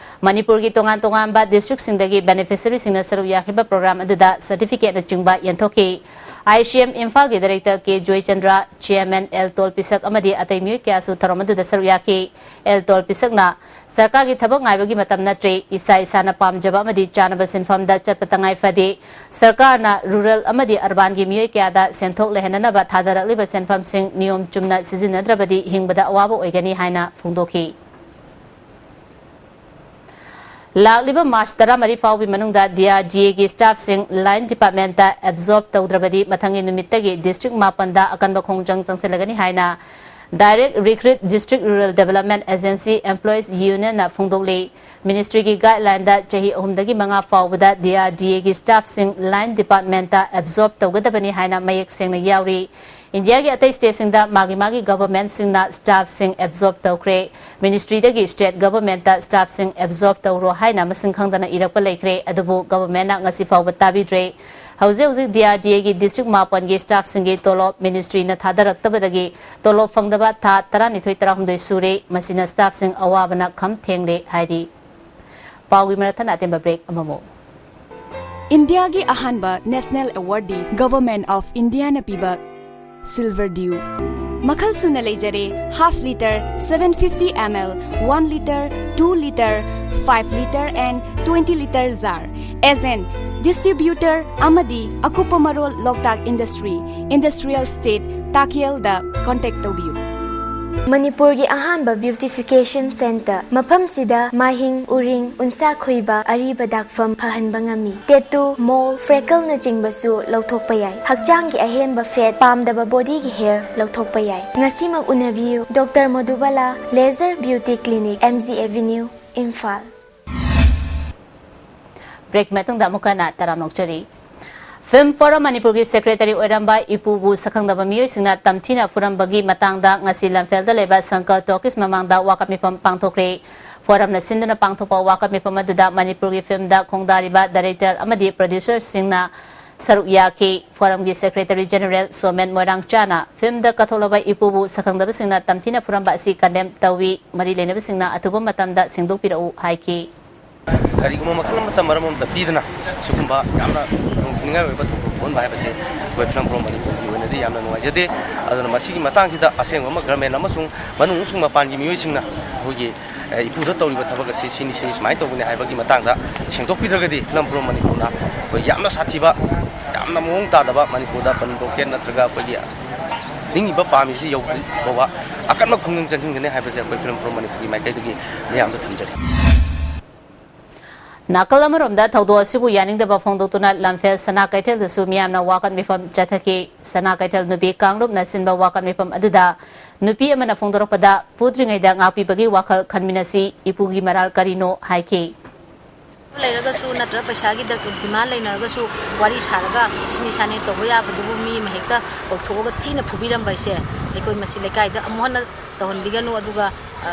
ꯃꯅꯤꯄꯨꯔꯒꯤ ꯇꯣꯉꯥꯟ ꯇꯣꯉꯥꯟꯕ district ꯁꯤꯡꯗꯒꯤ beneficiary ꯁꯤꯡꯅ ꯁꯔꯨꯛ ꯌꯥꯈꯤꯕ program ꯑꯗꯨꯗ certificate ꯅꯆꯤꯡꯕ ꯌꯦꯟꯊꯣꯛꯈꯤ꯫ I C M ꯏꯝꯐꯥꯜꯒꯤ director K ꯖꯣꯏꯆꯟꯗ꯭ꯔ, chairman L ꯇꯣꯜ ꯄꯤꯁꯛ ꯑꯃꯗꯤ ꯑꯇꯩ ꯃꯤꯑꯣꯏ ꯀꯌꯥꯁꯨ ꯊꯧꯔꯝ ꯑꯗꯨꯗ ꯁꯔꯨꯛ ꯌꯥꯈꯤ꯫ L ꯇꯣꯜ ꯄꯤꯁꯛꯅ ꯁꯔꯀꯥꯔꯒꯤ ꯊꯕꯛ ꯉꯥꯏꯕꯒꯤ ꯃꯇꯝ ꯅꯠꯇ꯭ꯔꯦ, ꯏꯁꯥ ꯏꯁꯥꯅ ꯄꯥꯝꯖꯕ ꯑꯃꯗꯤ ꯆꯥꯅꯕ ꯁꯤꯟꯐꯝꯗ ꯆꯠꯄ ꯇꯉꯥꯏ ꯐꯗꯦ꯫ ꯁꯔꯀꯥꯔꯅ rural ꯑꯃꯗꯤ urban ꯒꯤ ꯃꯤꯑꯣꯏ ꯀꯌꯥꯗ ꯁꯦꯟꯊꯣꯛ ꯂꯩꯍꯟꯅꯅꯕ ꯊꯥꯗꯔꯛꯂꯤꯕ ꯁꯦꯟꯐꯝꯁꯤꯡ ꯅꯤꯌꯣꯝ ꯆꯨꯝꯅ ꯁꯤꯖꯤꯟꯅꯗ꯭ꯔꯕꯗꯤ ꯍꯤꯡꯕꯗ ꯑꯋꯥꯕ ꯑꯣꯏꯒꯅꯤ ꯍꯥꯏꯅ ꯐꯣꯡꯗꯣꯛꯈꯤ꯫ ꯂꯥꯛꯂꯤꯕ March ꯇꯔꯥꯃꯔꯤ ꯐꯥꯎꯕꯒꯤ ꯃꯅꯨꯡꯗ D R D A ꯒꯤ staff ꯁꯤꯡ line department ꯇ absorb ꯇꯧꯗ꯭ꯔꯕꯗꯤ ꯃꯊꯪꯒꯤ ꯅꯨꯃꯤꯠꯇꯒꯤ district ꯃꯥꯄꯟꯗ ꯑꯀꯟꯕ ꯈꯣꯡꯖꯪ ꯆꯪꯁꯤꯜꯂꯒꯅꯤ ꯍꯥꯏꯅ Direct Recruit District Rural Development Agency Employees Union ꯅ ꯐꯣꯡꯗꯣꯛꯂꯤ꯫ Ministry ꯒꯤ guideline ꯗ ꯆꯍꯤ ꯑꯍꯨꯝꯗꯒꯤ ꯃꯉꯥ ꯐꯥꯎꯕꯗ D R D A ꯒꯤ staff ꯁꯤꯡ line department ꯇ absorb ꯇꯧꯒꯗꯕꯅꯤ ꯍꯥꯏꯅ ꯃꯌꯦꯛ ꯁꯦꯡꯅ ꯌꯥꯎꯔꯤ꯫ ꯏꯟꯗꯤꯌꯥꯒꯤ ꯑꯇꯩ ꯁ꯭ꯇꯦꯠꯁꯤꯡꯗ ꯃꯥꯒꯤ ꯃꯥꯒꯤ ꯒꯚꯔꯟꯃꯦꯟꯠꯁꯤꯡꯅ ꯁ꯭ꯇꯥꯐꯁꯤꯡ ꯑꯦꯕꯖꯣꯔꯕ ꯇꯧꯈ꯭ꯔꯦ꯫ ꯃꯤꯅꯤꯁꯇ꯭ꯔꯤꯗꯒꯤ ꯁ꯭ꯇꯦꯠ ꯒꯚꯔꯟꯃꯦꯟꯠꯇ ꯁ꯭ꯇꯥꯐꯁꯤꯡ ꯑꯦꯕꯖꯣꯔꯕ ꯇꯧꯔꯣ ꯍꯥꯏꯅ ꯃꯁꯤꯡ ꯈꯪꯗꯅ ꯏꯔꯛꯄ ꯂꯩꯈ꯭ꯔꯦ꯫ ꯑꯗꯨꯕꯨ ꯒꯚꯔꯟꯃꯦꯟꯠꯅ ꯉꯁꯤ ꯐꯥꯎꯕ ꯇꯥꯕꯤꯗ꯭ꯔꯦ꯫ ꯍꯧꯖꯤꯛ ꯍꯧꯖꯤꯛ ꯗꯤ ꯑꯥꯔ ꯗꯤ ꯑꯦꯒꯤ ꯗꯤꯁꯇ꯭ꯔꯤꯛ ꯃꯥꯄꯟꯒꯤ ꯁ꯭ꯇꯥꯐꯁꯤꯡꯒꯤ ꯇꯣꯂꯣꯞ ꯃꯤꯅꯤꯁꯇ꯭ꯔꯤꯅ ꯊꯥꯗꯔꯛꯇꯕꯗꯒꯤ ꯇꯣꯂꯣꯞ ꯐꯪꯗꯕ ꯊꯥ ꯇꯔꯥꯅꯤꯊꯣꯏ ꯇꯔꯥꯍꯨꯝꯗꯣꯏ ꯁꯨꯔꯦ꯫ ꯃꯁꯤꯅ ꯁ꯭ꯇꯥꯐꯁꯤꯡ ꯑꯋꯥꯕꯅ ꯈꯝ ꯊꯦꯡꯂꯦ ꯍꯥꯏꯔꯤ꯫ ꯄꯥꯎꯒꯤ ꯃꯔꯛ ꯊꯠꯅ ꯑꯇꯦꯟꯕ ꯕ꯭ꯔꯦꯛ ꯑꯃꯃꯨꯛ꯫ ꯏꯟꯗꯤꯌꯥꯒꯤ ꯑꯍꯥꯟꯕ ꯅꯦꯁꯅꯦꯜ ꯑꯦꯋꯥꯔꯗꯤ ꯒꯚꯔꯟꯃꯦꯟꯠ ꯑꯣꯐ ꯏꯟꯗꯤꯌꯥꯅ ꯄꯤꯕ ꯁꯤꯜꯚꯔ ꯗ꯭ꯌꯨ ꯃꯈꯜ ꯁꯨꯅ ꯂꯩꯖꯔꯦ: half litre, seven fifty ml, one litre, two litre, five litre and twenty litre jar. As an distributor ꯑꯃꯗꯤ ꯑꯀꯨꯞꯄ ꯃꯔꯣꯜ ꯂꯣꯛꯇꯥꯛ ꯏꯟꯗꯁꯇ꯭ꯔꯤ, ꯏꯟꯗꯁꯇ꯭ꯔꯤꯌꯦꯜ ꯁ꯭ꯇꯦꯠ, ꯇꯥꯀꯦꯜꯗ ꯀꯣꯟꯇꯦꯛ ꯇꯧꯕꯤꯌꯨ꯫ ꯃꯅꯤꯄꯨꯔꯒꯤ ꯑꯍꯥꯟꯕ ꯕ꯭ꯌꯨꯇꯤꯐꯤꯀꯦꯁꯟ ꯁꯦꯟꯇꯔ꯫ ꯃꯐꯝꯁꯤꯗ ꯃꯥꯏꯍꯤꯡ, ꯎꯔꯤꯡ, ꯎꯟꯁꯥ ꯈꯣꯏꯕ, ꯑꯔꯤꯕ ꯗꯥꯛꯐꯝ ꯐꯍꯟꯕ ꯉꯝꯃꯤ꯫ ꯇꯦꯇꯨ, ꯃꯣꯜ, ꯐ꯭ꯔꯦꯀꯜꯅꯆꯤꯡꯕꯁꯨ ꯂꯧꯊꯣꯛꯄ ꯌꯥꯏ꯫ ꯍꯛꯆꯥꯡꯒꯤ ꯑꯍꯦꯟꯕ ꯐꯦꯠ, ꯄꯥꯝꯗꯕ ꯕꯣꯗꯤꯒꯤ ꯍꯦꯌꯔ ꯂꯧꯊꯣꯛꯄ ꯌꯥꯏ꯫ ꯉꯁꯤꯃꯛ ꯎꯅꯕꯤꯌꯨ, doctor Modubala laser beauty clinic, M G avenue, Imphal. Break ꯃꯇꯨꯡꯗ ꯑꯃꯨꯛꯀ ꯍꯟꯅ ꯇꯔꯥꯝꯅ ꯑꯣꯛꯆꯔꯤ꯫ ꯐꯤꯜꯝ ꯐꯣꯔꯝ ꯃꯅꯤꯄꯨꯔꯒꯤ ꯁꯦꯀ꯭ꯔꯦꯇꯔꯤ ꯑꯣꯏꯔꯝꯕ ꯏꯄꯨꯕꯨ ꯁꯛꯈꯪꯗꯕ ꯃꯤꯑꯣꯏꯁꯤꯡꯅ ꯇꯝꯊꯤꯅ ꯐꯨꯔꯝꯕꯒꯤ ꯃꯇꯥꯡꯗ ꯉꯁꯤ ꯂꯝꯐꯦꯜꯗ ꯂꯩꯕ ꯁꯪꯀꯜ ꯇꯣꯀꯤꯁ ꯃꯃꯥꯡꯗ ꯋꯥꯀꯠ ꯃꯤꯐꯝ ꯄꯥꯡꯊꯣꯛꯈ꯭ꯔꯦ꯫ ꯐꯣꯔꯝꯅ ꯁꯤꯟꯗꯨꯅ ꯄꯥꯡꯊꯣꯛꯄ ꯋꯥꯀꯠ ꯃꯤꯐꯝ ꯑꯗꯨꯗ ꯃꯅꯤꯄꯨꯔꯒꯤ ꯐꯤꯜꯝꯗ ꯈꯣꯡꯗꯥꯔꯤꯕ ꯗꯥꯏꯔꯦꯛꯇꯔ ꯑꯃꯗꯤ ꯄ꯭ꯔꯣꯗ꯭ꯌꯨꯁꯔꯁꯤꯡꯅ ꯁꯔꯨꯛ ꯌꯥꯈꯤ꯫ ꯐꯣꯔꯝꯒꯤ ꯁꯦꯀ꯭ꯔꯦꯇꯔꯤ ꯖꯦꯅꯔꯦꯜ ꯁꯣꯃꯦꯟ ꯃꯣꯏꯔꯥꯡꯆꯥꯅ ꯐꯤꯜꯝꯗ ꯀꯠꯊꯣꯛꯂꯕ ꯏꯄꯨꯕꯨ ꯁꯛꯈꯪꯗꯕꯁꯤꯡꯅ ꯇꯝꯊꯤꯅ ꯐꯨꯔꯝꯕ ꯑꯁꯤ ꯀꯟꯗꯦꯝ ꯇꯧꯏ꯫ ꯃꯔꯤ ꯂꯩꯅꯕꯁꯤꯡꯅ ꯑꯊꯨꯕ ꯃꯇꯝꯗ ꯁꯦꯡꯗꯣꯛꯄꯤꯔꯛꯎ ꯍꯥꯏꯈꯤ꯫ ꯀꯔꯤꯒꯨꯝꯕ ꯃꯈꯜ ꯑꯃꯠꯇ ꯃꯔꯝ ꯑꯃꯠꯇ ꯄꯤꯗꯅ ꯁꯤꯒꯨꯝꯕ ꯌꯥꯝꯅ ꯈꯨꯗꯣꯡꯊꯤꯅꯤꯡꯉꯥꯏ ꯑꯣꯏꯕ ꯊꯧꯗꯣꯛ ꯊꯣꯛꯍꯟꯕ ꯍꯥꯏꯕꯁꯤ ꯑꯩꯈꯣꯏ ꯐꯤꯂꯝ ꯐꯣꯔꯝ ꯃꯅꯤꯄꯨꯔꯒꯤ ꯑꯣꯏꯅꯗꯤ ꯌꯥꯝꯅ ꯅꯨꯡꯉꯥꯏꯖꯗꯦ꯫ ꯑꯗꯨꯅ ꯃꯁꯤꯒꯤ ꯃꯇꯥꯡꯁꯤꯗ ꯑꯁꯦꯡꯕ ꯑꯃ ꯒꯚꯔꯟꯃꯦꯟꯠ ꯑꯃꯁꯨꯡ ꯃꯅꯨꯡ ꯑꯃꯁꯨꯡ ꯃꯄꯥꯟꯒꯤ ꯃꯤꯑꯣꯏꯁꯤꯡꯅ ꯑꯩꯈꯣꯏꯒꯤ, ꯑꯦ, ꯏꯄꯨꯗ ꯇꯧꯔꯤꯕ ꯊꯕꯛ ꯑꯁꯤ ꯁꯤꯅꯤ, ꯁꯤꯅꯤ, ꯁꯨꯃꯥꯏꯅ ꯇꯧꯕꯅꯤ ꯍꯥꯏꯕꯒꯤ ꯃꯇꯥꯡꯗ ꯁꯦꯡꯗꯣꯛꯄꯤꯗ꯭ꯔꯒꯗꯤ ꯐꯤꯂꯝ ꯐꯣꯔꯝ ꯃꯅꯤꯄꯨꯔꯅ ꯑꯩꯈꯣꯏ ꯌꯥꯝꯅ ꯁꯥꯊꯤꯕ, ꯌꯥꯝꯅ ꯃꯑꯣꯡ ꯇꯥꯗꯕ, ꯃꯅꯤꯄꯨꯔꯗ ꯕꯟ ꯕ꯭ꯂꯣꯀꯦꯠ ꯅꯠꯇ꯭ꯔꯒ ꯑꯩꯈꯣꯏꯒꯤ ꯅꯤꯡꯉꯤꯕ ꯄꯥꯝꯃꯤꯁꯤ ꯌꯧꯗ꯭ꯔꯤ ꯐꯥꯎꯕ ꯑꯀꯟꯕ ꯈꯣꯡꯖꯪ ꯆꯪꯁꯤꯟꯒꯅꯤ ꯍꯥꯏꯕꯁꯦ ꯑꯩꯈꯣꯏ ꯐꯤꯂꯝ ꯐꯣꯔꯝ ꯃꯅꯤꯄꯨꯔꯒꯤ ꯃꯥꯏꯀꯩꯗꯒꯤ ꯃꯤꯌꯥꯝꯗ ꯊꯝꯖꯔꯤ꯫ ꯅꯥꯀꯜ ꯑꯃꯔꯣꯝꯗ ꯊꯧꯗꯣꯛ ꯑꯁꯤꯕꯨ ꯌꯥꯅꯤꯡꯗꯕ ꯐꯣꯡꯗꯣꯛꯇꯨꯅ ꯂꯝꯐꯦꯜ ꯁꯅꯥ ꯀꯩꯊꯦꯜꯗꯁꯨ ꯃꯤꯌꯥꯝꯅ ꯋꯥꯀꯠ ꯃꯤꯐꯝ ꯆꯠꯊꯈꯤ꯫ ꯁꯅꯥ ꯀꯩꯊꯦꯜ ꯅꯨꯄꯤ ꯀꯥꯡꯂꯨꯞꯅ ꯁꯤꯟꯕ ꯋꯥꯀꯠ ꯃꯤꯐꯝ ꯑꯗꯨꯗ ꯅꯨꯄꯤ ꯑꯃꯅ ꯐꯣꯡꯗꯣꯔꯛꯄꯗ ꯐꯨꯗ꯭ꯔꯤꯉꯩꯗ ꯉꯥꯛꯄꯤꯕꯒꯤ ꯋꯥꯈꯜ ꯈꯟꯃꯤꯟꯅꯁꯤ, ꯏꯄꯨꯒꯤ ꯃꯔꯥꯜ ꯀꯔꯤꯅꯣ ꯍꯥꯏꯈꯤ꯫ ꯂꯩꯔꯒꯁꯨ ꯅꯠꯇ꯭ꯔꯒ ꯄꯩꯁꯥꯒꯤ ꯗꯔ-, demand ꯂꯩꯅꯔꯒꯁꯨ ꯋꯥꯔꯤ ꯁꯥꯔꯒ ꯁꯤꯅꯤ ꯁꯥꯅꯤ ꯇꯧꯕ ꯌꯥꯕꯗꯨꯕꯨ ꯃꯤ ꯑꯃ ꯍꯦꯛꯇ ꯀꯧꯊꯣꯛꯑꯒ ꯊꯤꯅ ꯐꯨꯕꯤꯔꯝꯕ ꯍꯥꯏꯁꯦ ꯑꯩꯈꯣꯏ ꯃꯁꯤ ꯂꯩꯀꯥꯏꯗ ꯑꯃꯨꯛ ꯍꯟꯅ ꯇꯧꯍꯟꯕꯤꯒꯅꯨ꯫ ꯑꯗꯨꯒ, ꯑ,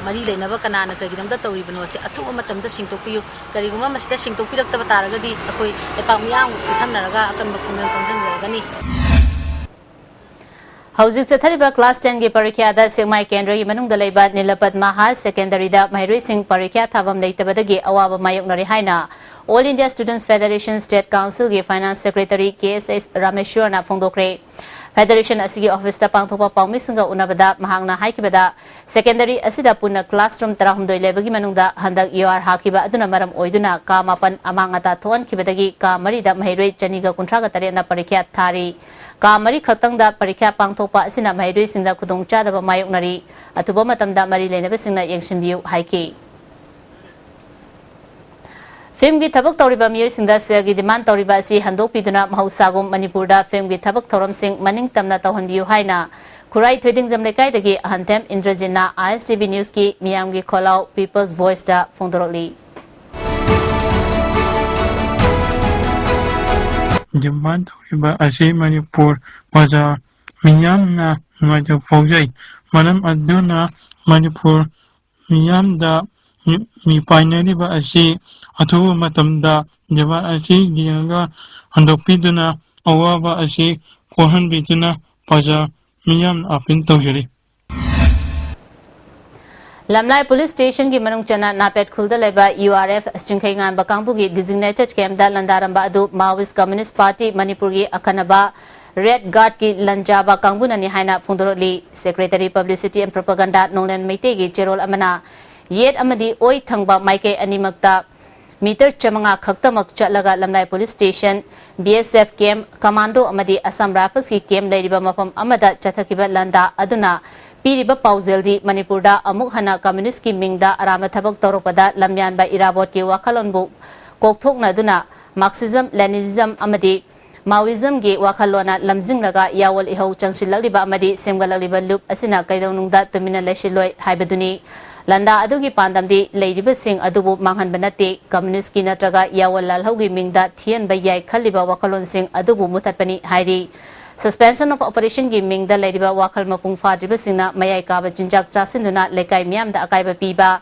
ꯃꯔꯤ ꯂꯩꯅꯕ ꯀꯅꯥꯅ ꯀꯔꯤꯒꯤꯗꯃꯛꯇ ꯇꯧꯔꯤꯕꯅꯣ ꯁꯤ ꯑꯊꯨꯕ ꯃꯇꯝꯗ ꯁꯦꯡꯗꯣꯛꯄꯤꯌꯨ꯫ ꯀꯔꯤꯒꯨꯝꯕ ꯃꯁꯤꯗ ꯁꯦꯡꯗꯣꯛꯄꯤꯔꯛꯇꯕ ꯇꯥꯔꯒꯗꯤ ꯑꯩꯈꯣꯏ ꯂꯩꯄꯥꯛ ꯃꯤꯌꯥꯝ ꯈꯨꯠꯁꯝꯅꯔꯒ ꯑꯀꯟꯕ ꯈꯣꯡꯖꯪ ꯆꯪꯁꯤꯟꯖꯔꯒꯅꯤ꯫ ꯍꯧꯖꯤꯛ ꯆꯠꯊꯔꯤꯕ class ten ꯒꯤ ꯄꯔꯤꯈ꯭ꯌꯥꯗ ꯁꯦꯛꯃꯥꯏ ꯀꯦꯟꯗ꯭ꯔꯒꯤ ꯃꯅꯨꯡꯗ ꯂꯩꯕ ꯅꯤꯂꯄꯠ ꯃꯍꯥ ꯁꯦꯀꯦꯟꯗꯔꯤꯗ ꯃꯍꯩꯔꯣꯏꯁꯤꯡ ꯄꯔꯤꯈ꯭ꯌꯥ ꯊꯥꯐꯝ ꯂꯩꯇꯕꯗꯒꯤ ꯑꯋꯥꯕ ꯃꯥꯌꯣꯛꯅꯔꯤ ꯍꯥꯏꯅ All India Students Federation State Council ꯒꯤ Finance Secretary ꯀꯦ ꯑꯦꯁ ꯑꯦꯁ ꯔꯥꯃꯦꯁ꯭ꯋꯔꯅ ꯐꯣꯡꯗꯣꯛꯈ꯭ꯔꯦ꯫ Federation ꯑꯁꯤꯒꯤ office ꯇ ꯄꯥꯡꯊꯣꯛꯄ ꯄꯥꯎꯃꯤꯁꯤꯡꯒ ꯎꯅꯕꯗ ꯃꯍꯥꯛꯅ ꯍꯥꯏꯈꯤꯕꯗ, ꯁꯦꯀꯦꯟꯗꯔꯤ ꯑꯁꯤꯗ ꯄꯨꯟꯅ classroom ꯇꯔꯥꯍꯨꯝꯗꯣꯏ ꯂꯩꯕꯒꯤ ꯃꯅꯨꯡꯗ ꯍꯟꯗꯛ ꯌꯨ ꯑꯥꯔ ꯍꯥꯈꯤꯕ ꯑꯗꯨꯅ ꯃꯔꯝ ꯑꯣꯏꯗꯨꯅ ꯀꯥ ꯃꯥꯄꯟ ꯑꯃꯥꯡ ꯑꯇꯥ ꯊꯣꯛꯍꯟꯈꯤꯕꯗꯒꯤ ꯀꯥ ꯃꯔꯤꯗ ꯃꯍꯩꯔꯣꯏ ꯆꯅꯤꯒ ꯀꯨꯟꯊ꯭ꯔꯥꯒ ꯇꯔꯦꯠꯅ ꯄꯔꯤꯈ꯭ꯌꯥ ꯊꯥꯔꯤ꯫ ꯀꯥ ꯃꯔꯤ ꯈꯛꯇꯪꯗ ꯄꯔꯤꯈ꯭ꯌꯥ ꯄꯥꯡꯊꯣꯛꯄ ꯑꯁꯤꯅ ꯃꯍꯩꯔꯣꯏꯁꯤꯡꯗ ꯈꯨꯗꯣꯡꯆꯥꯗꯕ ꯃꯥꯌꯣꯛꯅꯔꯤ꯫ ꯑꯊꯨꯕ ꯃꯇꯝꯗ ꯃꯔꯤ ꯂꯩꯅꯕꯁꯤꯡꯅ ꯌꯦꯡꯁꯤꯟꯕꯤꯌꯨ ꯍꯥꯏꯈꯤ꯫ Film ꯒꯤ ꯊꯕꯛ ꯇꯧꯔꯤꯕ ꯃꯤꯑꯣꯏꯁꯤꯡꯗ ꯁꯦꯜꯒꯤ demand ꯇꯧꯔꯤꯕ ꯑꯁꯤ ꯍꯟꯗꯣꯛꯄꯤꯗꯨꯅ ꯃꯍꯧꯁꯥꯒꯨꯝ ꯃꯅꯤꯄꯨꯔꯗ film ꯒꯤ ꯊꯕꯛ ꯊꯧꯔꯝꯁꯤꯡ ꯃꯅꯤꯡ ꯇꯝꯅ ꯇꯧꯍꯟꯕꯤꯌꯨ ꯍꯥꯏꯅ ꯈꯨꯔꯥꯏ ꯊꯣꯏꯗꯤꯡꯖꯝ ꯂꯩꯀꯥꯏꯗꯒꯤ ꯑꯍꯟꯊꯦꯝ ꯏꯟꯗ꯭ꯔꯖꯤꯠꯅ ꯑꯥꯏ ꯑꯦꯁ ꯇꯤ ꯚꯤ News ꯀꯤ ꯃꯤꯌꯥꯝꯒꯤ ꯈꯣꯜꯂꯥꯎ People's Voice ꯇ ꯐꯣꯡꯗꯣꯔꯛꯂꯤ꯫ Demand ꯇꯧꯔꯤꯕ ꯑꯁꯤ ꯃꯅꯤꯄꯨꯔ ꯄ꯭ꯔꯖꯥ ꯃꯤꯌꯥꯝꯅ ꯅꯨꯡꯉꯥꯏꯇꯕ ꯐꯥꯎꯖꯩ꯫ ꯃꯔꯝ ꯑꯗꯨꯅ ꯃꯅꯤꯄꯨꯔ ꯃꯤꯌꯥꯝꯗ ꯃꯤ-, ꯃꯤꯄꯥꯏꯅꯔꯤꯕ ꯑꯁꯤ ꯑꯊꯨꯕ ꯃꯇꯝꯗ demand ꯑꯁꯤ ꯌꯦꯡꯉꯒ ꯍꯟꯗꯣꯛꯄꯤꯗꯨꯅ ꯑꯋꯥꯕ ꯑꯁꯤ ꯀꯣꯛꯍꯟꯕꯤꯗꯨꯅ ꯄ꯭ꯔꯖꯥ ꯃꯤꯌꯥꯝꯅ appeal ꯇꯧꯖꯔꯤ꯫ ꯂꯝꯂꯥꯏ police station ꯒꯤ ꯃꯅꯨꯡ ꯆꯟꯅ ꯅꯥꯄꯦꯠ ꯈꯨꯜꯗ ꯂꯩꯕ ꯌꯨ ꯑꯥꯔ ꯑꯦꯐ ꯆꯤꯡꯈꯩ ꯉꯥꯟꯕ ꯀꯥꯡꯕꯨꯒꯤ designated camp ꯇ ꯂꯥꯟꯗꯥꯔꯝꯕ ꯑꯗꯨ Maoist Communist Party ꯃꯅꯤꯄꯨꯔꯒꯤ ꯑꯈꯟꯅꯕ Red Guard ꯀꯤ ꯂꯟꯖꯥꯕ ꯀꯥꯡꯕꯨꯅꯅꯤ ꯍꯥꯏꯅ ꯐꯣꯡꯗꯣꯔꯛꯂꯤ꯫ Secretary Publicity and Propaganda ꯅꯣꯡꯂꯦꯟ ꯃꯩꯇꯩꯒꯤ ꯆꯦꯔꯣꯜ ꯑꯃꯅ ꯌꯦꯠ ꯑꯃꯗꯤ ꯑꯣꯏ ꯊꯪꯕ ꯃꯥꯏꯀꯩ ꯑꯅꯤꯃꯛꯇ meter ꯆꯥꯃꯉꯥ ꯈꯛꯇꯃꯛ ꯆꯠꯂꯒ ꯂꯝꯂꯥꯏ police station, ꯕꯤ ꯑꯦꯁ ꯑꯦꯐ camp, commando ꯑꯃꯗꯤ Assam Rifles ꯀꯤ camp ꯂꯩꯔꯤꯕ ꯃꯐꯝ ꯑꯃꯗ ꯆꯠꯊꯈꯤꯕ ꯂꯥꯟꯗꯥ ꯑꯗꯨꯅ ꯄꯤꯔꯤꯕ ꯄꯥꯎꯖꯦꯜꯗꯤ ꯃꯅꯤꯄꯨꯔꯗ ꯑꯃꯨꯛ ꯍꯟꯅ communist ꯀꯤ ꯃꯤꯡꯗ ꯑꯔꯥꯟꯕ ꯊꯕꯛ ꯇꯧꯔꯛꯄꯗ ꯂꯝꯌꯥꯟꯕ ꯏꯔꯥꯕꯣꯠꯀꯤ ꯋꯥꯈꯜꯂꯣꯟꯕꯨ ꯀꯣꯛꯊꯣꯛꯅꯗꯨꯅ Marxism, Leninism ꯑꯃꯗꯤ Maoism ꯒꯤ ꯋꯥꯈꯜꯂꯣꯟꯅ ꯂꯝꯖꯤꯡꯂꯒ ꯌꯥꯑꯣꯜ ꯏꯍꯧ ꯆꯪꯁꯤꯜꯂꯛꯂꯤꯕ ꯑꯃꯗꯤ ꯁꯦꯝꯒꯠꯂꯛꯂꯤꯕ ꯂꯨꯞ ꯑꯁꯤꯅ ꯀꯩꯗꯧꯅꯨꯡꯗ ꯇꯨꯃꯤꯟꯅ ꯂꯩꯁꯤꯜꯂꯣꯏ ꯍꯥꯏꯕꯗꯨꯅꯤ꯫ ꯂꯥꯟꯗꯥ ꯑꯗꯨꯒꯤ ꯄꯥꯟꯗꯝꯗꯤ ꯂꯩꯔꯤꯕꯁꯤꯡ ꯑꯗꯨꯕꯨ ꯃꯥꯡꯍꯟꯕ ꯅꯠꯇꯦ, ꯀꯝꯃ꯭ꯌꯨꯅꯤꯁ꯭ꯠꯀꯤ ꯅꯠꯇ꯭ꯔꯒ ꯌꯥꯑꯣꯜ ꯂꯥꯜꯍꯧꯒꯤ ꯃꯤꯡꯗ ꯊꯤꯍꯟꯕ ꯌꯥꯏ ꯈꯜꯂꯤꯕ ꯋꯥꯈꯜꯂꯣꯟꯁꯤꯡ ꯑꯗꯨꯕꯨ ꯃꯨꯊꯠꯄꯅꯤ ꯍꯥꯏꯔꯤ꯫ Suspension of Operationꯒꯤ ꯃꯤꯡꯗ ꯂꯩꯔꯤꯕ ꯋꯥꯈꯜ ꯃꯄꯨꯡ ꯐꯥꯗ꯭ꯔꯤꯕꯁꯤꯡꯅ ꯃꯌꯥꯏ ꯀꯥꯕ ꯆꯤꯟꯖꯥꯛ ꯆꯥꯁꯤꯟꯗꯨꯅ ꯂꯩꯀꯥꯏ ꯃꯤꯌꯥꯝꯗ ꯑꯀꯥꯏꯕ ꯄꯤꯕ,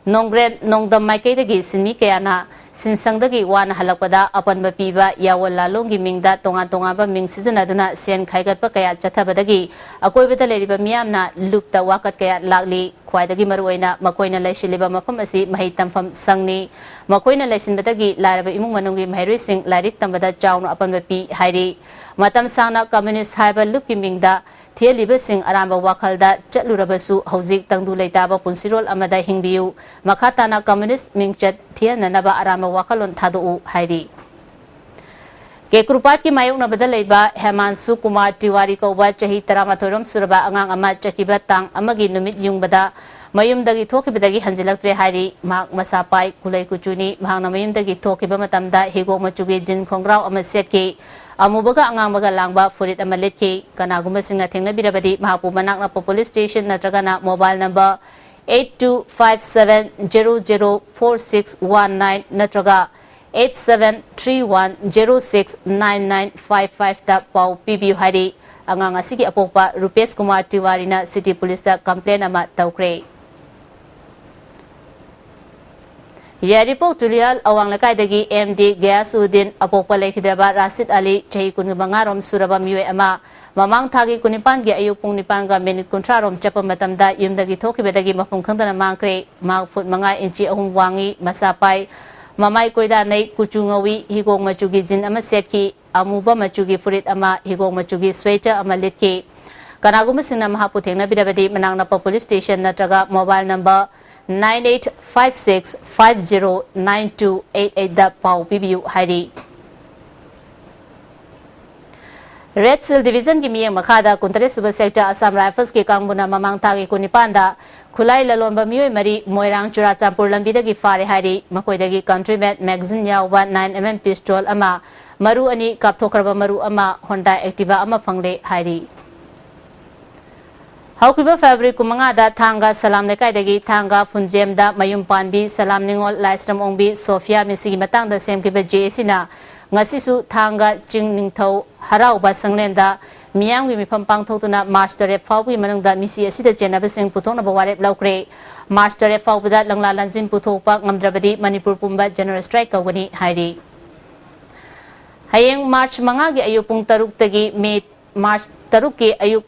ꯅꯣꯡꯒ꯭ꯔꯦꯟ ꯅꯣꯡꯗꯝ ꯃꯥꯏꯀꯩꯗꯒꯤ ꯁꯤꯟꯃꯤ ꯀꯌꯥꯅ ꯁꯤꯟꯁꯪꯗꯒꯤ ꯋꯥꯅ ꯍꯜꯂꯛꯄꯗ ꯑꯄꯟꯕ ꯄꯤꯕ, ꯌꯥꯑꯣꯜ ꯂꯥꯂꯣꯡꯒꯤ ꯃꯤꯡꯗ ꯇꯣꯉꯥꯟ ꯇꯣꯉꯥꯟꯕ ꯃꯤꯡ ꯁꯤꯖꯤꯟꯅꯗꯨꯅ ꯁꯦꯟ ꯈꯥꯏꯒꯠꯄ ꯀꯌꯥ ꯆꯠꯊꯕꯗꯒꯤ ꯑꯀꯣꯏꯕꯗ ꯂꯩꯔꯤꯕ ꯃꯤꯌꯥꯝꯅ ꯂꯨꯞꯇ ꯋꯥꯀꯠ ꯀꯌꯥ ꯂꯥꯛꯂꯤ꯫ ꯈ꯭ꯋꯥꯏꯗꯒꯤ ꯃꯔꯨꯑꯣꯏꯅ ꯃꯈꯣꯏꯅ ꯂꯩꯁꯤꯜꯂꯤꯕ ꯃꯐꯝ ꯑꯁꯤ ꯃꯍꯩ ꯇꯝꯐꯝ ꯁꯪꯅꯤ꯫ ꯃꯈꯣꯏꯅ ꯂꯩꯁꯤꯟꯕꯗꯒꯤ ꯂꯥꯏꯔꯕ ꯏꯃꯨꯡ ꯃꯅꯨꯡꯒꯤ ꯃꯍꯩꯔꯣꯏꯁꯤꯡ ꯂꯥꯏꯔꯤꯛ ꯇꯝꯕꯗ ꯆꯥꯎꯅ ꯑꯄꯟꯕ ꯄꯤ ꯍꯥꯏꯔꯤ꯫ ꯃꯇꯝ ꯁꯥꯡꯅ ꯀꯝꯃ꯭ꯌꯨꯅꯤꯁ꯭ꯠ ꯍꯥꯏꯕ ꯂꯨꯞꯀꯤ ꯃꯤꯡꯗ ꯊꯤꯍꯜꯂꯤꯕꯁꯤꯡ ꯑꯔꯥꯟꯕ ꯋꯥꯈꯜꯗ ꯆꯠꯂꯨꯔꯕꯁꯨ ꯍꯧꯖꯤꯛ ꯇꯪꯗꯨ ꯂꯩꯇꯥꯕ ꯄꯨꯟꯁꯤꯔꯣꯜ ꯑꯃꯗ ꯍꯤꯡꯕꯤꯌꯨ꯫ ꯃꯈꯥ ꯇꯥꯅ ꯀꯝꯃ꯭ꯌꯨꯅꯤꯁ꯭ꯠ ꯃꯤꯡꯆꯠ ꯊꯤꯍꯟꯅꯅꯕ ꯑꯔꯥꯟꯕ ꯋꯥꯈꯜꯂꯣꯟ ꯊꯥꯗꯣꯛꯎ ꯍꯥꯏꯔꯤ꯫ ꯀꯦꯀ꯭ꯔꯨꯄꯥꯠꯀꯤ ꯃꯥꯌꯣꯛꯅꯕꯗ ꯂꯩꯕ ꯍꯦꯃꯥꯟꯁꯨ ꯀꯨꯃꯥꯔ ꯇꯤꯋꯥꯔꯤ ꯀꯧꯕ ꯆꯍꯤ ꯇꯔꯥꯃꯥꯊꯣꯏ ꯔꯣꯝ ꯁꯨꯔꯕ ꯑꯉꯥꯡ ꯑꯃ ꯆꯠꯈꯤꯕ ꯇꯥꯡ ꯑꯃꯒꯤ ꯅꯨꯃꯤꯠ ꯌꯨꯡꯕꯗ ꯃꯌꯨꯝꯗꯒꯤ ꯊꯣꯛꯈꯤꯕꯗꯒꯤ ꯍꯟꯖꯤꯜꯂꯛꯇ꯭ꯔꯦ ꯍꯥꯏꯔꯤ꯫ ꯃꯍꯥꯛ ꯃꯁꯥ ꯄꯥꯏ, ꯀꯨꯂꯩ ꯀꯨꯆꯨꯅꯤ꯫ ꯃꯍꯥꯛꯅ ꯃꯌꯨꯝꯗꯒꯤ ꯊꯣꯛꯈꯤꯕ ꯃꯇꯝꯗ ꯍꯤꯒꯣꯛ ꯃꯆꯨꯒꯤ ꯖꯤꯟ ꯈꯣꯡꯒ꯭ꯔꯥꯎ ꯑꯃ ꯁꯦꯠꯈꯤ꯫ ꯑꯃꯨꯕꯒ ꯑꯉꯥꯡꯕꯒ ꯂꯥꯡꯕ ꯐꯨꯔꯤꯠ ꯑꯃ ꯂꯤꯠꯈꯤ꯫ ꯀꯅꯥꯒꯨꯝꯕꯁꯤꯡꯅ ꯊꯦꯡꯅꯕꯤꯔꯕꯗꯤ ꯃꯍꯥꯛꯄꯨ ꯃꯅꯥꯛ ꯅꯛꯄ ꯄꯨꯂꯤꯁ ꯁ꯭ꯇꯦꯁꯟ ꯅꯠꯇ꯭ꯔꯒꯅ mobile number eight two five seven zero zero four six one nine ꯅꯠꯇ꯭ꯔꯒ eight seven three one zero six nine nine five five ꯇ ꯄꯥꯎ ꯄꯤꯕꯤꯌꯨ ꯍꯥꯏꯔꯤ꯫ ꯑꯉꯥꯡ ꯑꯁꯤꯒꯤ ꯑꯄꯣꯛꯄ ꯔꯨꯄꯦꯁ ꯀꯨꯃꯥꯔ ꯇꯤꯋꯥꯔꯤꯅ ꯁꯤꯇꯤ ꯄꯨꯂꯤꯁꯇ ꯀꯝꯄ꯭ꯂꯦꯟ ꯑꯃ ꯇꯧꯈ꯭ꯔꯦ꯫ ꯌꯥꯏꯔꯤꯄꯣꯛ ꯇꯨꯂꯤꯌꯥꯜ ꯑꯋꯥꯡ ꯂꯩꯀꯥꯏꯗꯒꯤ ꯑꯦꯝ ꯗꯤ ꯒꯌꯥꯁꯎꯗꯤꯟ, ꯑꯄꯣꯛꯄ ꯂꯩꯈꯤꯗ꯭ꯔꯕ ꯔꯥꯁꯤꯗ ꯑꯂꯤ, ꯆꯍꯤ ꯀꯨꯟꯃꯉꯥ ꯔꯣꯝ ꯁꯨꯔꯕ ꯃꯤꯑꯣꯏ ꯑꯃ, ꯃꯃꯥꯡ ꯊꯥꯒꯤ ꯀꯨꯟꯅꯤꯄꯥꯟꯒꯤ ꯑꯌꯨꯛ ꯄꯨꯡ ꯅꯤꯄꯥꯟꯒ ꯃꯤꯅꯤꯠ ꯀꯨꯟꯊ꯭ꯔꯥ ꯔꯣꯝ ꯆꯠꯄ ꯃꯇꯝꯗ ꯌꯨꯝꯗꯒꯤ ꯊꯣꯛꯈꯤꯕꯗꯒꯤ ꯃꯐꯝ ꯈꯪꯗꯅ ꯃꯥꯡꯈ꯭ꯔꯦ꯫ ꯃꯍꯥꯛ ꯐꯨꯠ ꯃꯉꯥ ꯏꯟꯆꯤ ꯑꯍꯨꯝ ꯋꯥꯡꯏ, ꯃꯁꯥ ꯄꯥꯏ, ꯃꯃꯥꯏ ꯀꯣꯏꯗꯥꯅꯩ, ꯀꯨꯆꯨ ꯉꯧꯏ, ꯍꯤꯒꯣꯛ ꯃꯆꯨꯒꯤ ꯖꯤꯟ ꯑꯃ ꯁꯦꯠꯈꯤ, ꯑꯃꯨꯕ ꯃꯆꯨꯒꯤ ꯐꯨꯔꯤꯠ ꯑꯃ, ꯍꯤꯒꯣꯛ ꯃꯆꯨꯒꯤ ꯁ꯭ꯋꯦꯇꯔ ꯑꯃ ꯂꯤꯠꯈꯤ꯫ ꯀꯅꯥꯒꯨꯝꯕꯁꯤꯡꯅ ꯃꯍꯥꯛꯄꯨ ꯊꯦꯡꯅꯕꯤꯔꯕꯗꯤ ꯃꯅꯥꯛ ꯅꯛꯄ ꯄꯨꯂꯤꯁ ꯁ꯭ꯇꯦꯁꯟ ꯅꯠꯇ꯭ꯔꯒ mobile number nine eight five six five zero nine two eight eight ꯗ ꯄꯥꯎ ꯄꯤꯕꯤꯌꯨ ꯍꯥꯏꯔꯤ꯫ ꯔꯦꯗ ꯁꯤꯜ ꯗꯤꯕꯤꯖꯟꯒꯤ ꯃꯤꯠꯌꯦꯡ ꯃꯈꯥꯗ ꯀꯨꯟꯇꯔꯦꯠ ꯁꯨꯕ ꯁꯦꯛꯇꯔ ꯑꯁꯥꯝ ꯔꯥꯏꯐꯜꯁꯀꯤ ꯀꯥꯡꯕꯨꯅ ꯃꯃꯥꯡ ꯊꯥꯒꯤ ꯀꯨꯟꯅꯤꯄꯥꯟꯗ ꯈꯨꯠꯂꯥꯏ ꯂꯂꯣꯟꯕ ꯃꯤꯑꯣꯏ ꯃꯔꯤ ꯃꯣꯏꯔꯥꯡ ꯆꯨꯔꯥꯆꯥꯟꯄꯨꯔ ꯂꯝꯕꯤꯗꯒꯤ ꯐꯥꯔꯦ ꯍꯥꯏꯔꯤ꯫ ꯃꯈꯣꯏꯗꯒꯤ ꯀꯟꯇ꯭ꯔꯤꯃꯦꯠ ꯃꯦꯒꯥꯖꯤꯟ ꯌꯥꯎꯕ nine M M ꯄꯤꯁꯇꯣꯜ ꯑꯃ, ꯃꯔꯨ ꯑꯅꯤ, ꯀꯥꯞꯊꯣꯛꯈ꯭ꯔꯕ ꯃꯔꯨ ꯑꯃ, ꯍꯣꯟꯗꯥ ꯑꯦꯛꯇꯤꯚꯥ ꯑꯃ ꯐꯪꯂꯦ ꯍꯥꯏꯔꯤ꯫ ꯍꯧꯈꯤꯕ ꯐꯦꯕ꯭ꯔꯨꯋꯥꯔꯤ ꯀꯨꯟꯃꯉꯥꯗ ꯊꯥꯡꯒ ꯁꯂꯥꯝ ꯂꯩꯀꯥꯏꯗꯒꯤ ꯊꯥꯡꯒ ꯐꯨꯟꯖꯦꯝꯗ ꯃꯌꯨꯝ ꯄꯥꯟꯕꯤ ꯁꯂꯥꯝ ꯅꯤꯉꯣꯜ ꯂꯥꯏꯁ꯭ꯔꯝ ꯑꯣꯡꯕꯤ ꯁꯣꯐꯤꯌꯥ ꯃꯤꯁꯤꯒꯤ ꯃꯇꯥꯡꯗ ꯁꯦꯝꯈꯤꯕ ꯖꯦ ꯑꯦ ꯁꯤꯅ ꯉꯁꯤꯁꯨ ꯊꯥꯡꯒ ꯆꯤꯡ ꯅꯤꯡꯊꯧ ꯍꯔꯥꯎꯕ ꯁꯪꯂꯦꯟꯗ ꯃꯤꯌꯥꯝꯒꯤ ꯃꯤꯐꯝ ꯄꯥꯡꯊꯣꯛꯇꯨꯅ ꯃꯥꯔꯆ ꯇꯔꯦꯠ ꯐꯥꯎꯕꯒꯤ ꯃꯅꯨꯡꯗ ꯃꯤꯁꯤ ꯑꯁꯤꯗ ꯆꯦꯟꯅꯕꯁꯤꯡ ꯄꯨꯊꯣꯛꯅꯕ ꯋꯥꯔꯦꯞ ꯂꯧꯈ꯭ꯔꯦ꯫ ꯃꯥꯔꯆ ꯇꯔꯦꯠ ꯐꯥꯎꯕꯗ ꯂꯪꯂꯥ ꯂꯪꯖꯤꯟ ꯄꯨꯊꯣꯛꯄ ꯉꯝꯗ꯭ꯔꯕꯗꯤ ꯃꯅꯤꯄꯨꯔ ꯄꯨꯝꯕ ꯖꯦꯅꯔꯦꯜ ꯁ꯭ꯇ꯭ꯔꯥꯏꯛ ꯀꯧꯒꯅꯤ ꯍꯥꯏꯔꯤ꯫ ꯍꯌꯦꯡ ꯃꯥꯔꯆ ꯃꯉꯥꯒꯤ ꯑꯌꯨꯛ ꯄꯨꯡ ꯇꯔꯨꯛꯇꯒꯤ ꯃꯦ ꯃꯥꯔꯆ ꯇꯔꯨꯛꯀꯤ ꯑꯌꯨꯛ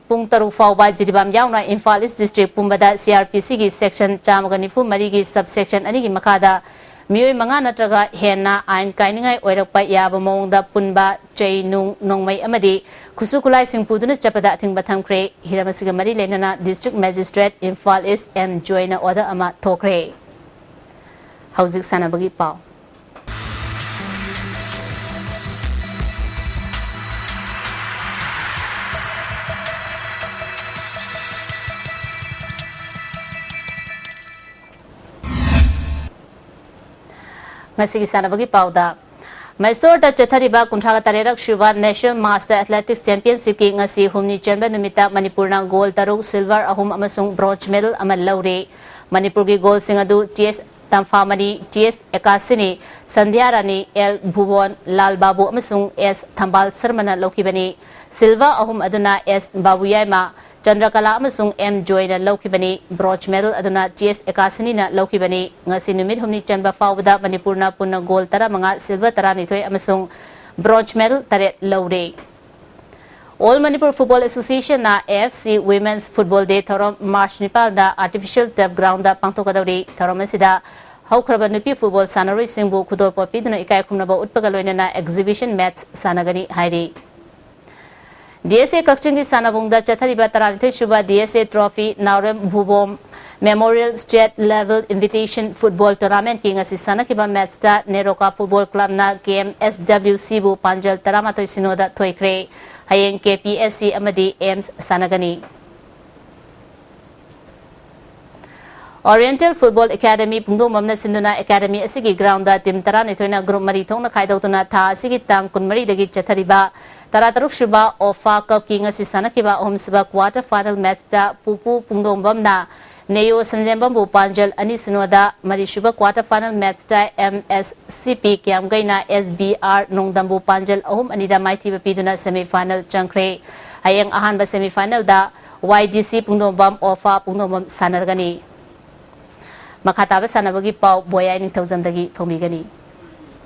ꯄꯨꯡ ꯇꯔꯨꯛ ꯐꯥꯎꯕ ꯖꯤꯔꯤꯕꯥꯝ ꯌꯥꯎꯅ ꯏꯝꯐꯥꯜ ꯏꯁ ꯗꯤꯁꯇ꯭ꯔꯤꯛ ꯄꯨꯝꯕꯗ ꯁꯤ ꯑꯥꯔ ꯄꯤ ꯁꯤꯒꯤ ꯁꯦꯛꯁꯟ ꯆꯥꯝꯃꯒ ꯅꯤꯐꯨ ꯃꯔꯤꯒꯤ ꯁꯕ ꯁꯦꯛꯁꯟ ꯑꯅꯤꯒꯤ ꯃꯈꯥꯗ ꯃꯤꯑꯣꯏ ꯃꯉꯥ ꯅꯠꯇ꯭ꯔꯒ ꯍꯦꯟꯅ ꯑꯥꯏꯟ ꯀꯥꯏꯅꯤꯡꯉꯥꯏ ꯑꯣꯏꯔꯛꯄ ꯌꯥꯕ ꯃꯑꯣꯡꯗ ꯄꯨꯟꯕ, ꯆꯩ ꯅꯨꯡ, ꯅꯣꯡꯃꯩ ꯑꯃꯗꯤ ꯈꯨꯠꯁꯨ ꯈꯨꯠꯂꯥꯏꯁꯤꯡ ꯄꯨꯗꯨꯅ ꯆꯠꯄꯗ ꯑꯊꯤꯡꯕ ꯊꯝꯈ꯭ꯔꯦ꯫ ꯍꯤꯔꯝ ꯑꯁꯤꯒ ꯃꯔꯤ ꯂꯩꯅꯅ ꯗꯤꯁꯇ꯭ꯔꯤꯛ ꯃꯦꯖꯤꯁꯇ꯭ꯔꯦꯠ ꯏꯝꯐꯥꯜ ꯏꯁ ꯑꯦꯝ ꯖꯣꯏꯅ ꯑꯣꯔꯗꯔ ꯑꯃ ꯊꯣꯛꯈ꯭ꯔꯦ꯫ ꯍꯧꯖꯤꯛ ꯁꯥꯟꯅꯕꯒꯤ ꯄꯥꯎ꯫ ꯉꯁꯤꯒꯤ ꯁꯥꯟꯅꯕꯒꯤ ꯄꯥꯎꯗ, ꯃꯩꯁꯣꯔꯗ ꯆꯠꯊꯔꯤꯕ ꯀꯨꯟꯊ꯭ꯔꯥꯒ ꯇꯔꯦꯠꯔꯛ ꯁꯨꯕ ꯅꯦꯁꯅꯦꯜ ꯃꯥꯁꯇꯔ ꯑꯦꯊꯂꯦꯇꯤꯛꯁ ꯆꯦꯝꯄꯤꯌꯟꯁꯤꯞꯀꯤ ꯉꯁꯤ ꯍꯨꯝꯅꯤ ꯆꯟꯕ ꯅꯨꯃꯤꯠꯇ ꯃꯅꯤꯄꯨꯔꯅ ꯒꯣꯜ ꯇꯔꯨꯛ, ꯁꯤꯜꯚꯔ ꯑꯍꯨꯝ ꯑꯃꯁꯨꯡ ꯕ꯭ꯔꯣꯟꯖ ꯃꯦꯗꯜ ꯑꯃ ꯂꯧꯔꯦ꯫ ꯃꯅꯤꯄꯨꯔꯒꯤ ꯒꯣꯜꯁꯤꯡ ꯑꯗꯨ ꯇꯤ ꯑꯦꯁ ꯇꯝꯐꯥꯃꯅꯤ, ꯇꯤ ꯑꯦꯁ ꯑꯦꯀꯥꯁꯤꯅꯤ, ꯁꯟꯙ꯭ꯌꯥ ꯔꯥꯅꯤ, ꯑꯦꯜ ꯚꯨꯕꯣꯟ, ꯂꯥꯜ ꯕꯥꯕꯨ ꯑꯃꯁꯨꯡ ꯑꯦꯁ ꯊꯝꯕꯥꯜ ꯁꯔꯃꯅ ꯂꯧꯈꯤꯕꯅꯤ꯫ ꯁꯤꯜꯚꯔ ꯑꯍꯨꯝ ꯑꯗꯨꯅ ꯑꯦꯁ ꯕꯥꯕꯨꯌꯥꯏꯃ, ꯆꯟꯗ꯭ꯔꯀꯂꯥ ꯑꯃꯁꯨꯡ ꯑꯦꯝ ꯖꯣꯏꯅ ꯂꯧꯈꯤꯕꯅꯤ꯫ ꯕ꯭ꯔꯣꯟꯖ ꯃꯦꯗꯜ ꯑꯗꯨꯅ ꯇꯤ ꯑꯦꯁ ꯑꯦꯀꯥꯁꯤꯅꯤꯅ ꯂꯧꯈꯤꯕꯅꯤ꯫ ꯉꯁꯤ ꯅꯨꯃꯤꯠ ꯍꯨꯝꯅꯤ ꯆꯟꯕ ꯐꯥꯎꯕꯗ ꯃꯅꯤꯄꯨꯔꯅ ꯄꯨꯟꯅ ꯒꯣꯜ ꯇꯔꯥꯃꯉꯥ, ꯁꯤꯜꯚꯔ ꯇꯔꯥꯅꯤꯊꯣꯏ ꯑꯃꯁꯨꯡ ꯕ꯭ꯔꯣꯟꯖ ꯃꯦꯗꯜ ꯇꯔꯦꯠ ꯂꯧꯔꯦ꯫ All Manipur football ꯑꯦꯁꯣꯁꯤꯌꯦꯁꯟꯅ A F C women's football ꯗꯦ ꯊꯧꯔꯝ ꯃꯥꯔꯆ ꯅꯤꯄꯥꯟꯗ ꯑꯥꯔꯇꯤꯐꯤꯁꯤꯌꯦꯜ ꯇꯔꯐ ꯒ꯭ꯔꯥꯎꯟꯗ ꯄꯥꯡꯊꯣꯛꯀꯗꯧꯔꯤ꯫ ꯊꯧꯔꯝ ꯑꯁꯤꯗ ꯍꯧꯈ꯭ꯔꯕ ꯅꯨꯄꯤ ꯐꯨꯠꯕꯣꯜ ꯁꯥꯟꯅꯔꯣꯏꯁꯤꯡꯕꯨ ꯈꯨꯗꯣꯜꯄꯣꯠ ꯄꯤꯗꯨꯅ ꯏꯀꯥꯏ ꯈꯨꯝꯅꯕ ꯎꯠꯄꯒ ꯂꯣꯏꯅꯅ ꯑꯦꯛꯖꯤꯕꯤꯁꯟ ꯃꯦꯠꯆ ꯁꯥꯟꯅꯒꯅꯤ ꯍꯥꯏꯔꯤ꯫ ꯗꯤ ꯑꯦꯁ ꯑꯦ ꯀꯛꯆꯤꯡꯒꯤ ꯁꯥꯟꯅꯕꯨꯡꯗ ꯆꯠꯊꯔꯤꯕ ꯇꯔꯥꯅꯤꯊꯣꯏ ꯁꯨꯕ ꯗꯤ ꯑꯦꯁ ꯑꯦ ꯇ꯭ꯔꯣꯐꯤ ꯅꯥꯎꯔꯦꯝ ꯚꯨꯕꯣꯝ memorial state level invitation football ꯇꯣꯔꯅꯥꯃꯦꯟꯠꯀꯤ ꯉꯁꯤ ꯁꯥꯟꯅꯈꯤꯕ ꯃꯦꯠꯆꯇ ꯅꯦꯔꯣꯀꯥ ꯐꯨꯠꯕꯣꯜ ꯀ꯭ꯂꯕꯅ ꯀꯦ ꯑꯦꯝ ꯑꯦꯁ ꯗꯕ꯭ꯂꯤꯎ ꯁꯤꯕꯨ ꯄꯥꯟꯖꯜ ꯇꯔꯥꯃꯥꯊꯣꯏ ꯁꯤꯅꯣꯗ ꯊꯣꯏꯈ꯭ꯔꯦ꯫ ꯍꯌꯦꯡ ꯀꯦ ꯄꯤ ꯑꯦꯁ ꯁꯤ ꯑꯃꯗꯤ ꯑꯦꯝꯁ ꯁꯥꯟꯅꯒꯅꯤ꯫ ꯑꯣꯔꯤꯌꯦꯟꯇꯦꯜ ꯐꯨꯠꯕꯣꯜ ꯑꯦꯀꯥꯗꯃꯤ ꯄꯨꯡꯗꯣꯡꯕꯝꯅ ꯁꯤꯟꯗꯨꯅ ꯑꯦꯀꯥꯗꯃꯤ ꯑꯁꯤꯒꯤ ꯒ꯭ꯔꯥꯎꯟꯗ ꯇꯤꯝ ꯇꯔꯥꯅꯤꯊꯣꯏꯅ ꯒ꯭ꯔꯨꯞ ꯃꯔꯤ ꯊꯣꯛꯅ ꯈꯥꯏꯗꯣꯛꯇꯨꯅ ꯊꯥ ꯑꯁꯤꯒꯤ ꯇꯥꯡ ꯀꯨꯟꯃꯔꯤꯗꯒꯤ ꯆꯠꯊꯔꯤꯕ ꯇꯔꯥꯇꯔꯨꯛ ꯁꯨꯕ ꯑꯣꯐꯥ ꯀꯞꯀꯤ ꯉꯁꯤ ꯁꯥꯟꯅꯈꯤꯕ ꯑꯍꯨꯝꯁꯨꯕ ꯀ꯭ꯋꯥꯇꯔ ꯐꯥꯏꯅꯦꯜ ꯃꯦꯠꯆꯇ ꯄꯨꯄꯨ ꯄꯨꯡꯗꯣꯡꯕꯝꯅ ꯅꯦꯌꯣ ꯁꯟꯖꯦꯝꯕꯝꯕꯨ ꯄꯥꯟꯖꯜ ꯑꯅꯤ ꯁꯤꯅꯣꯗ, ꯃꯔꯤꯁꯨꯕ ꯀ꯭ꯋꯥꯇꯔ ꯐꯥꯏꯅꯦꯜ ꯃꯦꯠꯆꯇ ꯑꯦꯝ ꯑꯦꯁ ꯁꯤ ꯄꯤ ꯀ꯭ꯌꯥꯝꯒꯩꯅ ꯑꯦꯁ ꯕꯤ ꯑꯥꯔ ꯅꯣꯡꯗꯝꯕꯨ ꯄꯥꯟꯖꯜ ꯑꯍꯨꯝ ꯑꯅꯤꯗ ꯃꯥꯏꯊꯤꯕ ꯄꯤꯗꯨꯅ ꯁꯦꯃꯤꯐꯥꯏꯅꯦꯜ ꯆꯪꯈ꯭ꯔꯦ꯫ ꯍꯌꯦꯡ ꯑꯍꯥꯟꯕ ꯁꯦꯃꯤꯐꯥꯏꯅꯦꯜꯗ ꯋꯥꯏ ꯗꯤ ꯁꯤ ꯄꯨꯡꯗꯣꯡꯕꯝ ꯑꯣꯐꯥ ꯄꯨꯡꯗꯣꯡꯕꯝ ꯁꯥꯟꯅꯔꯒꯅꯤ꯫ ꯃꯈꯥ ꯇꯥꯕ ꯁꯥꯟꯅꯕꯒꯤ ꯄꯥꯎ ꯕꯣꯌꯥꯏ ꯅꯤꯡꯊꯧꯖꯝꯗꯒꯤ ꯐꯣꯡꯕꯤꯒꯅꯤ꯫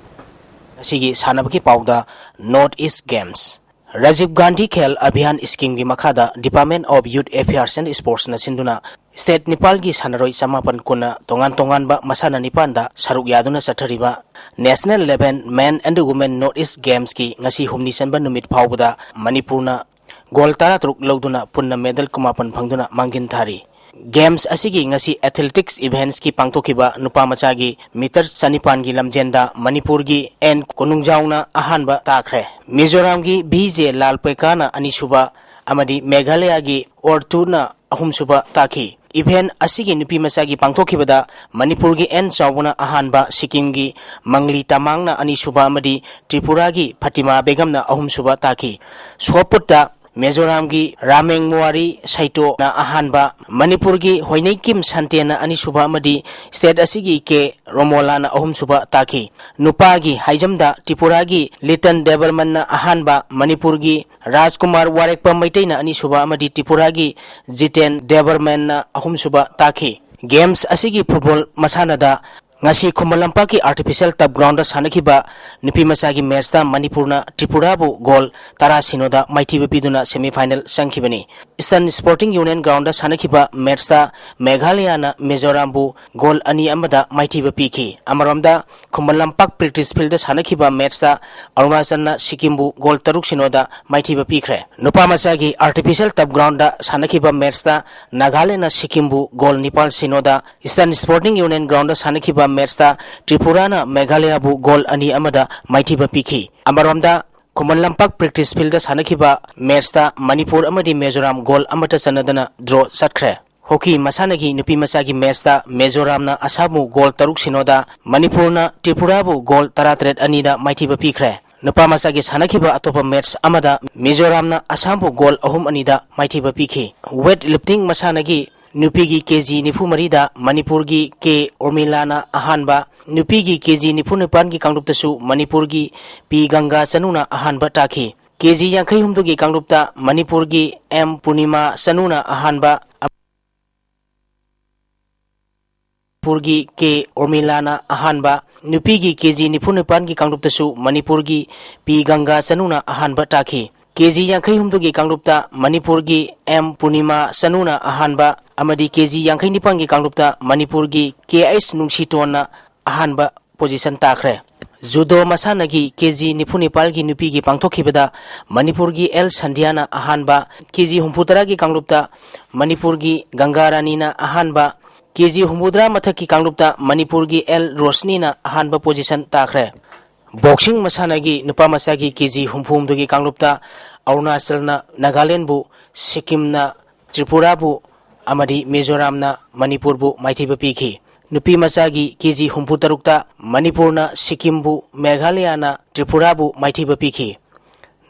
ꯉꯁꯤꯒꯤ ꯁꯥꯟꯅꯕꯒꯤ ꯄꯥꯎꯗ North East Games, Rajiv Gandhi Khel ꯑꯚꯤꯌꯥꯟ ꯁ꯭ꯀꯤꯝꯒꯤ ꯃꯈꯥꯗ Department of Youth Affairs and Sportsꯅ ꯁꯤꯟꯗꯨꯅ ꯁ꯭ꯇꯦꯠ ꯅꯤꯄꯥꯜꯒꯤ ꯁꯥꯟꯅꯔꯣꯏ ꯆꯃꯥꯄꯟ ꯀꯨꯟꯅ ꯇꯣꯉꯥꯟ ꯇꯣꯉꯥꯟꯕ ꯃꯁꯥꯟꯅ ꯅꯤꯄꯥꯟꯗ ꯁꯔꯨꯛ ꯌꯥꯗꯨꯅ ꯆꯠꯊꯔꯤꯕ National eleven Men and Women North East Gamesꯀꯤ ꯉꯁꯤ ꯍꯨꯝꯅꯤ ꯆꯟꯕ ꯅꯨꯃꯤꯠ ꯐꯥꯎꯕꯗ ꯃꯅꯤꯄꯨꯔꯅ ꯒꯣꯜ ꯇꯔꯥꯇꯔꯨꯛ ꯂꯧꯗꯨꯅ ꯄꯨꯟꯅ ꯃꯦꯗꯜ ꯀꯨꯟꯃꯥꯄꯟ ꯐꯪꯗꯨꯅ ꯃꯥꯡꯖꯤꯟ ꯊꯥꯔꯤ꯫ ꯒꯦꯝꯁ ꯑꯁꯤꯒꯤ ꯉꯁꯤ ꯑꯦꯊꯂꯦꯇꯤꯛꯁ ꯏꯚꯦꯟꯠꯁꯀꯤ ꯄꯥꯡꯊꯣꯛꯈꯤꯕ ꯅꯨꯄꯥ ꯃꯆꯥꯒꯤ ꯃꯤꯇꯔ ꯆꯅꯤꯄꯥꯟꯒꯤ ꯂꯝꯖꯦꯟꯗ ꯃꯅꯤꯄꯨꯔꯒꯤ ꯑꯦꯟ ꯀꯣꯅꯨꯡꯖꯥꯎꯅ ꯑꯍꯥꯟꯕ ꯇꯥꯈ꯭ꯔꯦ꯫ ꯃꯤꯖꯣꯔꯥꯝꯒꯤ ꯚꯤ ꯖꯦ ꯂꯥꯜꯄꯣꯏꯀꯥꯅ ꯑꯅꯤꯁꯨꯕ ꯑꯃꯗꯤ ꯃꯦꯘꯥꯂꯌꯥꯒꯤ ꯑꯣꯔꯇꯨꯅ ꯑꯍꯨꯝꯁꯨꯕ ꯇꯥꯈꯤ꯫ ꯏꯚꯦꯟꯠ ꯑꯁꯤꯒꯤ ꯅꯨꯄꯤ ꯃꯆꯥꯒꯤ ꯄꯥꯡꯊꯣꯛꯈꯤꯕꯗ ꯃꯅꯤꯄꯨꯔꯒꯤ ꯑꯦꯟ ꯆꯥꯎꯕꯅ ꯑꯍꯥꯟꯕ, ꯁꯤꯛꯀꯤꯝꯒꯤ ꯃꯪꯂꯤ ꯇꯃꯥꯡꯅ ꯑꯅꯤꯁꯨꯕ ꯑꯃꯗꯤ ꯇ꯭ꯔꯤꯄꯨꯔꯥꯒꯤ ꯐꯇꯤꯃꯥ ꯕꯦꯒꯝꯅ ꯑꯍꯨꯝꯁꯨꯕ ꯇꯥꯈꯤ꯫ ꯁꯣꯠ ꯄꯨꯠꯇ ꯃꯤꯖꯣꯔꯥꯝꯒꯤ ꯔꯥꯃꯦꯡꯃꯨꯋꯥꯔꯤ ꯁꯩꯇꯣꯅ ꯑꯍꯥꯟꯕ, ꯃꯅꯤꯄꯨꯔꯒꯤ ꯍꯣꯏꯅꯩꯀꯤꯝ ꯁꯟꯇꯦꯅ ꯑꯅꯤꯁꯨꯕ ꯑꯃꯗꯤ ꯁ꯭ꯇꯦꯠ ꯑꯁꯤꯒꯤ ꯀꯦ ꯔꯣꯃꯣꯂꯥꯅ ꯑꯍꯨꯝꯁꯨꯕ ꯇꯥꯈꯤ꯫ ꯅꯨꯄꯥꯒꯤ ꯍꯥꯏꯖꯝꯗ ꯇ꯭ꯔꯤꯄꯨꯔꯥꯒꯤ ꯂꯤꯇꯟ ꯗꯦꯕꯔꯃꯟꯅ ꯑꯍꯥꯟꯕ, ꯃꯅꯤꯄꯨꯔꯒꯤ ꯔꯥꯖꯀꯨꯃꯥꯔ ꯋꯥꯔꯦꯛꯄ ꯃꯩꯇꯩꯅ ꯑꯅꯤꯁꯨꯕ ꯑꯃꯗꯤ ꯇ꯭ꯔꯤꯄꯨꯔꯥꯒꯤ ꯖꯤꯇꯦꯟ ꯗꯦꯕꯔꯃꯟꯅ ꯑꯍꯨꯝꯁꯨꯕ ꯇꯥꯈꯤ꯫ ꯒꯦꯝꯁ ꯑꯁꯤꯒꯤ ꯐꯨꯠꯕꯣꯜ ꯃꯁꯥꯟꯅꯗ ꯉꯁꯤ ꯈꯨꯃꯟ ꯂꯝꯄꯥꯛꯀꯤ ꯑꯥꯔꯇꯤꯐꯤꯁꯤꯌꯦꯜ ꯇꯞ ꯒ꯭ꯔꯥꯎꯟꯗ ꯁꯥꯟꯅꯈꯤꯕ ꯅꯨꯄꯤ ꯃꯆꯥꯒꯤ ꯃꯦꯠꯆꯇ ꯃꯅꯤꯄꯨꯔꯅ ꯇ꯭ꯔꯤꯄꯨꯔꯥꯕꯨ ꯒꯣꯜ ꯇꯔꯥ ꯁꯤꯅꯣꯗ ꯃꯥꯏꯊꯤꯕ ꯄꯤꯗꯨꯅ ꯁꯦꯃꯤꯐꯥꯏꯅꯦꯜ ꯆꯪꯈꯤꯕꯅꯤ꯫ ꯏꯁꯇꯔꯟ ꯁ꯭ꯄꯣꯔꯇꯤꯡ ꯌꯨꯅꯤꯌꯟ ꯒ꯭ꯔꯥꯎꯟꯗ ꯁꯥꯟꯅꯈꯤꯕ ꯃꯦꯠꯆꯇ ꯃꯦꯘꯥꯂꯌꯥꯅ ꯃꯤꯖꯣꯔꯥꯝꯕꯨ ꯒꯣꯜ ꯑꯅꯤ ꯑꯃꯗ ꯃꯥꯏꯊꯤꯕ ꯄꯤꯈꯤ꯫ ꯑꯃꯔꯣꯝꯗ ꯈꯨꯃꯟ ꯂꯝꯄꯥꯛ ꯄ꯭ꯔꯦꯛꯇꯤꯁ ꯐꯤꯜꯗ ꯁꯥꯟꯅꯈꯤꯕ ꯃꯦꯠꯆꯇ ꯑꯔꯨꯅꯥꯆꯜꯅ ꯁꯤꯛꯀꯤꯝꯕꯨ ꯒꯣꯜ ꯇꯔꯨꯛ ꯁꯤꯅꯣꯗ ꯃꯥꯏꯊꯤꯕ ꯄꯤꯈ꯭ꯔꯦ꯫ ꯅꯨꯄꯥ ꯃꯆꯥꯒꯤ ꯑꯥꯔꯇꯤꯐꯤꯁꯤꯌꯦꯜ ꯇꯞ ꯒ꯭ꯔꯥꯎꯟꯗ ꯁꯥꯟꯅꯈꯤꯕ ꯃꯦꯠꯆꯇ ꯅꯥꯒꯥꯂꯦꯟꯅ ꯁꯤꯛꯀꯤꯝꯕꯨ ꯒꯣꯜ ꯅꯤꯄꯥꯜ ꯁꯤꯅꯣꯗ, ꯏꯁꯇꯔꯟ ꯁ꯭ꯄꯣꯔꯇꯤꯡ ꯌꯨꯅꯤꯌꯟ ꯒ꯭ꯔꯥꯎꯟꯗ ꯁꯥꯟꯅꯈꯤꯕ ꯃꯦꯠꯆꯇ ꯇ꯭ꯔꯤꯄꯨꯔꯥꯅ ꯃꯦꯘꯥꯂꯌꯥꯕꯨ ꯒꯣꯜ ꯑꯅꯤ ꯑꯃꯗ ꯃꯥꯏꯊꯤꯕ ꯄꯤꯈꯤ꯫ ꯑꯃꯔꯣꯝꯗ ꯈꯨꯃꯟ ꯂꯝꯄꯥꯛ ꯄ꯭ꯔꯦꯛꯇꯤꯁ ꯐꯤꯜꯗ ꯁꯥꯟꯅꯈꯤꯕ ꯃꯦꯠꯆꯇ ꯃꯅꯤꯄꯨꯔ ꯑꯃꯗꯤ ꯃꯤꯖꯣꯔꯥꯝ ꯒꯣꯜ ꯑꯃꯠꯇ ꯆꯟꯅꯗꯅ ꯗ꯭ꯔꯣ ꯆꯠꯈ꯭ꯔꯦ꯫ ꯍꯣꯀꯤ ꯃꯁꯥꯟꯅꯒꯤ ꯅꯨꯄꯤ ꯃꯆꯥꯒꯤ ꯃꯦꯠꯆꯇ ꯃꯤꯖꯣꯔꯥꯝꯅ ꯑꯁꯥꯝꯕꯨ ꯒꯣꯜ ꯇꯔꯨꯛ ꯁꯤꯅꯣꯗ, ꯃꯅꯤꯄꯨꯔꯅ ꯇ꯭ꯔꯤꯄꯨꯔꯥꯕꯨ ꯒꯣꯜ ꯇꯔꯥꯇꯔꯦꯠ ꯑꯅꯤꯗ ꯃꯥꯏꯊꯤꯕ ꯄꯤꯈ꯭ꯔꯦ꯫ ꯅꯨꯄꯥ ꯃꯆꯥꯒꯤ ꯁꯥꯟꯅꯈꯤꯕ ꯑꯇꯣꯞꯄ ꯃꯦꯠꯁ ꯑꯃꯗ ꯃꯤꯖꯣꯔꯥꯝꯅ ꯑꯁꯥꯝꯕꯨ ꯒꯣꯜ ꯑꯍꯨꯝ ꯑꯅꯤꯗ ꯃꯥꯏꯊꯤꯕ ꯄꯤꯈꯤ꯫ ꯋꯦꯠ ꯂꯤꯐꯇꯤꯡ ꯃꯁꯥꯟꯅꯒꯤ ꯅꯨꯄꯤꯒꯤ ꯀꯦ ꯖꯤ ꯅꯤꯐꯨ ꯃꯔꯤꯗ ꯃꯅꯤꯄꯨꯔꯒꯤ ꯀꯦ ꯎꯔꯃꯤꯂꯥꯅ ꯑꯍꯥꯟꯕ, ꯅꯨꯄꯤꯒꯤ ꯀꯦ ꯖꯤ ꯅꯤꯐꯨ ꯅꯤꯄꯥꯟꯒꯤ ꯀꯥꯡꯂꯨꯞꯇꯁꯨ ꯃꯅꯤꯄꯨꯔꯒꯤ ꯄꯤ ꯒꯪꯒꯥ ꯆꯅꯨꯅ ꯑꯍꯥꯟꯕ ꯇꯥꯈꯤ꯫ ꯀꯦ ꯖꯤ ꯌꯥꯡꯈꯩ ꯍꯨꯝꯗꯣꯏꯒꯤ ꯀꯥꯡꯂꯨꯞꯇ ꯃꯅꯤꯄꯨꯔꯒꯤ ꯑꯦꯝ ꯄꯨꯔꯅꯤꯃꯥ ꯆꯅꯨꯅ ꯑꯍꯥꯟꯕ, ꯃꯅꯤꯄꯨꯔꯒꯤ ꯀꯦ ꯎꯔꯃꯤꯂꯥꯅ ꯑꯍꯥꯟꯕ, ꯅꯨꯄꯤꯒꯤ ꯀꯦ ꯖꯤ ꯅꯤꯐꯨ ꯅꯤꯄꯥꯟꯒꯤ ꯀꯥꯡꯂꯨꯞꯇꯁꯨ ꯃꯅꯤꯄꯨꯔꯒꯤ ꯄꯤ ꯒꯪꯒꯥ ꯆꯅꯨꯅ ꯑꯍꯥꯟꯕ ꯇꯥꯈꯤ꯫ ꯀꯦ ꯖꯤ ꯌꯥꯡꯈꯩ ꯍꯨꯝꯗꯣꯏꯒꯤ ꯀꯥꯡꯂꯨꯞꯇ ꯃꯅꯤꯄꯨꯔꯒꯤ ꯑꯦꯝ ꯄꯨꯔꯅꯤꯃꯥ ꯆꯅꯨꯅ ꯑꯍꯥꯟꯕ ꯑꯃꯗꯤ ꯀꯦ ꯖꯤ ꯌꯥꯡꯈꯩ ꯅꯤꯄꯥꯟꯒꯤ ꯀꯥꯡꯂꯨꯞꯇ ꯃꯅꯤꯄꯨꯔꯒꯤ ꯀꯦ ꯑꯩꯆ ꯅꯨꯡꯁꯤꯇꯣꯟꯅ ꯑꯍꯥꯟꯕ ꯄꯣꯖꯤꯁꯟ ꯇꯥꯈ꯭ꯔꯦ꯫ ꯖꯨꯗꯣ ꯃꯁꯥꯟꯅꯒꯤ ꯀꯦ ꯖꯤ ꯅꯤꯐꯨ ꯅꯤꯄꯥꯜꯒꯤ ꯅꯨꯄꯤꯒꯤ ꯄꯥꯡꯊꯣꯛꯈꯤꯕꯗ ꯃꯅꯤꯄꯨꯔꯒꯤ ꯑꯦꯜ ꯁꯟꯙ꯭ꯌꯥꯅ ꯑꯍꯥꯟꯕ, ꯀꯦ ꯖꯤ ꯍꯨꯝꯐꯨꯇꯔꯥꯒꯤ ꯀꯥꯡꯂꯨꯞꯇ ꯃꯅꯤꯄꯨꯔꯒꯤ ꯒꯪꯒꯥ ꯔꯥꯅꯤꯅ ꯑꯍꯥꯟꯕ, ꯀꯦ ꯖꯤ ꯍꯨꯝꯐꯨꯇꯔꯥ ꯃꯊꯛꯀꯤ ꯀꯥꯡꯂꯨꯞꯇ ꯃꯅꯤꯄꯨꯔꯒꯤ ꯑꯦꯜ ꯔꯣꯁꯅꯤꯅ ꯑꯍꯥꯟꯕ ꯄꯣꯖꯤꯁꯟ ꯇꯥꯈ꯭ꯔꯦ꯫ ꯕꯣꯛꯁꯤꯡ ꯃꯁꯥꯟꯅꯒꯤ ꯅꯨꯄꯥ ꯃꯆꯥꯒꯤ ꯀꯦ ꯖꯤ ꯍꯨꯝꯐꯨ ꯍꯨꯝꯗꯣꯏꯒꯤ ꯀꯥꯡꯂꯨꯞꯇ ꯑꯔꯨꯅꯥꯆꯜꯅ ꯅꯥꯒꯥꯂꯦꯟꯕꯨ, ꯁꯤꯛꯀꯤꯝꯅ ꯇ꯭ꯔꯤꯄꯨꯔꯥꯕꯨ ꯑꯃꯗꯤ ꯃꯤꯖꯣꯔꯥꯝꯅ ꯃꯅꯤꯄꯨꯔꯕꯨ ꯃꯥꯏꯊꯤꯕ ꯄꯤꯈꯤ꯫ ꯅꯨꯄꯤ ꯃꯆꯥꯒꯤ ꯀꯦ ꯖꯤ ꯍꯨꯝꯐꯨ ꯇꯔꯨꯛꯇ ꯃꯅꯤꯄꯨꯔꯅ ꯁꯤꯛꯀꯤꯝꯕꯨ, ꯃꯦꯘꯥꯂꯌꯥꯅ ꯇ꯭ꯔꯤꯄꯨꯔꯥꯕꯨ ꯃꯥꯏꯊꯤꯕ ꯄꯤꯈꯤ꯫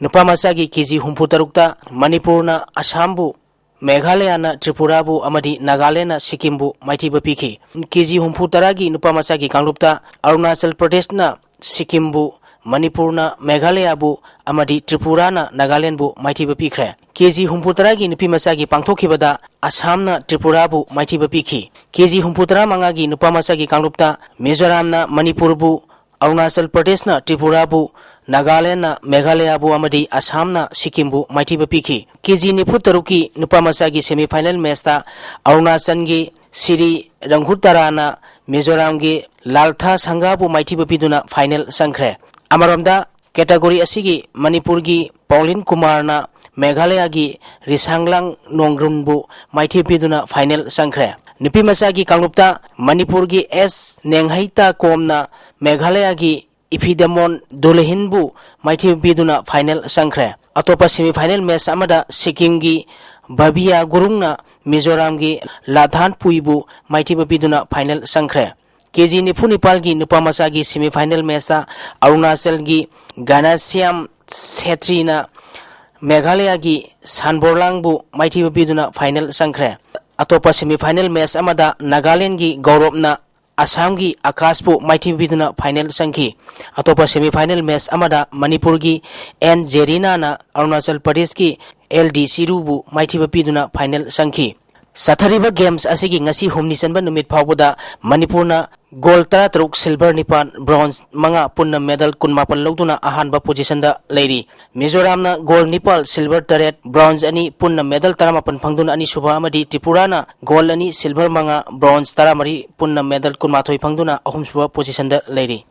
ꯅꯨꯄꯥ ꯃꯆꯥꯒꯤ ꯀꯦ ꯖꯤ ꯍꯨꯝꯐꯨ ꯇꯔꯨꯛꯇ ꯃꯅꯤꯄꯨꯔꯅ ꯑꯁꯥꯝꯕꯨ, ꯃꯦꯘꯥꯂꯌꯥꯅ ꯇ꯭ꯔꯤꯄꯨꯔꯥꯕꯨ ꯑꯃꯗꯤ ꯅꯥꯒꯥꯂꯦꯟꯅ ꯁꯤꯛꯀꯤꯝꯕꯨ ꯃꯥꯏꯊꯤꯕ ꯄꯤꯈꯤ꯫ ꯀꯦ ꯖꯤ ꯍꯨꯝꯐꯨ ꯇꯔꯥꯒꯤ ꯅꯨꯄꯥ ꯃꯆꯥꯒꯤ ꯀꯥꯡꯂꯨꯞꯇ ꯑꯔꯨꯅꯥꯆꯜ ꯄ꯭ꯔꯗꯦꯁꯅ ꯁꯤꯛꯀꯤꯝꯕꯨ, ꯃꯅꯤꯄꯨꯔꯅ ꯃꯦꯘꯥꯂꯌꯥꯕꯨ ꯑꯃꯗꯤ ꯇ꯭ꯔꯤꯄꯨꯔꯥꯅ ꯅꯥꯒꯥꯂꯦꯟꯕꯨ ꯃꯥꯏꯊꯤꯕ ꯄꯤꯈ꯭ꯔꯦ꯫ ꯀꯦ ꯖꯤ ꯍꯨꯝꯐꯨ ꯇꯔꯥꯒꯤ ꯅꯨꯄꯤ ꯃꯆꯥꯒꯤ ꯄꯥꯡꯊꯣꯛꯈꯤꯕꯗ ꯑꯁꯥꯝꯅ ꯇ꯭ꯔꯤꯄꯨꯔꯥꯕꯨ ꯃꯥꯏꯊꯤꯕ ꯄꯤꯈꯤ꯫ ꯀꯦ ꯖꯤ ꯍꯨꯝꯐꯨ ꯇꯔꯥ ꯃꯉꯥꯒꯤ ꯅꯨꯄꯥ ꯃꯆꯥꯒꯤ ꯀꯥꯡꯂꯨꯞꯇ ꯃꯤꯖꯣꯔꯥꯝꯅ ꯃꯅꯤꯄꯨꯔꯕꯨ, ꯑꯔꯨꯅꯥꯆꯜ ꯄ꯭ꯔꯗꯦꯁꯅ ꯇ꯭ꯔꯤꯄꯨꯔꯥꯕꯨ, ꯅꯥꯒꯥꯂꯦꯟꯅ ꯃꯦꯘꯥꯂꯌꯥꯕꯨ ꯑꯃꯗꯤ ꯑꯁꯥꯝꯅ ꯁꯤꯛꯀꯤꯝꯕꯨ ꯃꯥꯏꯊꯤꯕ ꯄꯤꯈꯤ꯫ ꯀꯦ ꯖꯤ ꯅꯤꯐꯨ ꯇꯔꯨꯛꯀꯤ ꯅꯨꯄꯥ ꯃꯆꯥꯒꯤ ꯁꯦꯃꯤꯐꯥꯏꯅꯦꯜ ꯃꯦꯆꯇ ꯑꯔꯨꯅꯥꯆꯜꯒꯤ ꯁꯤꯔꯤ ꯔꯪꯈꯨꯇꯥꯔꯥꯅ ꯃꯤꯖꯣꯔꯥꯝꯒꯤ ꯂꯥꯜꯊꯥ ꯁꯪꯒꯥꯕꯨ ꯃꯥꯏꯊꯤꯕ ꯄꯤꯗꯨꯅ ꯐꯥꯏꯅꯦꯜ ꯆꯪꯈ꯭ꯔꯦ꯫ ꯑꯃꯔꯣꯝꯗ, ꯀꯦꯇꯥꯒꯣꯔꯤ ꯑꯁꯤꯒꯤ ꯃꯅꯤꯄꯨꯔꯒꯤ ꯄꯥꯎꯂꯤꯟ ꯀꯨꯃꯥꯔꯅ ꯃꯦꯘꯥꯂꯌꯥꯒꯤ ꯔꯤꯁꯥꯡꯂꯥꯡ ꯅꯣꯡꯒ꯭ꯔꯨꯟꯕꯨ ꯃꯥꯏꯊꯤꯕ ꯄꯤꯗꯨꯅ ꯐꯥꯏꯅꯦꯜ ꯆꯪꯈ꯭ꯔꯦ꯫ ꯅꯨꯄꯤ ꯃꯆꯥꯒꯤ ꯀꯥꯡꯂꯨꯞꯇ ꯃꯅꯤꯄꯨꯔꯒꯤ ꯑꯦꯁ ꯅꯦꯡꯍꯩꯇꯥ ꯀꯣꯝꯅ ꯃꯦꯘꯥꯂꯌꯥꯒꯤ ꯏꯐꯤꯗꯦꯃꯣꯟ ꯗꯨꯂꯍꯤꯟꯕꯨ ꯃꯥꯏꯊꯤꯕ ꯄꯤꯗꯨꯅ ꯐꯥꯏꯅꯦꯜ ꯆꯪꯈ꯭ꯔꯦ꯫ ꯑꯇꯣꯞꯄ ꯁꯦꯃꯤꯐꯥꯏꯅꯦꯜ ꯃꯦꯆ ꯑꯃꯗ ꯁꯤꯛꯀꯤꯝꯒꯤ ꯕꯕꯤꯌꯥ ꯒꯨꯔꯨꯡꯅ ꯃꯤꯖꯣꯔꯥꯝꯒꯤ ꯂꯥꯊꯥꯟ ꯄꯨꯏꯕꯨ ꯃꯥꯏꯊꯤꯕ ꯄꯤꯗꯨꯅ ꯐꯥꯏꯅꯦꯜ ꯆꯪꯈ꯭ꯔꯦ꯫ ꯀꯦ ꯖꯤ ꯅꯤꯐꯨ ꯅꯤꯄꯥꯜꯒꯤ ꯅꯨꯄꯥ ꯃꯆꯥꯒꯤ semi final matchꯇ ꯑꯔꯨꯅꯥꯆꯜꯒꯤ ꯒꯥꯅꯥꯁꯤꯌꯥꯝ ꯁꯦꯇ꯭ꯔꯤꯅ ꯃꯦꯘꯥꯂꯌꯥꯒꯤ ꯁꯥꯟꯕꯣꯔꯂꯥꯡꯕꯨ ꯃꯥꯏꯊꯤꯕ ꯄꯤꯗꯨꯅ final ꯆꯪꯈ꯭ꯔꯦ꯫ ꯑꯇꯣꯞꯄ semi final match ꯑꯃꯗ ꯅꯥꯒꯥꯂꯦꯟꯒꯤ ꯒꯧꯔꯕꯅ ꯑꯁꯥꯝꯒꯤ ꯑꯀꯥꯁꯄꯨ ꯃꯥꯏꯊꯤꯕ ꯄꯤꯗꯨꯅ final ꯆꯪꯈꯤ꯫ ꯑꯇꯣꯞꯄ semi final match ꯑꯃꯗ ꯃꯅꯤꯄꯨꯔꯒꯤ ꯑꯦꯟ ꯖꯦꯔꯤꯅꯥꯅ ꯑꯔꯨꯅꯥꯆꯜ ꯄ꯭ꯔꯗꯦꯁꯀꯤ ꯑꯦꯜ ꯗꯤ ꯁꯤꯔꯨꯕꯨ ꯃꯥꯏꯊꯤꯕ ꯄꯤꯗꯨꯅ final ꯆꯪꯈꯤ꯫ ꯆꯠꯊꯔꯤꯕ games ꯑꯁꯤꯒꯤ ꯉꯁꯤ ꯍꯨꯝꯅꯤ ꯆꯟꯕ ꯅꯨꯃꯤꯠ ꯐꯥꯎꯕꯗ ꯃꯅꯤꯄꯨꯔꯅ gold ꯇꯔꯥꯇꯔꯨꯛ, silver ꯅꯤꯄꯥꯟ, bronze ꯃꯉꯥ, ꯄꯨꯟꯅ medal ꯀꯨꯟꯃꯥꯄꯟ ꯂꯧꯗꯨꯅ ꯑꯍꯥꯟꯕ positionꯗ ꯂꯩꯔꯤ꯫ ꯃꯤꯖꯣꯔꯥꯝꯅ gold ꯅꯤꯄꯥꯜ, silver ꯇꯔꯦꯠ, bronze ꯑꯅꯤ, ꯄꯨꯟꯅ medal ꯇꯔꯥꯃꯥꯄꯟ ꯐꯪꯗꯨꯅ ꯑꯅꯤꯁꯨꯕ ꯑꯃꯗꯤ ꯇ꯭ꯔꯤꯄꯨꯔꯥꯅ gold ꯑꯅꯤ, silver ꯃꯉꯥ, bronze ꯇꯔꯥꯃꯔꯤ, ꯄꯨꯟꯅ medal ꯀꯨꯟꯃꯥꯊꯣꯏ ꯐꯪꯗꯨꯅ ꯑꯍꯨꯝꯁꯨꯕ positionꯗ ꯂꯩꯔꯤ꯫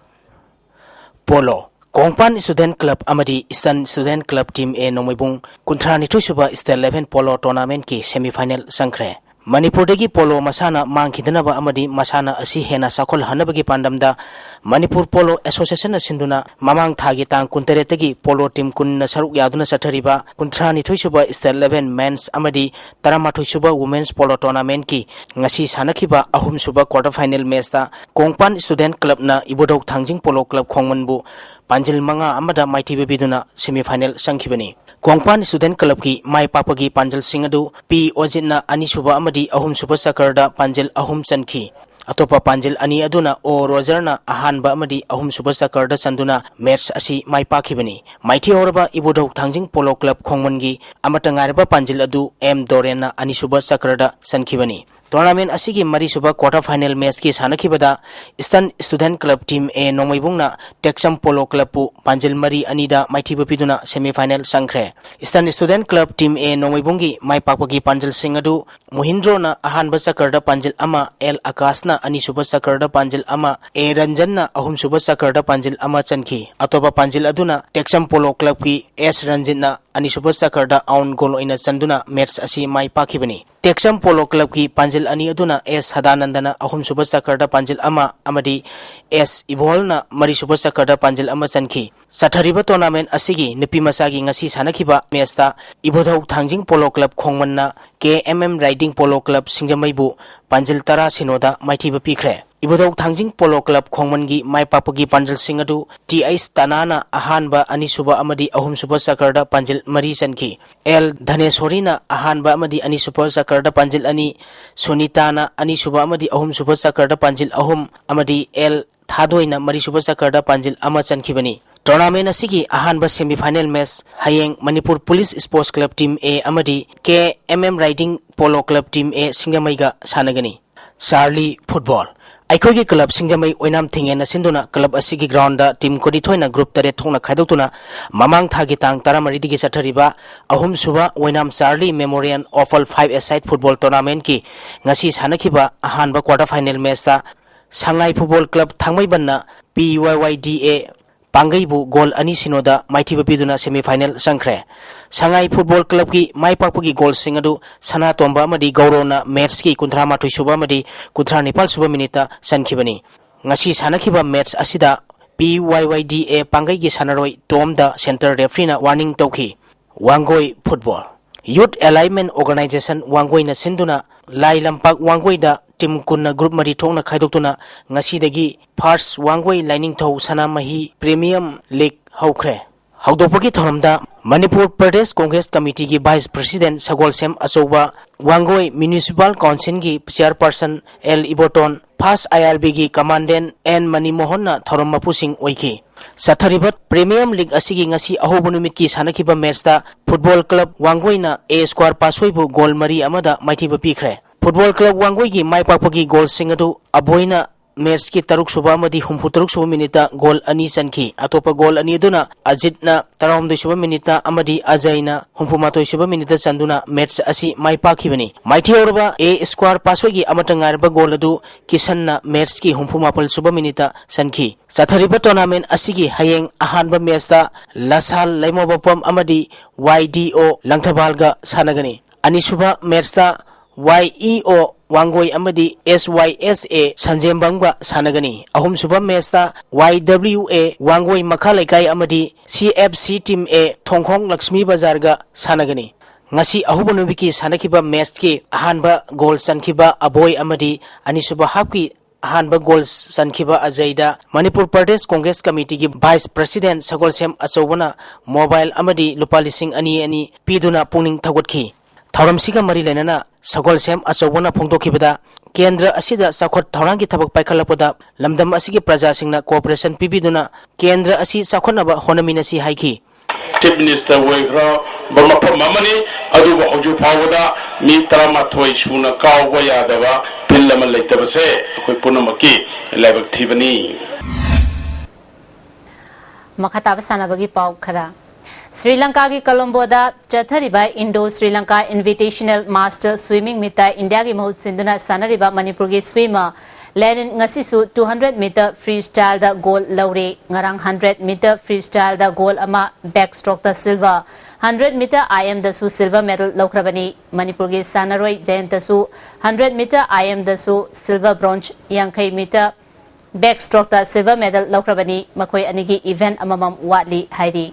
Polo꯫ ꯀꯣꯡꯄꯥꯟ Student Club ꯑꯃꯗꯤ Eastern Student Club Team A ꯅꯣꯡꯃꯩꯕꯨꯡ ꯀꯨꯟꯊ꯭ꯔꯥꯅꯤꯊꯣꯏ ꯁꯨꯕ State Level Polo Tournamentꯀꯤ semi final ꯆꯪꯈ꯭ꯔꯦ꯫ ꯃꯅꯤꯄꯨꯔꯗꯒꯤ polo ꯃꯁꯥꯟꯅ ꯃꯥꯡꯈꯤꯗꯅꯕ ꯑꯃꯗꯤ ꯃꯁꯥꯟꯅ ꯑꯁꯤ ꯍꯦꯟꯅ ꯆꯥꯎꯈꯠꯍꯟꯅꯕꯒꯤ ꯄꯥꯟꯗꯝꯗ ꯃꯅꯤꯄꯨꯔ Polo Associationꯅ ꯁꯤꯟꯗꯨꯅ ꯃꯃꯥꯡ ꯊꯥꯒꯤ ꯇꯥꯡ ꯀꯨꯟꯇꯔꯦꯠꯇꯒꯤ polo team ꯀꯨꯟꯅ ꯁꯔꯨꯛ ꯌꯥꯗꯨꯅ ꯆꯠꯊꯔꯤꯕ ꯀꯨꯟꯊ꯭ꯔꯥꯅꯤꯊꯣꯏ ꯁꯨꯕ State Level Men's ꯑꯃꯗꯤ ꯇꯔꯥꯃꯥꯊꯣꯏ ꯁꯨꯕ Women's Polo Tournamentꯀꯤ ꯉꯁꯤ ꯁꯥꯟꯅꯈꯤꯕ ꯑꯍꯨꯝꯁꯨꯕ quarter final matchꯇ ꯀꯣꯡꯄꯥꯟ Student Clubꯅ ꯏꯕꯨꯙꯧ ꯊꯥꯡꯖꯤꯡ Polo Club ꯈꯣꯡꯃꯟꯕꯨ ꯄꯥꯟꯖꯤꯜ ꯃꯉꯥ ꯑꯃꯗ ꯃꯥꯏꯊꯤꯕ ꯄꯤꯗꯨꯅ semi final ꯆꯪꯈꯤꯕꯅꯤ꯫ ꯀꯣꯡꯄꯥꯟ Student Clubꯀꯤ ꯃꯥꯏ ꯄꯥꯛꯄꯒꯤ ꯄꯥꯟꯖꯜꯁꯤꯡ ꯑꯗꯨ ꯄꯤ ꯑꯣꯖꯤꯠꯅ ꯑꯅꯤꯁꯨꯕ ꯑꯃꯗꯤ ꯑꯍꯨꯝꯁꯨꯕ ꯆꯀꯔꯗ ꯄꯥꯟꯖꯜ ꯑꯍꯨꯝ ꯆꯟꯈꯤ꯫ ꯑꯇꯣꯞꯄ ꯄꯥꯟꯖꯤꯜ ꯑꯅꯤ ꯑꯗꯨꯅ ꯑꯣ ꯔꯣꯖꯔꯅ ꯑꯍꯥꯟꯕ ꯑꯃꯗꯤ ꯑꯍꯨꯝꯁꯨꯕ ꯆꯀꯔꯗ ꯆꯟꯗꯨꯅ match ꯑꯁꯤ ꯃꯥꯏ ꯄꯥꯛꯈꯤꯕꯅꯤ꯫ ꯃꯥꯏꯊꯤꯍꯧꯔꯕ ꯏꯕꯨꯙꯧ ꯊꯥꯡꯖꯤꯡ Polo Club ꯈꯣꯡꯃꯟꯒꯤ ꯑꯃꯠꯇ ꯉꯥꯏꯔꯕ ꯄꯥꯟꯖꯤꯜ ꯑꯗꯨ ꯑꯦꯝ ꯗꯣꯔꯦꯟꯅ ꯑꯅꯤꯁꯨꯕ ꯆꯀꯔꯗ ꯆꯟꯈꯤꯕꯅꯤ꯫ Tournament ꯑꯁꯤꯒꯤ ꯃꯔꯤꯁꯨꯕ quarter final matchꯀꯤ ꯁꯥꯟꯅꯈꯤꯕꯗ Eastern Student Club Team A ꯅꯣꯡꯃꯩꯕꯨꯡꯅ ꯇꯦꯛꯆꯝ Polo Clubꯄꯨ ꯄꯥꯟꯖꯤꯜ ꯃꯔꯤ ꯑꯅꯤꯗ ꯃꯥꯏꯊꯤꯕ ꯄꯤꯗꯨꯅ semi final ꯆꯪꯈ꯭ꯔꯦ꯫ Eastern Student Club Team A ꯅꯣꯡꯃꯩꯕꯨꯡꯒꯤ ꯃꯥꯏ ꯄꯥꯛꯄꯒꯤ ꯄꯥꯟꯖꯜꯁꯤꯡ ꯑꯗꯨ ꯃꯣꯍꯤꯟꯗ꯭ꯔꯣꯅ ꯑꯍꯥꯟꯕ ꯆꯀꯔꯗ ꯄꯥꯟꯖꯤꯜ ꯑꯃ, ꯑꯦꯜ ꯑꯀꯥꯁꯅ ꯑꯅꯤꯁꯨꯕ ꯆꯀꯔꯗ ꯄꯥꯟꯖꯤꯜ ꯑꯃ, ꯑꯦ ꯔꯟꯖꯟꯅ ꯑꯍꯨꯝꯁꯨꯕ ꯆꯀꯔꯗ ꯄꯥꯟꯖꯤꯜ ꯑꯃ ꯆꯟꯈꯤ꯫ ꯑꯇꯣꯞꯄ ꯄꯥꯟꯖꯤꯜ ꯑꯗꯨꯅ ꯇꯦꯛꯆꯝ Polo Clubꯀꯤ ꯑꯦꯁ ꯔꯟꯖꯤꯠꯅ ꯑꯅꯤꯁꯨꯕ ꯆꯀꯔꯗ own goal ꯑꯣꯏꯅ ꯆꯟꯗꯨꯅ match ꯑꯁꯤ ꯃꯥꯏ ꯄꯥꯛꯈꯤꯕꯅꯤ꯫ ꯇꯦꯛꯆꯝ Polo Clubꯀꯤ ꯄꯥꯟꯖꯤꯜ ꯑꯅꯤ ꯑꯗꯨꯅ ꯑꯦꯁ ꯁꯗꯥꯅꯟꯗꯅ ꯑꯍꯨꯝꯁꯨꯕ ꯆꯀꯔꯗ ꯄꯥꯟꯖꯤꯜ ꯑꯃ ꯑꯃꯗꯤ ꯑꯦꯁ ꯏꯕꯣꯜꯅ ꯃꯔꯤꯁꯨꯕ ꯆꯀꯔꯗ ꯄꯥꯟꯖꯤꯜ ꯑꯃ ꯆꯟꯈꯤ꯫ ꯆꯠꯊꯔꯤꯕ tournament ꯑꯁꯤꯒꯤ ꯅꯨꯄꯤ ꯃꯆꯥꯒꯤ ꯉꯁꯤ ꯁꯥꯟꯅꯈꯤꯕ matchꯇ ꯏꯕꯨꯙꯧ ꯊꯥꯡꯖꯤꯡ Polo Club ꯈꯣꯡꯃꯟꯅ K M M Riding Polo Club ꯁꯤꯡꯖꯃꯩꯕꯨ ꯄꯥꯟꯖꯤꯜ ꯇꯔꯥ ꯁꯤꯅꯣꯗ ꯃꯥꯏꯊꯤꯕ ꯄꯤꯈ꯭ꯔꯦ꯫ ꯏꯕꯨꯙꯧ ꯊꯥꯡꯖꯤꯡ Polo Club ꯈꯣꯡꯃꯟꯒꯤ ꯃꯥꯏ ꯄꯥꯛꯄꯒꯤ ꯄꯥꯟꯖꯤꯜꯁꯤꯡ ꯑꯗꯨ T H ꯇꯅꯥꯅ ꯑꯍꯥꯟꯕ, ꯑꯅꯤꯁꯨꯕ ꯑꯃꯗꯤ ꯑꯍꯨꯝꯁꯨꯕ ꯆꯀꯔꯗ ꯄꯥꯟꯖꯤꯜ ꯃꯔꯤ ꯆꯟꯈꯤ꯫ L ꯙꯅꯦꯁꯣꯔꯤꯅ ꯑꯍꯥꯟꯕ ꯑꯃꯗꯤ ꯑꯅꯤꯁꯨꯕ ꯆꯀꯔꯗ ꯄꯥꯟꯖꯤꯜ ꯑꯅꯤ, ꯁꯨꯅꯤꯇꯥꯅ ꯑꯅꯤꯁꯨꯕ ꯑꯃꯗꯤ ꯑꯍꯨꯝꯁꯨꯕ ꯆꯀꯔꯗ ꯄꯥꯟꯖꯤꯜ ꯑꯍꯨꯝ ꯑꯃꯗꯤ L ꯊꯥꯗꯣꯏꯅ ꯃꯔꯤꯁꯨꯕ ꯆꯀꯔꯗ ꯄꯥꯟꯖꯤꯜ ꯑꯃ ꯆꯟꯈꯤꯕꯅꯤ꯫ Tournament ꯑꯁꯤꯒꯤ ꯑꯍꯥꯟꯕ semi final match ꯍꯌꯦꯡ Manipur Police Sports Club Team A ꯑꯃꯗꯤ K M M Riding Polo Club Team A ꯁꯤꯡꯖꯃꯩꯒ ꯁꯥꯟꯅꯒꯅꯤ꯫ Charlie football. ꯑꯩꯈꯣꯏꯒꯤ club ꯁꯤꯡꯖꯃꯩ ꯑꯣꯏꯅꯥꯝ ꯊꯤꯡꯉꯦꯟꯅ ꯁꯤꯟꯗꯨꯅ club ꯑꯁꯤꯒꯤ groundꯗ team ꯀꯨꯟꯅꯤꯊꯣꯏꯅ group ꯇꯔꯦꯠ ꯊꯣꯛꯅ ꯈꯥꯏꯗꯣꯛꯇꯨꯅ ꯃꯃꯥꯡ ꯊꯥꯒꯤ ꯇꯥꯡ ꯇꯔꯥꯃꯔꯤꯗꯒꯤ ꯆꯠꯊꯔꯤꯕ ꯑꯍꯨꯝꯁꯨꯕ ꯑꯣꯏꯅꯥꯝ Charlie Memorial Oval five-a-side football tournamentꯀꯤ ꯉꯁꯤ ꯁꯥꯟꯅꯈꯤꯕ ꯑꯍꯥꯟꯕ quarter final matchꯇ Sangai Football Club ꯊꯥꯡꯃꯩꯕꯟꯅ P Y Y D A ꯄꯥꯡꯒꯩꯕꯨ goal ꯑꯅꯤ ꯁꯤꯅꯣꯗ ꯃꯥꯏꯊꯤꯕ ꯄꯤꯗꯨꯅ semi final ꯆꯪꯈ꯭ꯔꯦ꯫ ꯁꯉꯥꯏ Football Clubꯀꯤ ꯃꯥꯏ ꯄꯥꯛꯄꯒꯤ goalꯁꯤꯡ ꯑꯗꯨ ꯁꯅꯥꯇꯣꯝꯕ ꯑꯃꯗꯤ ꯒꯧꯔꯣꯅ matchꯀꯤ ꯀꯨꯟꯊ꯭ꯔꯥ ꯃꯥꯊꯣꯏ ꯁꯨꯕ ꯑꯃꯗꯤ ꯀꯨꯟꯊ꯭ꯔꯥ ꯅꯤꯄꯥꯜ ꯁꯨꯕ minuteꯇ ꯆꯟꯈꯤꯕꯅꯤ꯫ ꯉꯁꯤ ꯁꯥꯟꯅꯈꯤꯕ match ꯑꯁꯤꯗ P Y Y D A ꯄꯥꯡꯒꯩꯒꯤ ꯁꯥꯟꯅꯔꯣꯏ ꯇꯣꯝꯗ center refereeꯅ warning ꯇꯧꯈꯤ꯫ Wangoi football. Youth Alignment Organization ꯋꯥꯡꯒꯣꯏꯅ ꯁꯤꯟꯗꯨꯅ ꯂꯥꯏ ꯂꯝꯄꯥꯛ ꯋꯥꯡꯒꯣꯏꯗ team ꯀꯨꯟꯅ group ꯃꯔꯤ ꯊꯣꯛꯅ ꯈꯥꯏꯗꯣꯛꯇꯨꯅ ꯉꯁꯤꯗꯒꯤ First ꯋꯥꯡꯒꯣꯏ ꯂꯥꯏꯅꯤꯡꯊꯧ ꯁꯅꯥꯃꯍꯤ Premium League ꯍꯧꯈ꯭ꯔꯦ꯫ ꯍꯧꯗꯣꯛꯄꯒꯤ ꯊꯧꯔꯝꯗ Manipur Pradesh Congress ꯀꯃꯤꯇꯤꯒꯤ vice president ꯁꯒꯣꯜꯁꯦꯝ ꯑꯆꯧꯕ, Wangoi Municipal Councilꯒꯤ chairperson L Iboton, First I R Bꯒꯤ commandant N ꯃꯅꯤꯃꯣꯍꯟꯅ ꯊꯧꯔꯝ ꯃꯄꯨꯁꯤꯡ ꯑꯣꯏꯈꯤ꯫ ꯆꯠꯊꯔꯤꯕ Premium League ꯑꯁꯤꯒꯤ ꯉꯁꯤ ꯑꯍꯧꯕ ꯅꯨꯃꯤꯠꯀꯤ ꯁꯥꯟꯅꯈꯤꯕ matchꯇ Football Club ꯋꯥꯡꯒꯣꯏꯅ A Square ꯄꯥꯁꯣꯏꯕꯨ goal ꯃꯔꯤ ꯑꯃꯗ ꯃꯥꯏꯊꯤꯕ ꯄꯤꯈ꯭ꯔꯦ꯫ Football Club ꯋꯥꯡꯒꯣꯏꯒꯤ ꯃꯥꯏ ꯄꯥꯛꯄꯒꯤ goalꯁꯤꯡ ꯑꯗꯨ ꯑꯕꯣꯏꯅ matchꯀꯤ ꯇꯔꯨꯛ ꯁꯨꯕ ꯑꯃꯗꯤ ꯍꯨꯝꯐꯨ ꯇꯔꯨꯛ ꯁꯨꯕ minuteꯇ goal ꯑꯅꯤ ꯆꯟꯈꯤ꯫ ꯑꯇꯣꯞꯄ goal ꯑꯅꯤ ꯑꯗꯨꯅ ꯑꯖꯤꯠꯅ ꯇꯔꯥꯍꯨꯝꯗꯣꯏ ꯁꯨꯕ minuteꯇ ꯑꯃꯗꯤ ꯑꯖꯌꯅ ꯍꯨꯝꯐꯨ ꯃꯥꯊꯣꯏ ꯁꯨꯕ minuteꯇ ꯆꯟꯗꯨꯅ match ꯑꯁꯤ ꯃꯥꯏ ꯄꯥꯛꯈꯤꯕꯅꯤ꯫ ꯃꯥꯏꯊꯤꯍꯧꯔꯕ A Square ꯄꯥꯁꯣꯏꯒꯤ ꯑꯃꯠꯇ ꯉꯥꯏꯔꯕ goal ꯑꯗꯨ ꯀꯤꯁꯟꯅ matchꯀꯤ ꯍꯨꯝꯐꯨ ꯃꯥꯄꯜ ꯁꯨꯕ minuteꯇ ꯆꯟꯈꯤ꯫ ꯆꯠꯊꯔꯤꯕ tournament ꯑꯁꯤꯒꯤ ꯍꯌꯦꯡ ꯑꯍꯥꯟꯕ matchꯇ ꯂꯁꯥꯜ ꯂꯩꯃꯕꯄꯝ ꯑꯃꯗꯤ Y D O ꯂꯪꯊꯕꯥꯜꯒ ꯁꯥꯟꯅꯒꯅꯤ꯫ ꯑꯅꯤꯁꯨꯕ matchꯇ ꯋꯥꯏ ꯏ ꯑꯣ ꯋꯥꯡꯒꯣꯏ ꯑꯃꯗꯤ ꯑꯦꯁ ꯋꯥꯏ ꯑꯦꯁ ꯑꯦ ꯁꯟꯖꯦꯝꯕꯝꯒ ꯁꯥꯟꯅꯒꯅꯤ꯫ ꯑꯍꯨꯝꯁꯨꯕ ꯃꯦꯆꯇ ꯋꯥꯏ ꯗꯕ꯭ꯂꯤꯌꯨ ꯑꯦ ꯋꯥꯡꯒꯣꯏ ꯃꯈꯥ ꯂꯩꯀꯥꯏ ꯑꯃꯗꯤ ꯁꯤ ꯑꯦꯐ ꯁꯤ ꯇꯤꯝ ꯑꯦ ꯊꯣꯡꯈꯣꯡ ꯂꯛꯁꯃꯤ ꯕꯖꯥꯔꯒ ꯁꯥꯟꯅꯒꯅꯤ꯫ ꯉꯁꯤ ꯑꯍꯧꯕ ꯅꯨꯃꯤꯠꯀꯤ ꯁꯥꯟꯅꯈꯤꯕ ꯃꯦꯆꯀꯤ ꯑꯍꯥꯟꯕ ꯒꯣꯜ ꯆꯟꯈꯤꯕ ꯑꯕꯣꯏ ꯑꯃꯗꯤ ꯑꯅꯤꯁꯨꯕ ꯍꯥꯞꯀꯤ ꯑꯍꯥꯟꯕ ꯒꯣꯜ ꯆꯟꯈꯤꯕ ꯑꯖꯩꯗ ꯃꯅꯤꯄꯨꯔ ꯄ꯭ꯔꯗꯦꯁ ꯀꯣꯡꯒ꯭ꯔꯦꯁ ꯀꯃꯤꯇꯤꯒꯤ ꯚꯥꯏꯁ ꯄ꯭ꯔꯁꯤꯗꯦꯟ ꯁꯒꯣꯜꯁꯦꯝ ꯑꯆꯧꯕꯅ ꯃꯣꯕꯥꯏꯜ ꯑꯃꯗꯤ ꯂꯨꯄꯥ ꯂꯤꯁꯤꯡ ꯑꯅꯤ ꯑꯅꯤ ꯄꯤꯗꯨꯅ ꯄꯨꯛꯅꯤꯡ ꯊꯧꯒꯠꯈꯤ꯫ ꯊꯧꯔꯝꯁꯤꯒ ꯃꯔꯤ ꯂꯩꯅꯅ ꯁꯒꯣꯜꯁꯦꯝ ꯑꯆꯧꯕꯅ ꯐꯣꯡꯗꯣꯛꯈꯤꯕꯗ, ꯀꯦꯟꯗ꯭ꯔ ꯑꯁꯤꯗ ꯆꯥꯎꯈꯠ ꯊꯧꯔꯥꯡꯒꯤ ꯊꯕꯛ ꯄꯥꯏꯈꯠꯂꯛꯄꯗ ꯂꯝꯗꯝ ꯑꯁꯤꯒꯤ ꯄ꯭ꯔꯖꯥꯁꯤꯡꯅ ꯀꯣꯑꯣꯄꯔꯦꯁꯟ ꯄꯤꯕꯤꯗꯨꯅ ꯀꯦꯟꯗ꯭ꯔ ꯑꯁꯤ ꯆꯥꯎꯈꯠꯅꯕ ꯍꯣꯠꯅꯃꯤꯟꯅꯁꯤ ꯍꯥꯏꯈꯤ꯫ ꯆꯤꯐ ꯃꯤꯅꯤꯁꯇꯔ ꯑꯣꯏꯈ꯭ꯔꯕ ꯃꯐꯝ ꯑꯃꯅꯤ, ꯑꯗꯨꯕꯨ ꯍꯧꯖꯤꯛ ꯐꯥꯎꯕꯗ ꯃꯤ ꯇꯔꯥꯃꯥꯊꯣꯏ ꯁꯨꯅ ꯀꯥꯎꯕ ꯌꯥꯗꯕ ꯐꯤꯜ ꯑꯃ ꯂꯩꯇꯕꯁꯦ ꯑꯩꯈꯣꯏ ꯄꯨꯝꯅꯃꯛꯀꯤ ꯂꯥꯏꯕꯛ ꯊꯤꯕꯅꯤ꯫ ꯃꯈꯥ ꯇꯥꯕ ꯁꯥꯟꯅꯕꯒꯤ ꯄꯥꯎ ꯈꯔ꯫ ꯁ꯭ꯔꯤ ꯂꯪꯀꯥꯒꯤ ꯀꯣꯂꯝꯕꯣꯗ ꯆꯠꯊꯔꯤꯕ Indo Sri Lanka invitational master swimming ꯃꯤꯠꯇ ꯏꯟꯗꯤꯌꯥꯒꯤ ꯃꯍꯨꯠ ꯁꯤꯟꯗꯨꯅ ꯁꯥꯟꯅꯔꯤꯕ ꯃꯅꯤꯄꯨꯔꯒꯤ ꯁ꯭ꯋꯤꯃꯔ ꯂꯦꯅꯤꯟ ꯉꯁꯤꯁꯨ ꯇꯨ ꯍꯟꯗ꯭ꯔꯦꯠ ꯃꯤꯇꯔ ꯐ꯭ꯔꯤ ꯁ꯭ꯇꯥꯏꯜꯗ ꯒꯣꯜ ꯂꯧꯔꯦ꯫ ꯉꯔꯥꯡ ꯍꯟꯗ꯭ꯔꯦꯠ ꯃꯤꯇꯔ ꯐ꯭ꯔꯤ ꯁ꯭ꯇꯥꯏꯜꯗ ꯒꯣꯜ ꯑꯃ, ꯕꯦꯛ ꯁ꯭ꯇ꯭ꯔꯣꯛꯇ ꯁꯤꯜꯚꯔ, ꯍꯟꯗ꯭ꯔꯦꯠ ꯃꯤꯇꯔ ꯑꯥꯏ ꯑꯦꯝꯗꯁꯨ ꯁꯤꯜꯚꯔ ꯃꯦꯗꯜ ꯂꯧꯈ꯭ꯔꯕꯅꯤ꯫ ꯃꯅꯤꯄꯨꯔꯒꯤ ꯁꯥꯟꯅꯔꯣꯏ ꯖꯌꯟꯇꯁꯨ ꯍꯟꯗ꯭ꯔꯦꯠ ꯃꯤꯇꯔ ꯑꯥꯏ ꯑꯦꯝꯗꯁꯨ ꯁꯤꯜꯚꯔ, ꯕ꯭ꯔꯣꯟꯖ, ꯌꯥꯡꯈꯩ ꯃꯤꯇꯔ ꯕꯦꯛ ꯁ꯭ꯇ꯭ꯔꯣꯛꯇ ꯁꯤꯜꯚꯔ ꯃꯦꯗꯜ ꯂꯧꯈ꯭ꯔꯕꯅꯤ꯫ ꯃꯈꯣꯏ ꯑꯅꯤꯒꯤ ꯏꯚꯦꯟꯠ ꯑꯃꯃꯝ ꯋꯥꯠꯂꯤ ꯍꯥꯏꯔꯤ꯫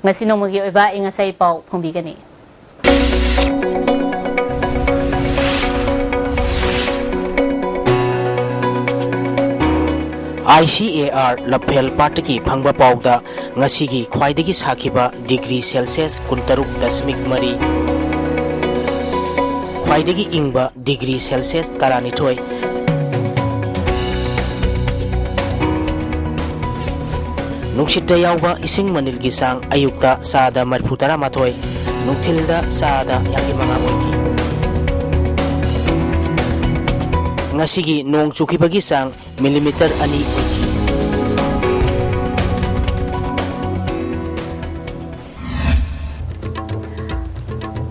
ꯉꯁꯤ ꯅꯣꯡꯃꯒꯤ ꯑꯣꯏꯕ ꯑꯏꯪ ꯑꯁꯥꯒꯤ ꯄꯥꯎ ꯐꯣꯡꯕꯤꯒꯅꯤ꯫ ꯑꯥꯏ ꯁꯤ ꯑꯦ ꯑꯥꯔ ꯂꯝꯐꯦꯜ ꯄꯥꯠꯇꯒꯤ ꯐꯪꯕ ꯄꯥꯎꯗ, ꯉꯁꯤꯒꯤ ꯈ꯭ꯋꯥꯏꯗꯒꯤ ꯁꯥꯈꯤꯕ ꯗꯤꯒ꯭ꯔꯤ ꯁꯦꯜꯁꯤꯌꯁ ꯀꯨꯟꯇꯔꯨꯛ ꯗꯁꯃꯤꯛ ꯃꯔꯤ, ꯈ꯭ꯋꯥꯏꯗꯒꯤ ꯏꯪꯕ ꯗꯤꯒ꯭ꯔꯤ ꯁꯦꯜꯁꯤꯌꯁ ꯇꯔꯥꯅꯤꯊꯣꯏ, ꯅꯨꯡꯁꯤꯠꯇ ꯌꯥꯎꯕ ꯏꯁꯤꯡ ꯃꯅꯤꯜꯒꯤ ꯆꯥꯡ ꯑꯌꯨꯛꯇ ꯆꯥꯗ ꯃꯔꯤꯐꯨ ꯇꯔꯥꯃꯥꯊꯣꯏ, ꯅꯨꯡꯊꯤꯜꯗ ꯆꯥꯗ ꯌꯥꯡꯈꯩ ꯃꯉꯥ ꯑꯣꯏꯈꯤ꯫ ꯉꯁꯤꯒꯤ ꯅꯣꯡ ꯆꯨꯈꯤꯕꯒꯤ ꯆꯥꯡ ꯃꯤꯂꯤꯃꯤꯇꯔ ꯑꯅꯤ ꯑꯣꯏꯈꯤ꯫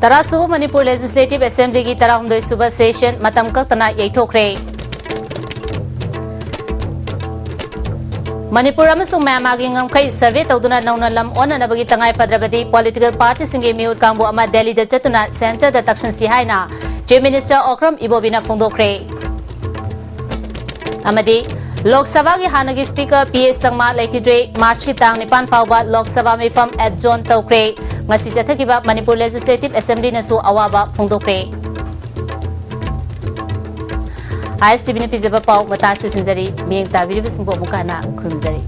ꯇꯔꯥꯁꯨꯕ ꯃꯅꯤꯄꯨꯔ ꯂꯦꯖꯤꯁꯂꯦꯇꯤꯚ ꯑꯦꯁꯦꯝꯕ꯭ꯂꯤꯒꯤ ꯇꯔꯥꯍꯨꯝꯗꯣꯏꯁꯨꯕ ꯁꯦꯁꯟ ꯃꯇꯝ ꯀꯛꯇꯅ ꯌꯩꯊꯣꯛꯈ꯭ꯔꯦ꯫ ꯃꯅꯤꯄꯨꯔ ꯑꯃꯁꯨꯡ ꯃ꯭ꯌꯥꯟꯃꯥꯔꯒꯤ ꯉꯝꯈꯩ survey ꯇꯧꯗꯨꯅ ꯅꯧꯅ ꯂꯝ ꯑꯣꯟꯅꯅꯕꯒꯤ ꯇꯉꯥꯏ ꯐꯗ꯭ꯔꯕꯗꯤ political party ꯁꯤꯡꯒꯤ ꯃꯤꯍꯨꯠ ꯀꯥꯡꯕꯨ ꯑꯃ ꯗꯦꯜꯂꯤꯗ ꯆꯠꯇꯨꯅ centre ꯗ ꯇꯛꯁꯤꯟꯁꯤ ꯍꯥꯏꯅ Chief Minister Okram Ibobi ꯅ ꯐꯣꯡꯗꯣꯛꯈ꯭ꯔꯦ꯫ ꯑꯃꯗꯤ ꯂꯣꯛ ꯁꯚꯥꯒꯤ ꯍꯥꯟꯅꯒꯤ Speaker ꯄꯤ ꯑꯦꯁ ꯁꯪꯃꯥ ꯂꯩꯈꯤꯗ꯭ꯔꯦ꯫ ꯃꯥꯔꯆꯀꯤ ꯇꯥꯡ ꯅꯤꯄꯥꯟ ꯐꯥꯎꯕ ꯂꯣꯛ ꯁꯚꯥ ꯃꯤꯐꯝ adjourn ꯇꯧꯈ꯭ꯔꯦ꯫ ꯉꯁꯤ ꯆꯠꯊꯈꯤꯕ ꯃꯅꯤꯄꯨꯔ Legislative Assembly ꯅꯁꯨ ꯑꯋꯥꯕ ꯐꯣꯡꯗꯣꯛꯈ꯭ꯔꯦ꯫ ꯑꯥꯏ ꯑꯦꯁ ꯇꯤ ꯚꯤ ꯅ ꯄꯤꯖꯕ ꯄꯥꯎ ꯃꯇꯥꯡ ꯁꯤꯟꯖꯔꯤ꯫ ꯃꯤꯠꯌꯦꯡ ꯇꯥꯕꯤꯔꯤꯕꯁꯤꯡꯕꯨ ꯑꯃꯨꯛꯀ ꯍꯟꯅ ꯈꯨꯔꯨꯝꯖꯔꯤ꯫